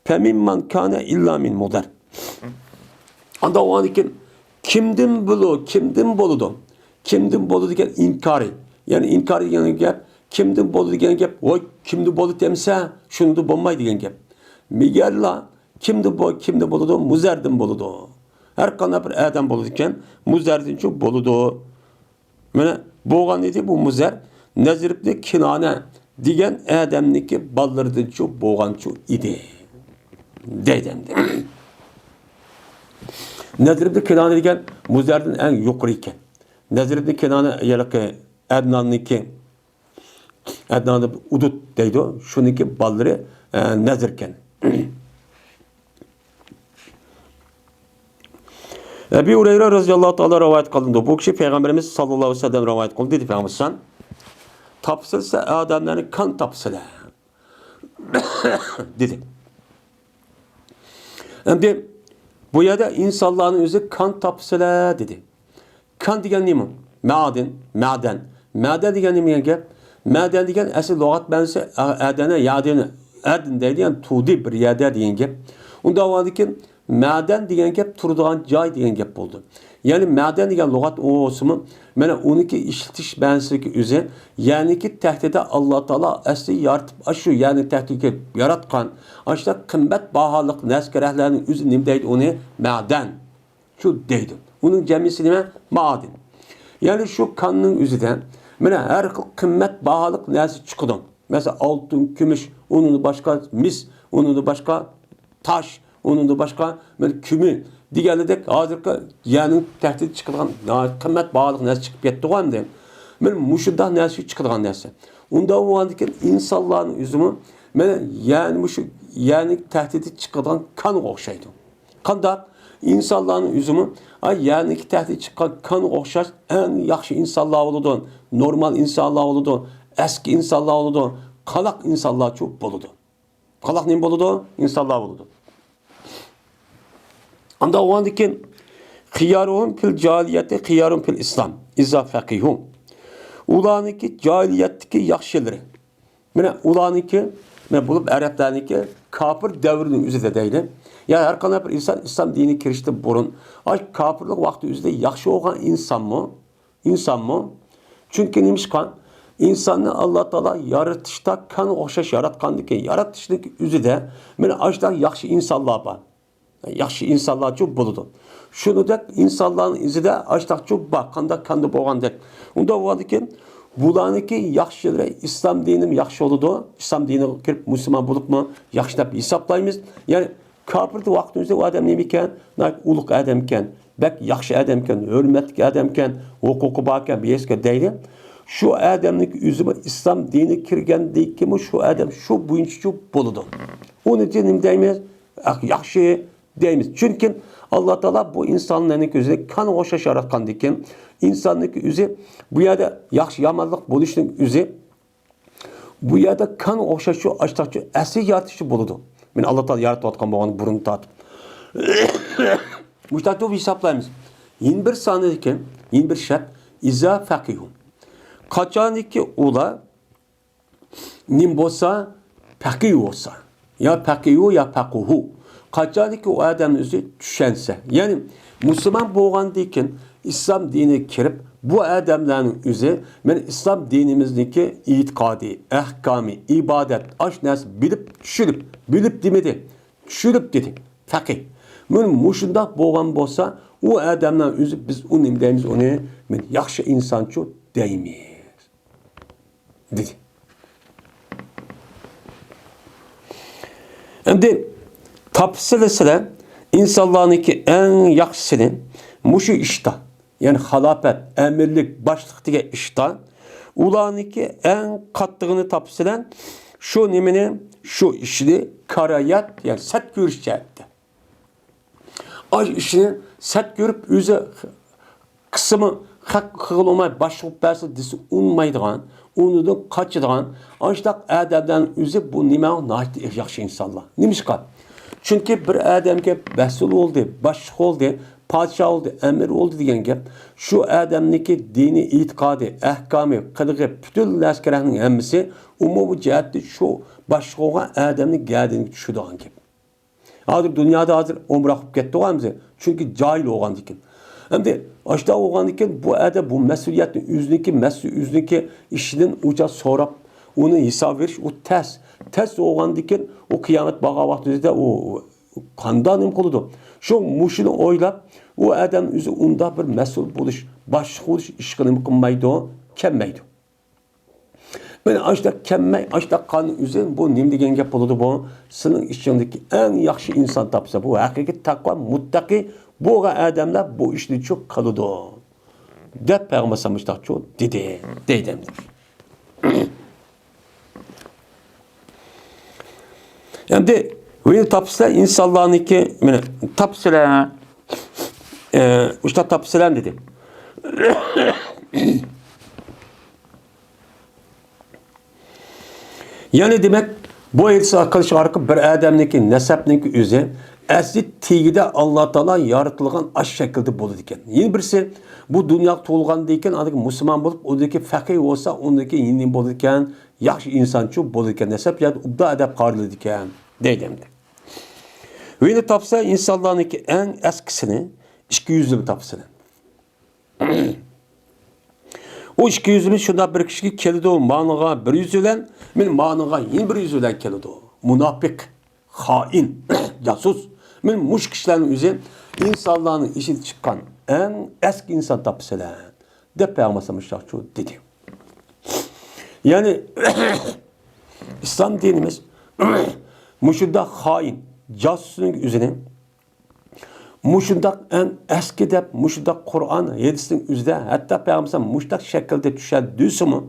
فەمىممەن كانە ئىللا مىن مۇدەر. ئانداق بولغاندىكىن كىمدىن بولۇ، كىمدىن بولىدۇ؟ كىمدىن بولىدۇ دېگەن ئىنكارى. يەنى ئىنكار دېگەن گەپ، كىمدىن بولىدۇ دېگەن گەپ، ۋاي، كىمدىن بولىدۇ دېمىسە، شۇنىڭدىن بولمايدۇ دېگەن گەپ. مېگەرلا كىمدىن بو-، كىمدىن بولىدۇ؟ مۇزەردىن بولىدۇ. ھەر قانداق بىر ئادەم بولىدىكەن، مۇزەردىنچۇ بولىدۇ. مانا بولغان ئىدى بۇ مۇزەر، نەزر ئىبنى كىنانە دېگەن ئادەمنىڭكى بالىلىرىدىنچۇ بولغانچۇ ئىدى. دەيدۇ ئەمدى. نەزر ئىبنى كىنانە دېگەن مۇزەردىن ئەڭ يۇقىرى ئىكەن. نەزر ئىبنى كىنانە ھېلىقى ئەدناننىڭكى، ئەدنان ئۇدۇد دەيدۇ، شۇنىڭكى بالىلىرى، ئە، نەزر ئىكەن. ئەبى ھۇرەيرە رەزىياللاھۇ تائالا رىۋايەت قىلىنىدۇ. بۇ كىشى پەيغەمبىرىمىز ساللاللاھۇ ئەلەيھى ۋەسەللەم رىۋايەت قىلدى، دېدى پەيغەمبەر ئەلەيھىسسالام. تاپسىلسە ئادەملەرنى كان تاپسىلە. دېدى. ئەمدى بۇ يەردە ئىنسانلارنى ئۆزى كان تاپسىلە دېدى. كان دېگەن نېمە؟ مەدىن، مەدەن. مەدەن دېگەن نېمە دېگەن گەپ؟ مەدەن دېگەن ئەسلى لۇغەت مەنىسى ئە-، ئەدەنە، يەدىن، ئەدن دەيدۇ، يەنى تۇردى بىر يەردە دېگەن گەپ. ئۇنداق بولغاندىكىن مەدەن دېگەن گەپ تۇرىدىغان جاي دېگەن گەپ بولىدۇ. يەنى مەدەن دېگەن لۇغەت بولسىمۇ، مانا ئۇنىڭكى ئىشلىتىش مەنىسىدىكى ئۆزى، يەرنىكى تەھتىدە ئاللا تائالا ئەسلى يارىتىپ، ئاشۇ يەرنىڭ تەھتىدىكى ياراتقان، ئاشۇنداق قىممەت باھالىق نەرسە-كەرەكلەرنىڭ ئۆزى نېمە دەيدۇ ئۇنى؟ مەدەن. شۇ دەيدۇ. ئۇنىڭ جەمئىسى نېمە؟ مائادىن. يەنى شۇ كاننىڭ ئۆزىدە مانا ھەر خىل قىممەت باھالىق نەرسە چىقىدۇ. مەسىلەن، ئالتۇن، كۈمۈش، ئۇنىڭدىن باشقا مىس، ئۇنىڭدىن باشقا تاش، ئۇنىڭدىن باشقا مانا كۈمۈش دېگەنلىدەك ھازىرقى يەرنىڭ تەھتىدە چىقىدىغان ناھايىتى قىممەت باھالىق نەرسە چىقىپ كەتتىغۇ ئەمدى. مانا مۇشۇنداق نەرسە چىقىدىغان نەرسە. ئۇنداق بولغاندىكىن ئىنسانلارنىڭ ئۆزىمۇ مانا يەرنى مۇشۇ يەرنىڭ تەھتىدە چىقىدىغان كانغا ئوخشايدۇ. قانداق؟ ئىنسانلارنىڭ ئۆزىمۇ، ئاي، يەرنىڭكى تەھتىدە چىققان كانغا ئوخشاش ئەڭ ياخشى ئىنسانلار بولىدۇ، نورمال ئىنسانلار بولىدۇ، ئەسكى ئىنسانلار بولىدۇ، قالاق ئىنسانلارچۇ بولىدۇ. قالاق نېمە بولىدۇ؟ ئىنسانلار بولىدۇ. ئانداق بولغاندىكىن، خىيارۇھۇم فىل جاھىلىيەتى خىيارۇھۇم فىل ئىسلام ئىزا فەقىھۇ. ئۇلارنىڭكى جاھىلىيەتتىكى ياخشىلىرى. مانا ئۇلارنىڭكى، مانا بولۇپ ئەرەبلەرنىڭكى كاپىر دەۋرىنىڭ ئۆزىدە دەيدۇ. يا ھەر قانداق بىر ئىنسان ئىسلام دىنىگە كىرىشتىن بۇرۇن، ئاش كاپىرلىق ۋاقتى ئۆزىدە ياخشى بولغان ئىنسانمۇ؟ ئىنسانمۇ؟ چۈنكى نېمىشقا؟ ئىنساننى ئاللا تائالا يارىتىشتا كانغا ئوخشاش ياراتقاندىكىن، يارىتىشنىڭ ئۆزىدە مانا ئاشۇنداق ياخشى ئىنسانلار بار. ياخشى ئىنسانلارچۇ بولىدۇ. شۇنىڭدەك ئىنسانلارنىڭ ئىزىدا ئاشتاقچۇ بار، قانداق كاندا بولغاندەك. ئۇنداق بولغاندىكىن، بۇلارنىڭكى ياخشىلىرى ئىسلام دىنىمۇ ياخشى بولىدۇ. ئىسلام دىنىغا كىرىپ مۇسۇلمان بولۇپمۇ ياخشى دەپ ھېسابلايمىز. يەنى كاپىر ۋاقتىمىزدا ئۇ ئادەم نېمە ئىكەن؟ ناھايىتى ئۇلۇغ ئادەم ئىكەن، بەك ياخشى ئادەم ئىكەن، ھۆرمەتلىك ئادەم ئىكەن، ھوقۇقى بار ئىكەن، بىر ھېسكە دەيلى. شۇ ئادەمنىڭكى ئۆزىمۇ ئىسلام دىنىغا كىرگەندىن كېيىنمۇ شۇ ئادەم شۇ بويىچە بولىدۇ. ئۇنى نېمە دەيمىز؟ ياخشى دەيمىز. چۈنكى ئاللا تائالا بۇ ئىنسانلارنىڭ ئۆزىنى كانغا ئوخشاش ياراتقاندىكىن، ئىنساننىڭ ئۆزى بۇ يەردە ياخشى يامانلىق بولۇشنىڭ ئۆزى، بۇ يەردە كانغا ئوخشاش شۇ ئاشتاقچۇ ئەسلى يارىتىشى بولىدۇ. مانا ئاللا تائالا يارىتىۋاتقان بولغان بۇرۇن تارتىپ. مۇشتاقتۇ ھېسابلايمىز. يەنە بىر سانىدىكى، يەنە بىر شەرت، ئىزا فەقىھۇ. قاچانكى ئۇلار نېمە بولسا، پەقىھ بولسا، يا پەقىھۇ، يا پەقۇھۇ. قاچانكى ئۇ ئادەمنىڭ ئۆزى چۈشەنسە، يەنى مۇسۇلمان بولغاندىن كېيىن ئىسلام دىنىگە كىرىپ، بۇ ئادەملەرنىڭ ئۆزى مەن ئىسلام دىنىمىزنىڭكى ئېتىقادى، ئەھكامى، ئىبادەت، ئاش نەرسە بىلىپ، چۈشىنىپ، بىلىپ دېمىدى، چۈشىنىپ دېدى، پەقىھ. مانا مۇشۇنداق بولغان بولسا، ئۇ ئادەملەر ئۆزى بىز ئۇنى نېمە دەيمىز، ئۇنى مەن ياخشى ئىنسانچۇ دەيمىز. دېدى. ئەمدى تاپسىلى سىلەر ئىنسانلارنىڭكى ئەڭ ياخشىسىنى مۇشۇ ئىشتا، يەنى خالاپەت، ئەمىرلىك، باشلىق دېگەن ئىشتا، ئۇلارنىڭكى ئەڭ قاتتىقىنى تاپسىلەر شۇ نېمىنى، شۇ ئىشنى كارايەت، يەنى سەت كۆرۈش جەھەتتە. ئاش ئىشىنى سەت كۆرۈپ، ئۆزى قىسمى خەق قىلغىلى بولماي، باشلىق بولۇپ بەرسە دېسە ئۇنىمايدىغان، ئۇنىدىن قاچىدىغان، ئاشۇنداق ئادەملەرنىڭ ئۆزى بۇ نېمە ناھايىتى ياخشى ئىنسانلار. نېمىشقا؟ چۈنكى بىر ئادەمگە مەسئۇل بولدى، باشلىق بولدى، پادىشاھ بولدى، ئەمىر بولدى دېگەن گەپ، شۇ ئادەمنىڭكى دىنىي ئېتىقادى، ئەھكامى، قىلىقى، پۈتۈن ئەسكەرەكنىڭ ھەممىسى ئومۇمىي جەھەتتە شۇ باشلىق بولغان ئادەمنىڭ گەدىنىگە چۈشىدىغان گەپ. ھازىر دۇنيادا ھازىر ئومراق بولۇپ كەتتىغۇ ھەممىسى. چۈنكى جاھىل بولغاندىكىن. ئەمدى ئاشۇنداق بولغاندىكىن بۇ ئادەم بۇ مەسئۇلىيەتنى ئۆزىنىڭكى مەسئۇل، ئۆزىنىڭكى ئىشىدىن ئۇچا سوراپ، ئۇنى ھېساب بېرىش ئۇ تەس. تەس بولغاندىكىن ئۇ قىيامەت بارغان ۋاقتىدا ئۇ قانداق نېمە قىلىدۇ؟ شۇ مۇشۇنى ئويلاپ، ئۇ ئادەم ئۆزى ئۇنداق بىر مەسئۇل بولۇش، باشلىق بولۇش ئىشقا نېمە قىلمايدۇ، كەلمەيدۇ. مانا ئاشتاق كەلمەي، ئاشتاق قالغان ئۆزى بۇ نېمە دېگەن گەپ بولىدۇ بۇ؟ سېنىڭ ئىچىڭدىكى ئەڭ ياخشى ئىنسان تاپسا، بۇ ھەقىقىي تەقۋا، مۇتتەقى بولغان ئادەملەر بۇ ئىشنى چۇ قىلىدۇ، دەپ پەيغەمبەر ئەلەيھىسسالام مۇشتاقچۇ دېدى، دەيدۇ ئەمدى. ئەمدى ۋېنى تاپسىلەر، ئىنسانلارنىڭكى، مانا، تاپسىلەر، ئە، ئۇشتا تاپسىلەر دېدى. يەنى دېمەك، بۇ ھېدىس قىلىش ئارقىلىق بىر ئادەمنىڭكى نەسەبنىڭكى ئۆزى ئەسلى تېگىدە ئاللا تائالا يارىتىلغان ئاش شەكىلدە بولىدىكەن. يەنە بىرسى، بۇ دۇنياغا تۇغۇلغاندىن كېيىن ئاندىكى مۇسۇلمان بولۇپ، ئۇندىكى فەقىھ بولسا، ئۇندىكى يېنى بولىدىكەن، ياخشى ئىنسانچۇ بولىدىكەن، نەسەب يەردە ئوبدان ئەدەپ قارىلىدىكەن، دەيدۇ ئەمدى. ۋېنى تاپسا، ئىنسانلارنىڭكى ئەڭ ئەسكىسىنى، ئىككى يۈزلۈك تاپسىنى. ئۇ ئىككى يۈزلۈك شۇنداق بىر كىشىگە كېلىدۇ، مانىغا بىر يۈز بىلەن، مەن مانىغا يەنە بىر يۈز بىلەن كېلىدۇ. مۇناپىق، خائىن، جاسۇس. مەن مۇشۇ كىشىلەرنىڭ ئۆزى ئىنسانلارنىڭ ئىچىدىن چىققان ئەڭ ئەسكى ئىنسان تاپىسىلەر، دەپ پەيغەمبەر ئەلەيھىسسالام مۇشۇنداق دېدى. يەنى، ئىسلام دىنىمىز مۇشۇنداق خائىن، جاسۇسنىڭ ئۆزىنى مۇشۇنداق ئەڭ ئەسكى دەپ، مۇشۇنداق قۇرئان، ھەدىسنىڭ ئۆزىدە، ھەتتا پەيغەمبەر مۇشۇنداق شەكىلدە چۈشەندۈرسىمۇ،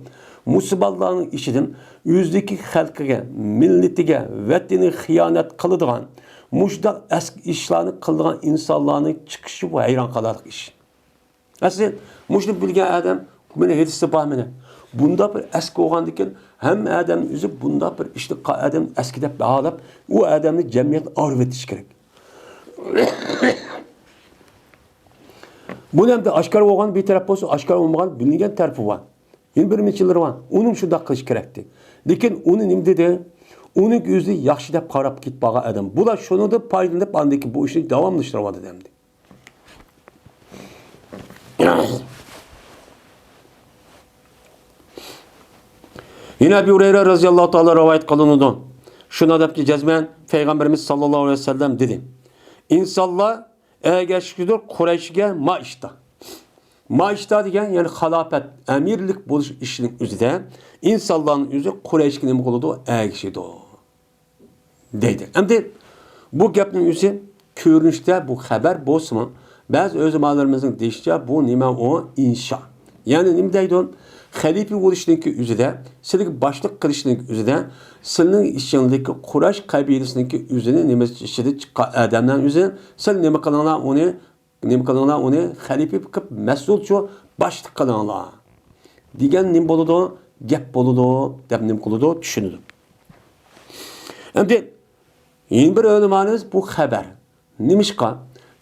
مۇسۇلمانلارنىڭ ئىچىدىن ئۆزىدىكى خەلقىگە، مىللىتىگە، ۋەتىنىگە خىيانەت قىلىدىغان، مۇشۇنداق ئەسكى ئىشلارنى قىلىدىغان ئىنسانلارنىڭ چىقىشى، بۇ ھەيران قالارلىق ئىش. ئەسلى مۇشۇنى بىلگەن ئادەم، مېنىڭ ھېدىستا بار مېنىڭ. بۇنداق بىر ئەسكى بولغاندىكىن، ھەممە ئادەم ئۆزى بۇنداق بىر ئىشنى قا-، ئادەم ئەسكى دەپ باھالاپ، ئۇ ئادەمنى جەمئىيەتتىن ئايرىۋېتىش كېرەك. بۇنى ئەمدى ئاشكارا بولغان بىر تەرەپ بولسا، ئاشكارا بولمىغان بىلىنگەن تەرىپى بار. يەنە بىر نېمىچىلىرى بار. ئۇنىمۇ شۇنداق قىلىش كېرەكتى. لېكىن ئۇنى نېمە دېدى؟ ئۇنىڭ ئۆزى ياخشى دەپ قاراپ كېتىپ بارغان ئادەم. بۇلار شۇنىڭدىن پايدىلىنىپ، ئاندىن كېيىن بۇ ئىشنى داۋاملاشتۇرۇۋاتىدۇ ئەمدى. يەنە ئەبۇ ھۇرەيرە رەزىياللاھۇ تائالا رىۋايەت قىلىنىدۇ. شۇنداق دەپتۇ، جەزمەن پەيغەمبىرىمىز ساللاللاھۇ ئەلەيھى ۋەسەللەم دېدى، ئىنسانلار ئەگەشكۈدۇر قۇرەيشكە ما ئىشتا. ما ئىشتا دېگەن، يەنى خىلاپەت، ئەمىرلىك بولۇش ئىشىنىڭ ئۆزىدە ئىنسانلارنىڭ ئۆزى قۇرەيشكە نېمە قىلىدۇ؟ ئەگىشىدۇ. دەيدۇ. ئەمدى بۇ گەپنىڭ ئۆزى كۆرۈنۈشتە بۇ خەۋەر بولسىمۇ، بەزى ئۆلىمالىرىمىزنىڭ دېيىشىچە، بۇ نېمە ئۇ؟ ئىنشا. يەنى نېمە دەيدۇ؟ خەلىپە بولۇشنىڭكى ئۆزىدە، سىلىگە باشلىق قىلىشنىڭكى ئۆزىدە، سىلىنىڭ ئىچىڭدىكى قۇرەش قەبىلىسىنىڭكى ئۆزىنى نېمە ئىچىدە چىققان ئادەملەرنىڭ ئۆزى، سىل نېمە قىلىڭلار ئۇنى، نېمە قىلىڭلار ئۇنى خەلىپە قىلىپ مەسئۇلچۇ باشلىق قىلىڭلار دېگەن نېمە بولىدۇ؟ گەپ بولىدۇ دەپ نېمە قىلىدۇ؟ چۈشىنىدۇ. ئەمدى يەنە بىر ئۆلىمانىمىز بۇ خەۋەر. نېمىشقا؟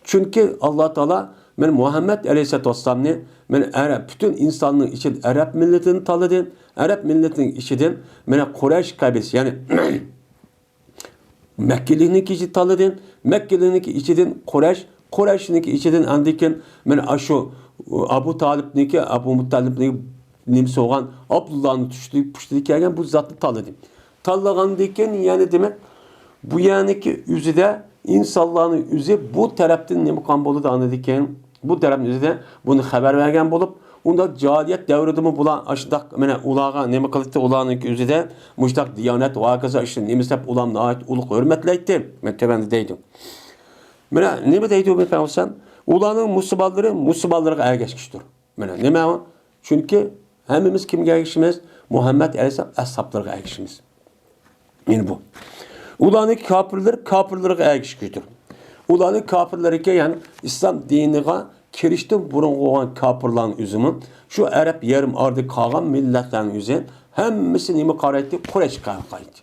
چۈنكى ئاللا تائالا مەن مۇھەممەد ئەلەيھىسسالاتۇ ۋەسسالامنى مەن ئەرەب، پۈتۈن ئىنساننىڭ ئىچىدىن ئەرەب مىللىتىنى تاللىدى. ئەرەب مىللىتىنىڭ ئىچىدىن مانا قۇرەيش قەبىلىسى، يەنى مەككىلىكنىڭكى ئىچىدىن تاللىدى. مەككىلىكنىڭكى ئىچىدىن قۇرەيش، قۇرەيشنىڭكى ئىچىدىن ئاندىن كېيىن مانا ئاشۇ ئابۇ تالىپنىڭكى، ئابۇ مۇتتەلىپنىڭكى نېمىسى بولغان ئابدۇللانىڭ تۇشى پۇشتىدا كەلگەن بۇ زاتنى تاللىدى. تاللىغاندىن كېيىن، يەنى دېمەك، بۇ يەرنىڭكى ئۆزىدە ئىنسانلارنىڭ ئۆزى بۇ تەرەپتىن نېمە قىلغان بولىدۇ ئاندىن كېيىن؟ بۇ تەرەپنىڭ ئۆزىدە بۇنى خەۋەر بەرگەن بولۇپ، ئۇنداق جاھىلىيەت دەۋرىدىمۇ بۇلار ئاشۇنداق، مانا، ئۇلارغا نېمە قىلاتتى، ئۇلارنىڭكى ئۆزىدە مۇشۇنداق دىيانەت ۋە ھاكازا ئىشلار نېمە سەپ ئۇلارنى ناھايىتى ئۇلۇغ ھۆرمەتلەيتتى. مانا تۆۋەندە دەيدۇ. مانا نېمە دەيدۇ بۇ پەيغەمبەر؟ ئۇلارنىڭ مۇسۇلمانلىرى مۇسۇلمانلارغا ئەگەشكۈچتۇر. مانا نېمە؟ چۈنكى ھەممىمىز كىمگە ئەگىشىمىز؟ مۇھەممەد ئەلەيھىسسالام ئەسھابلىرىغا ئەگىشىمىز. يەنە بۇ. ئۇلارنىڭ كاپىرلىرى كاپىرلىرىغا ئەگىشكۈچتۇر. ئۇلارنىڭ كاپىرلىرىكى، يەنى ئىسلام دىنىغا كىرىشتىن بۇرۇنقى بولغان كاپىرلارنىڭ ئۆزىمۇ شۇ ئەرەب يېرىم ئارىدا قالغان مىللەتلەرنىڭ ئۆزى ھەممىسى نېمە قارايتتى؟ قۇرەيشقا قارايتتى.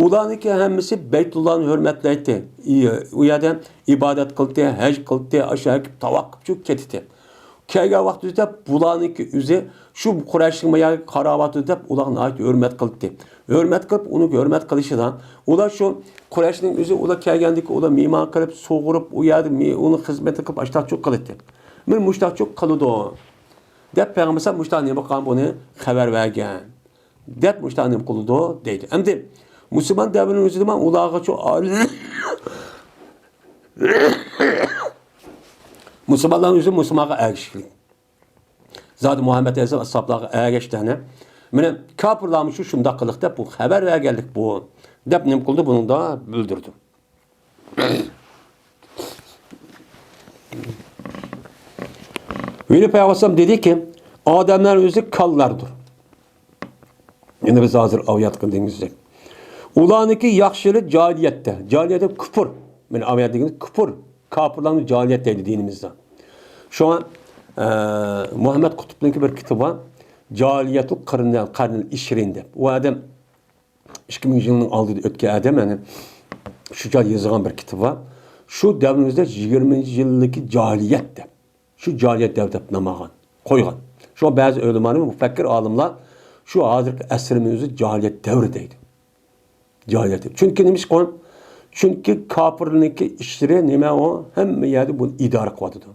ئۇلارنىڭكى ھەممىسى بەيتۇللانى ھۆرمەتلەيتتى. ئى، ئۇ يەردە ئىبادەت قىلتى، ھەج قىلتى، ئاشۇ يەرگە تاۋاپ قىلىپ كېتىتتى. كەلگەن ۋاقتىدا بۇلارنىڭكى ئۆزى شۇ قۇرەيشنىڭ ما يەرگە قاراۋاتىدۇ دەپ ئۇلارغا ناھايىتى ھۆرمەت قىلتى. ھۆرمەت قىلىپ، ئۇنىڭ ھۆرمەت قىلىشىدا ئۇلار شۇ قۇرەيشنىڭ ئۆزى ئۇلار كەلگەندىكى ئۇلار مېھمان قىلىپ، سۇغۇرۇپ، ئۇ يەردە مې-، ئۇنىڭ خىزمىتىنى قىلىپ، ئاشتاقچۇ قىلاتتى. مانا مۇشتاقچۇ قىلىدۇ دەپ پەيغەمبەر مۇشتاق نېمە قىلغان بۇنى خەۋەر بەرگەن. دەپ مۇشۇنداق نېمە قىلىدۇ دەيدۇ. ئەمدى مۇسۇلمان دەۋرىنىڭ ئۆزىدە مانا ئۇلارغىچۇ ئال-، مۇسۇلمانلارنىڭ ئۆزى مۇسۇلمانغا ئەگىشكۈلۈك. زادى مۇھەممەد ئەلەيھىسسالام ئەسھابلارغا ئەگەشتى، ئەنە. مانا كاپىرلارمۇ شۇ شۇنداق قىلىق دەپ، بۇ خەۋەر بەرگەنلىك بۇ، دەپ نېمە قىلدى، بۇنىڭدا بىلدۈردى. ۋېلى پەيغەمبەر دېدىكى، ئادەملەر ئۆزى كاللاردۇر. يەنە بىز ھازىر ئاۋياتقا دېگىنىمىزدەك. ئۇلارنىڭكى ياخشىلىرى جاھىلىيەتتە. جاھىلىيەتتە كۇپۇر. مانا ئاۋيات دېگىنىمىز كۇپۇر. كاپىرلارنى جاھىلىيەت دەيدۇ دىنىمىزدا. شۇڭا، ئە، مۇھەممەد قۇتۇبنىڭكى بىر كىتابى بار. جاھىلىيەتۇل قىرنى، قەرنىل ئىشرىن دەپ. ئۇ ئادەم ئىككى مىڭ يىلنىڭ ئالدىدا ئۆتكەن ئادەم، يەنى شۇ چاغ يېزىلغان بىر كىتاب بار. شۇ دەۋرىمىزدە يىگىرمىنچى يىلدىكى جاھىلىيەت دەپ، شۇ جاھىلىيەت دەۋرى دەپ نام ئالغان، قويغان. شۇڭا بەزى ئۆلىمالار، مۇپەككىر ئالىملار شۇ ھازىرقى ئەسرىمىزنى جاھىلىيەت دەۋرى دەيدۇ. جاھىلىيەت دەۋرى. چۈنكى نېمىشقا؟ چۈنكى كاپىرنىڭكى ئىشلىرى نېمە ئۇ؟ ھەممە يەردە بۇنى ئىدارە قىلىۋاتىدۇ.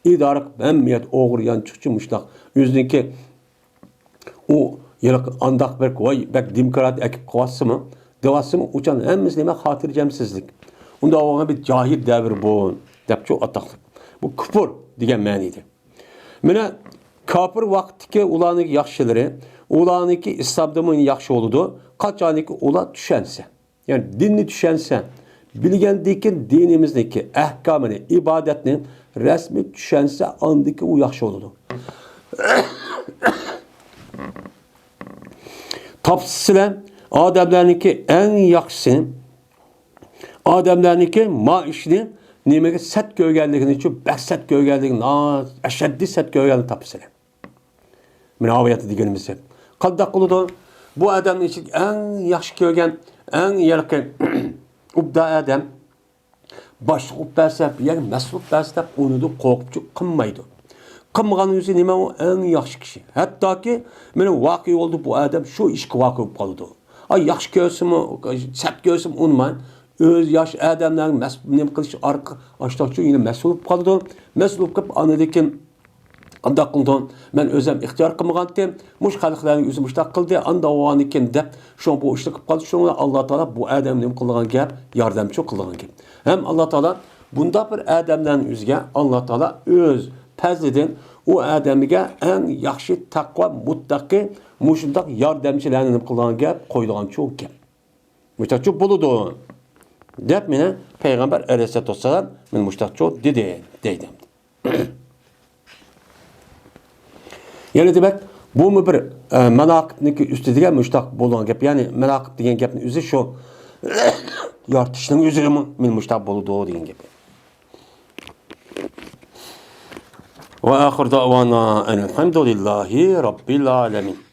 ئىدارە قىلىپ، ھەممە يەردە ئوغرى، يانچۇقچى، مۇشۇنداق. ئۆزىنىڭكى ئۇ ھېلىقى ئانداق بىر، ۋاي، بەك دېموكراتىيە ئەكىپ قىلىۋاتسىمۇ، دەۋاتسىمۇ، ئۇچان ھەممىسى نېمە؟ خاتىرجەمسىزلىك. ئۇنداق بولغان بىر جاھىل دەۋر بۇ، دەپچۇ ئاتاقلىق. بۇ كۇپۇر دېگەن مەنىدە. مانا كاپىر ۋاقىتتىكى ئۇلارنىڭكى ياخشىلىرى، ئۇلارنىڭكى ئىسلامدىمۇ ياخشى بولىدۇ، قاچانكى ئۇلار چۈشەنسە. يەنى دىننى چۈشەنسە، بىلگەندىكىن دىنىمىزنىڭكى ئەھكامىنى، ئىبادەتنى رەسمىي چۈشەنسە، ئاندىكىن ئۇ ياخشى بولىدۇ. تاپسىلە ئادەملەرنىڭكى ئەڭ ياخشىسى، ئادەملەرنىڭكى ما ئىشنى نېمىگە سەت كۆرگەنلىكىنى، شۇ بەك سەت كۆرگەنلىكىنى، ئەشەددىي سەت كۆرگەنلىكىنى تاپسىلە. مانا ئاۋياتتا دېگىنىمىزدەك. قانداق قىلىدۇ؟ بۇ ئادەمنىڭ ئىچىدە ئەڭ ياخشى كۆرگەن، ئەڭ يېقىن ئوبدان ئادەم، باشلىق بولۇپ بەرسە، بۇ يەرگە مەسئۇل بولۇپ بەرسە دەپ ئۇنىدۇ، قورقۇپچۇ قىلمايدۇ. قىلمىغان ئۆزى نېمە ئۇ؟ ئەڭ ياخشى كىشى. ھەتتاكى مانا ۋەقە بولدى، بۇ ئادەم شۇ ئىشقا ۋەقە بولۇپ قالىدۇ. ئاي، ياخشى كۆرسىمۇ، سەت كۆرسىمۇ ئۇنىماي. ئۆز ياش ئادەملەرنى مەس-، نېمە قىلىش ئارقا-، ئاشتاقچۇ يەنە مەسئۇل بولۇپ قالىدۇ. مەسئۇل بولۇپ قېلىپ، ئاندىن كېيىن قانداق قىلدىڭ؟ مەن ئۆزۈم ئىختىيار قىلمىغانتىم. مۇشۇ خەلقلەرنىڭ ئۆزى مۇشۇنداق قىلدى، ئانداق بولغاندىكىن دەپ، شۇڭا بۇ ئىشنى قىلىپ قالدى. شۇڭا ئاللا تائالا بۇ ئادەمگە نېمە قىلغان گەپ؟ ياردەمچى قىلغان گەپ. ھەم ئاللا تائالا بۇنداق بىر ئادەملەرنىڭ ئۆزىگە ئاللا تائالا ئۆز پەزلىدىن ئۇ ئادەمگە ئەڭ ياخشى تەقۋا مۇتتەقى مۇشۇنداق ياردەمچىلەرنى نېمە قىلغان گەپ؟ قويىدىغانچۇ گەپ. مۇشتاقچۇ بولىدۇ، دەپ مانا پەيغەمبەر ئەلەيھىسسالاتۇ ۋەسسالام مانا مۇشتاقچۇ دېدى، دەيدۇ. يەنى دېمەك، بۇمۇ بىر، ئە، ماناقىپنىڭكى ئۈستىدىگە مۇشتاق بولغان گەپ. يەنى ماناقىپ دېگەن گەپنىڭ ئۆزى شۇ يارىتىشنىڭ ئۆزىگىمۇ مانا مۇشتاق بولىدۇ دېگەن گەپ. وآخر دعوانا أن الحمد لله رب العالمين.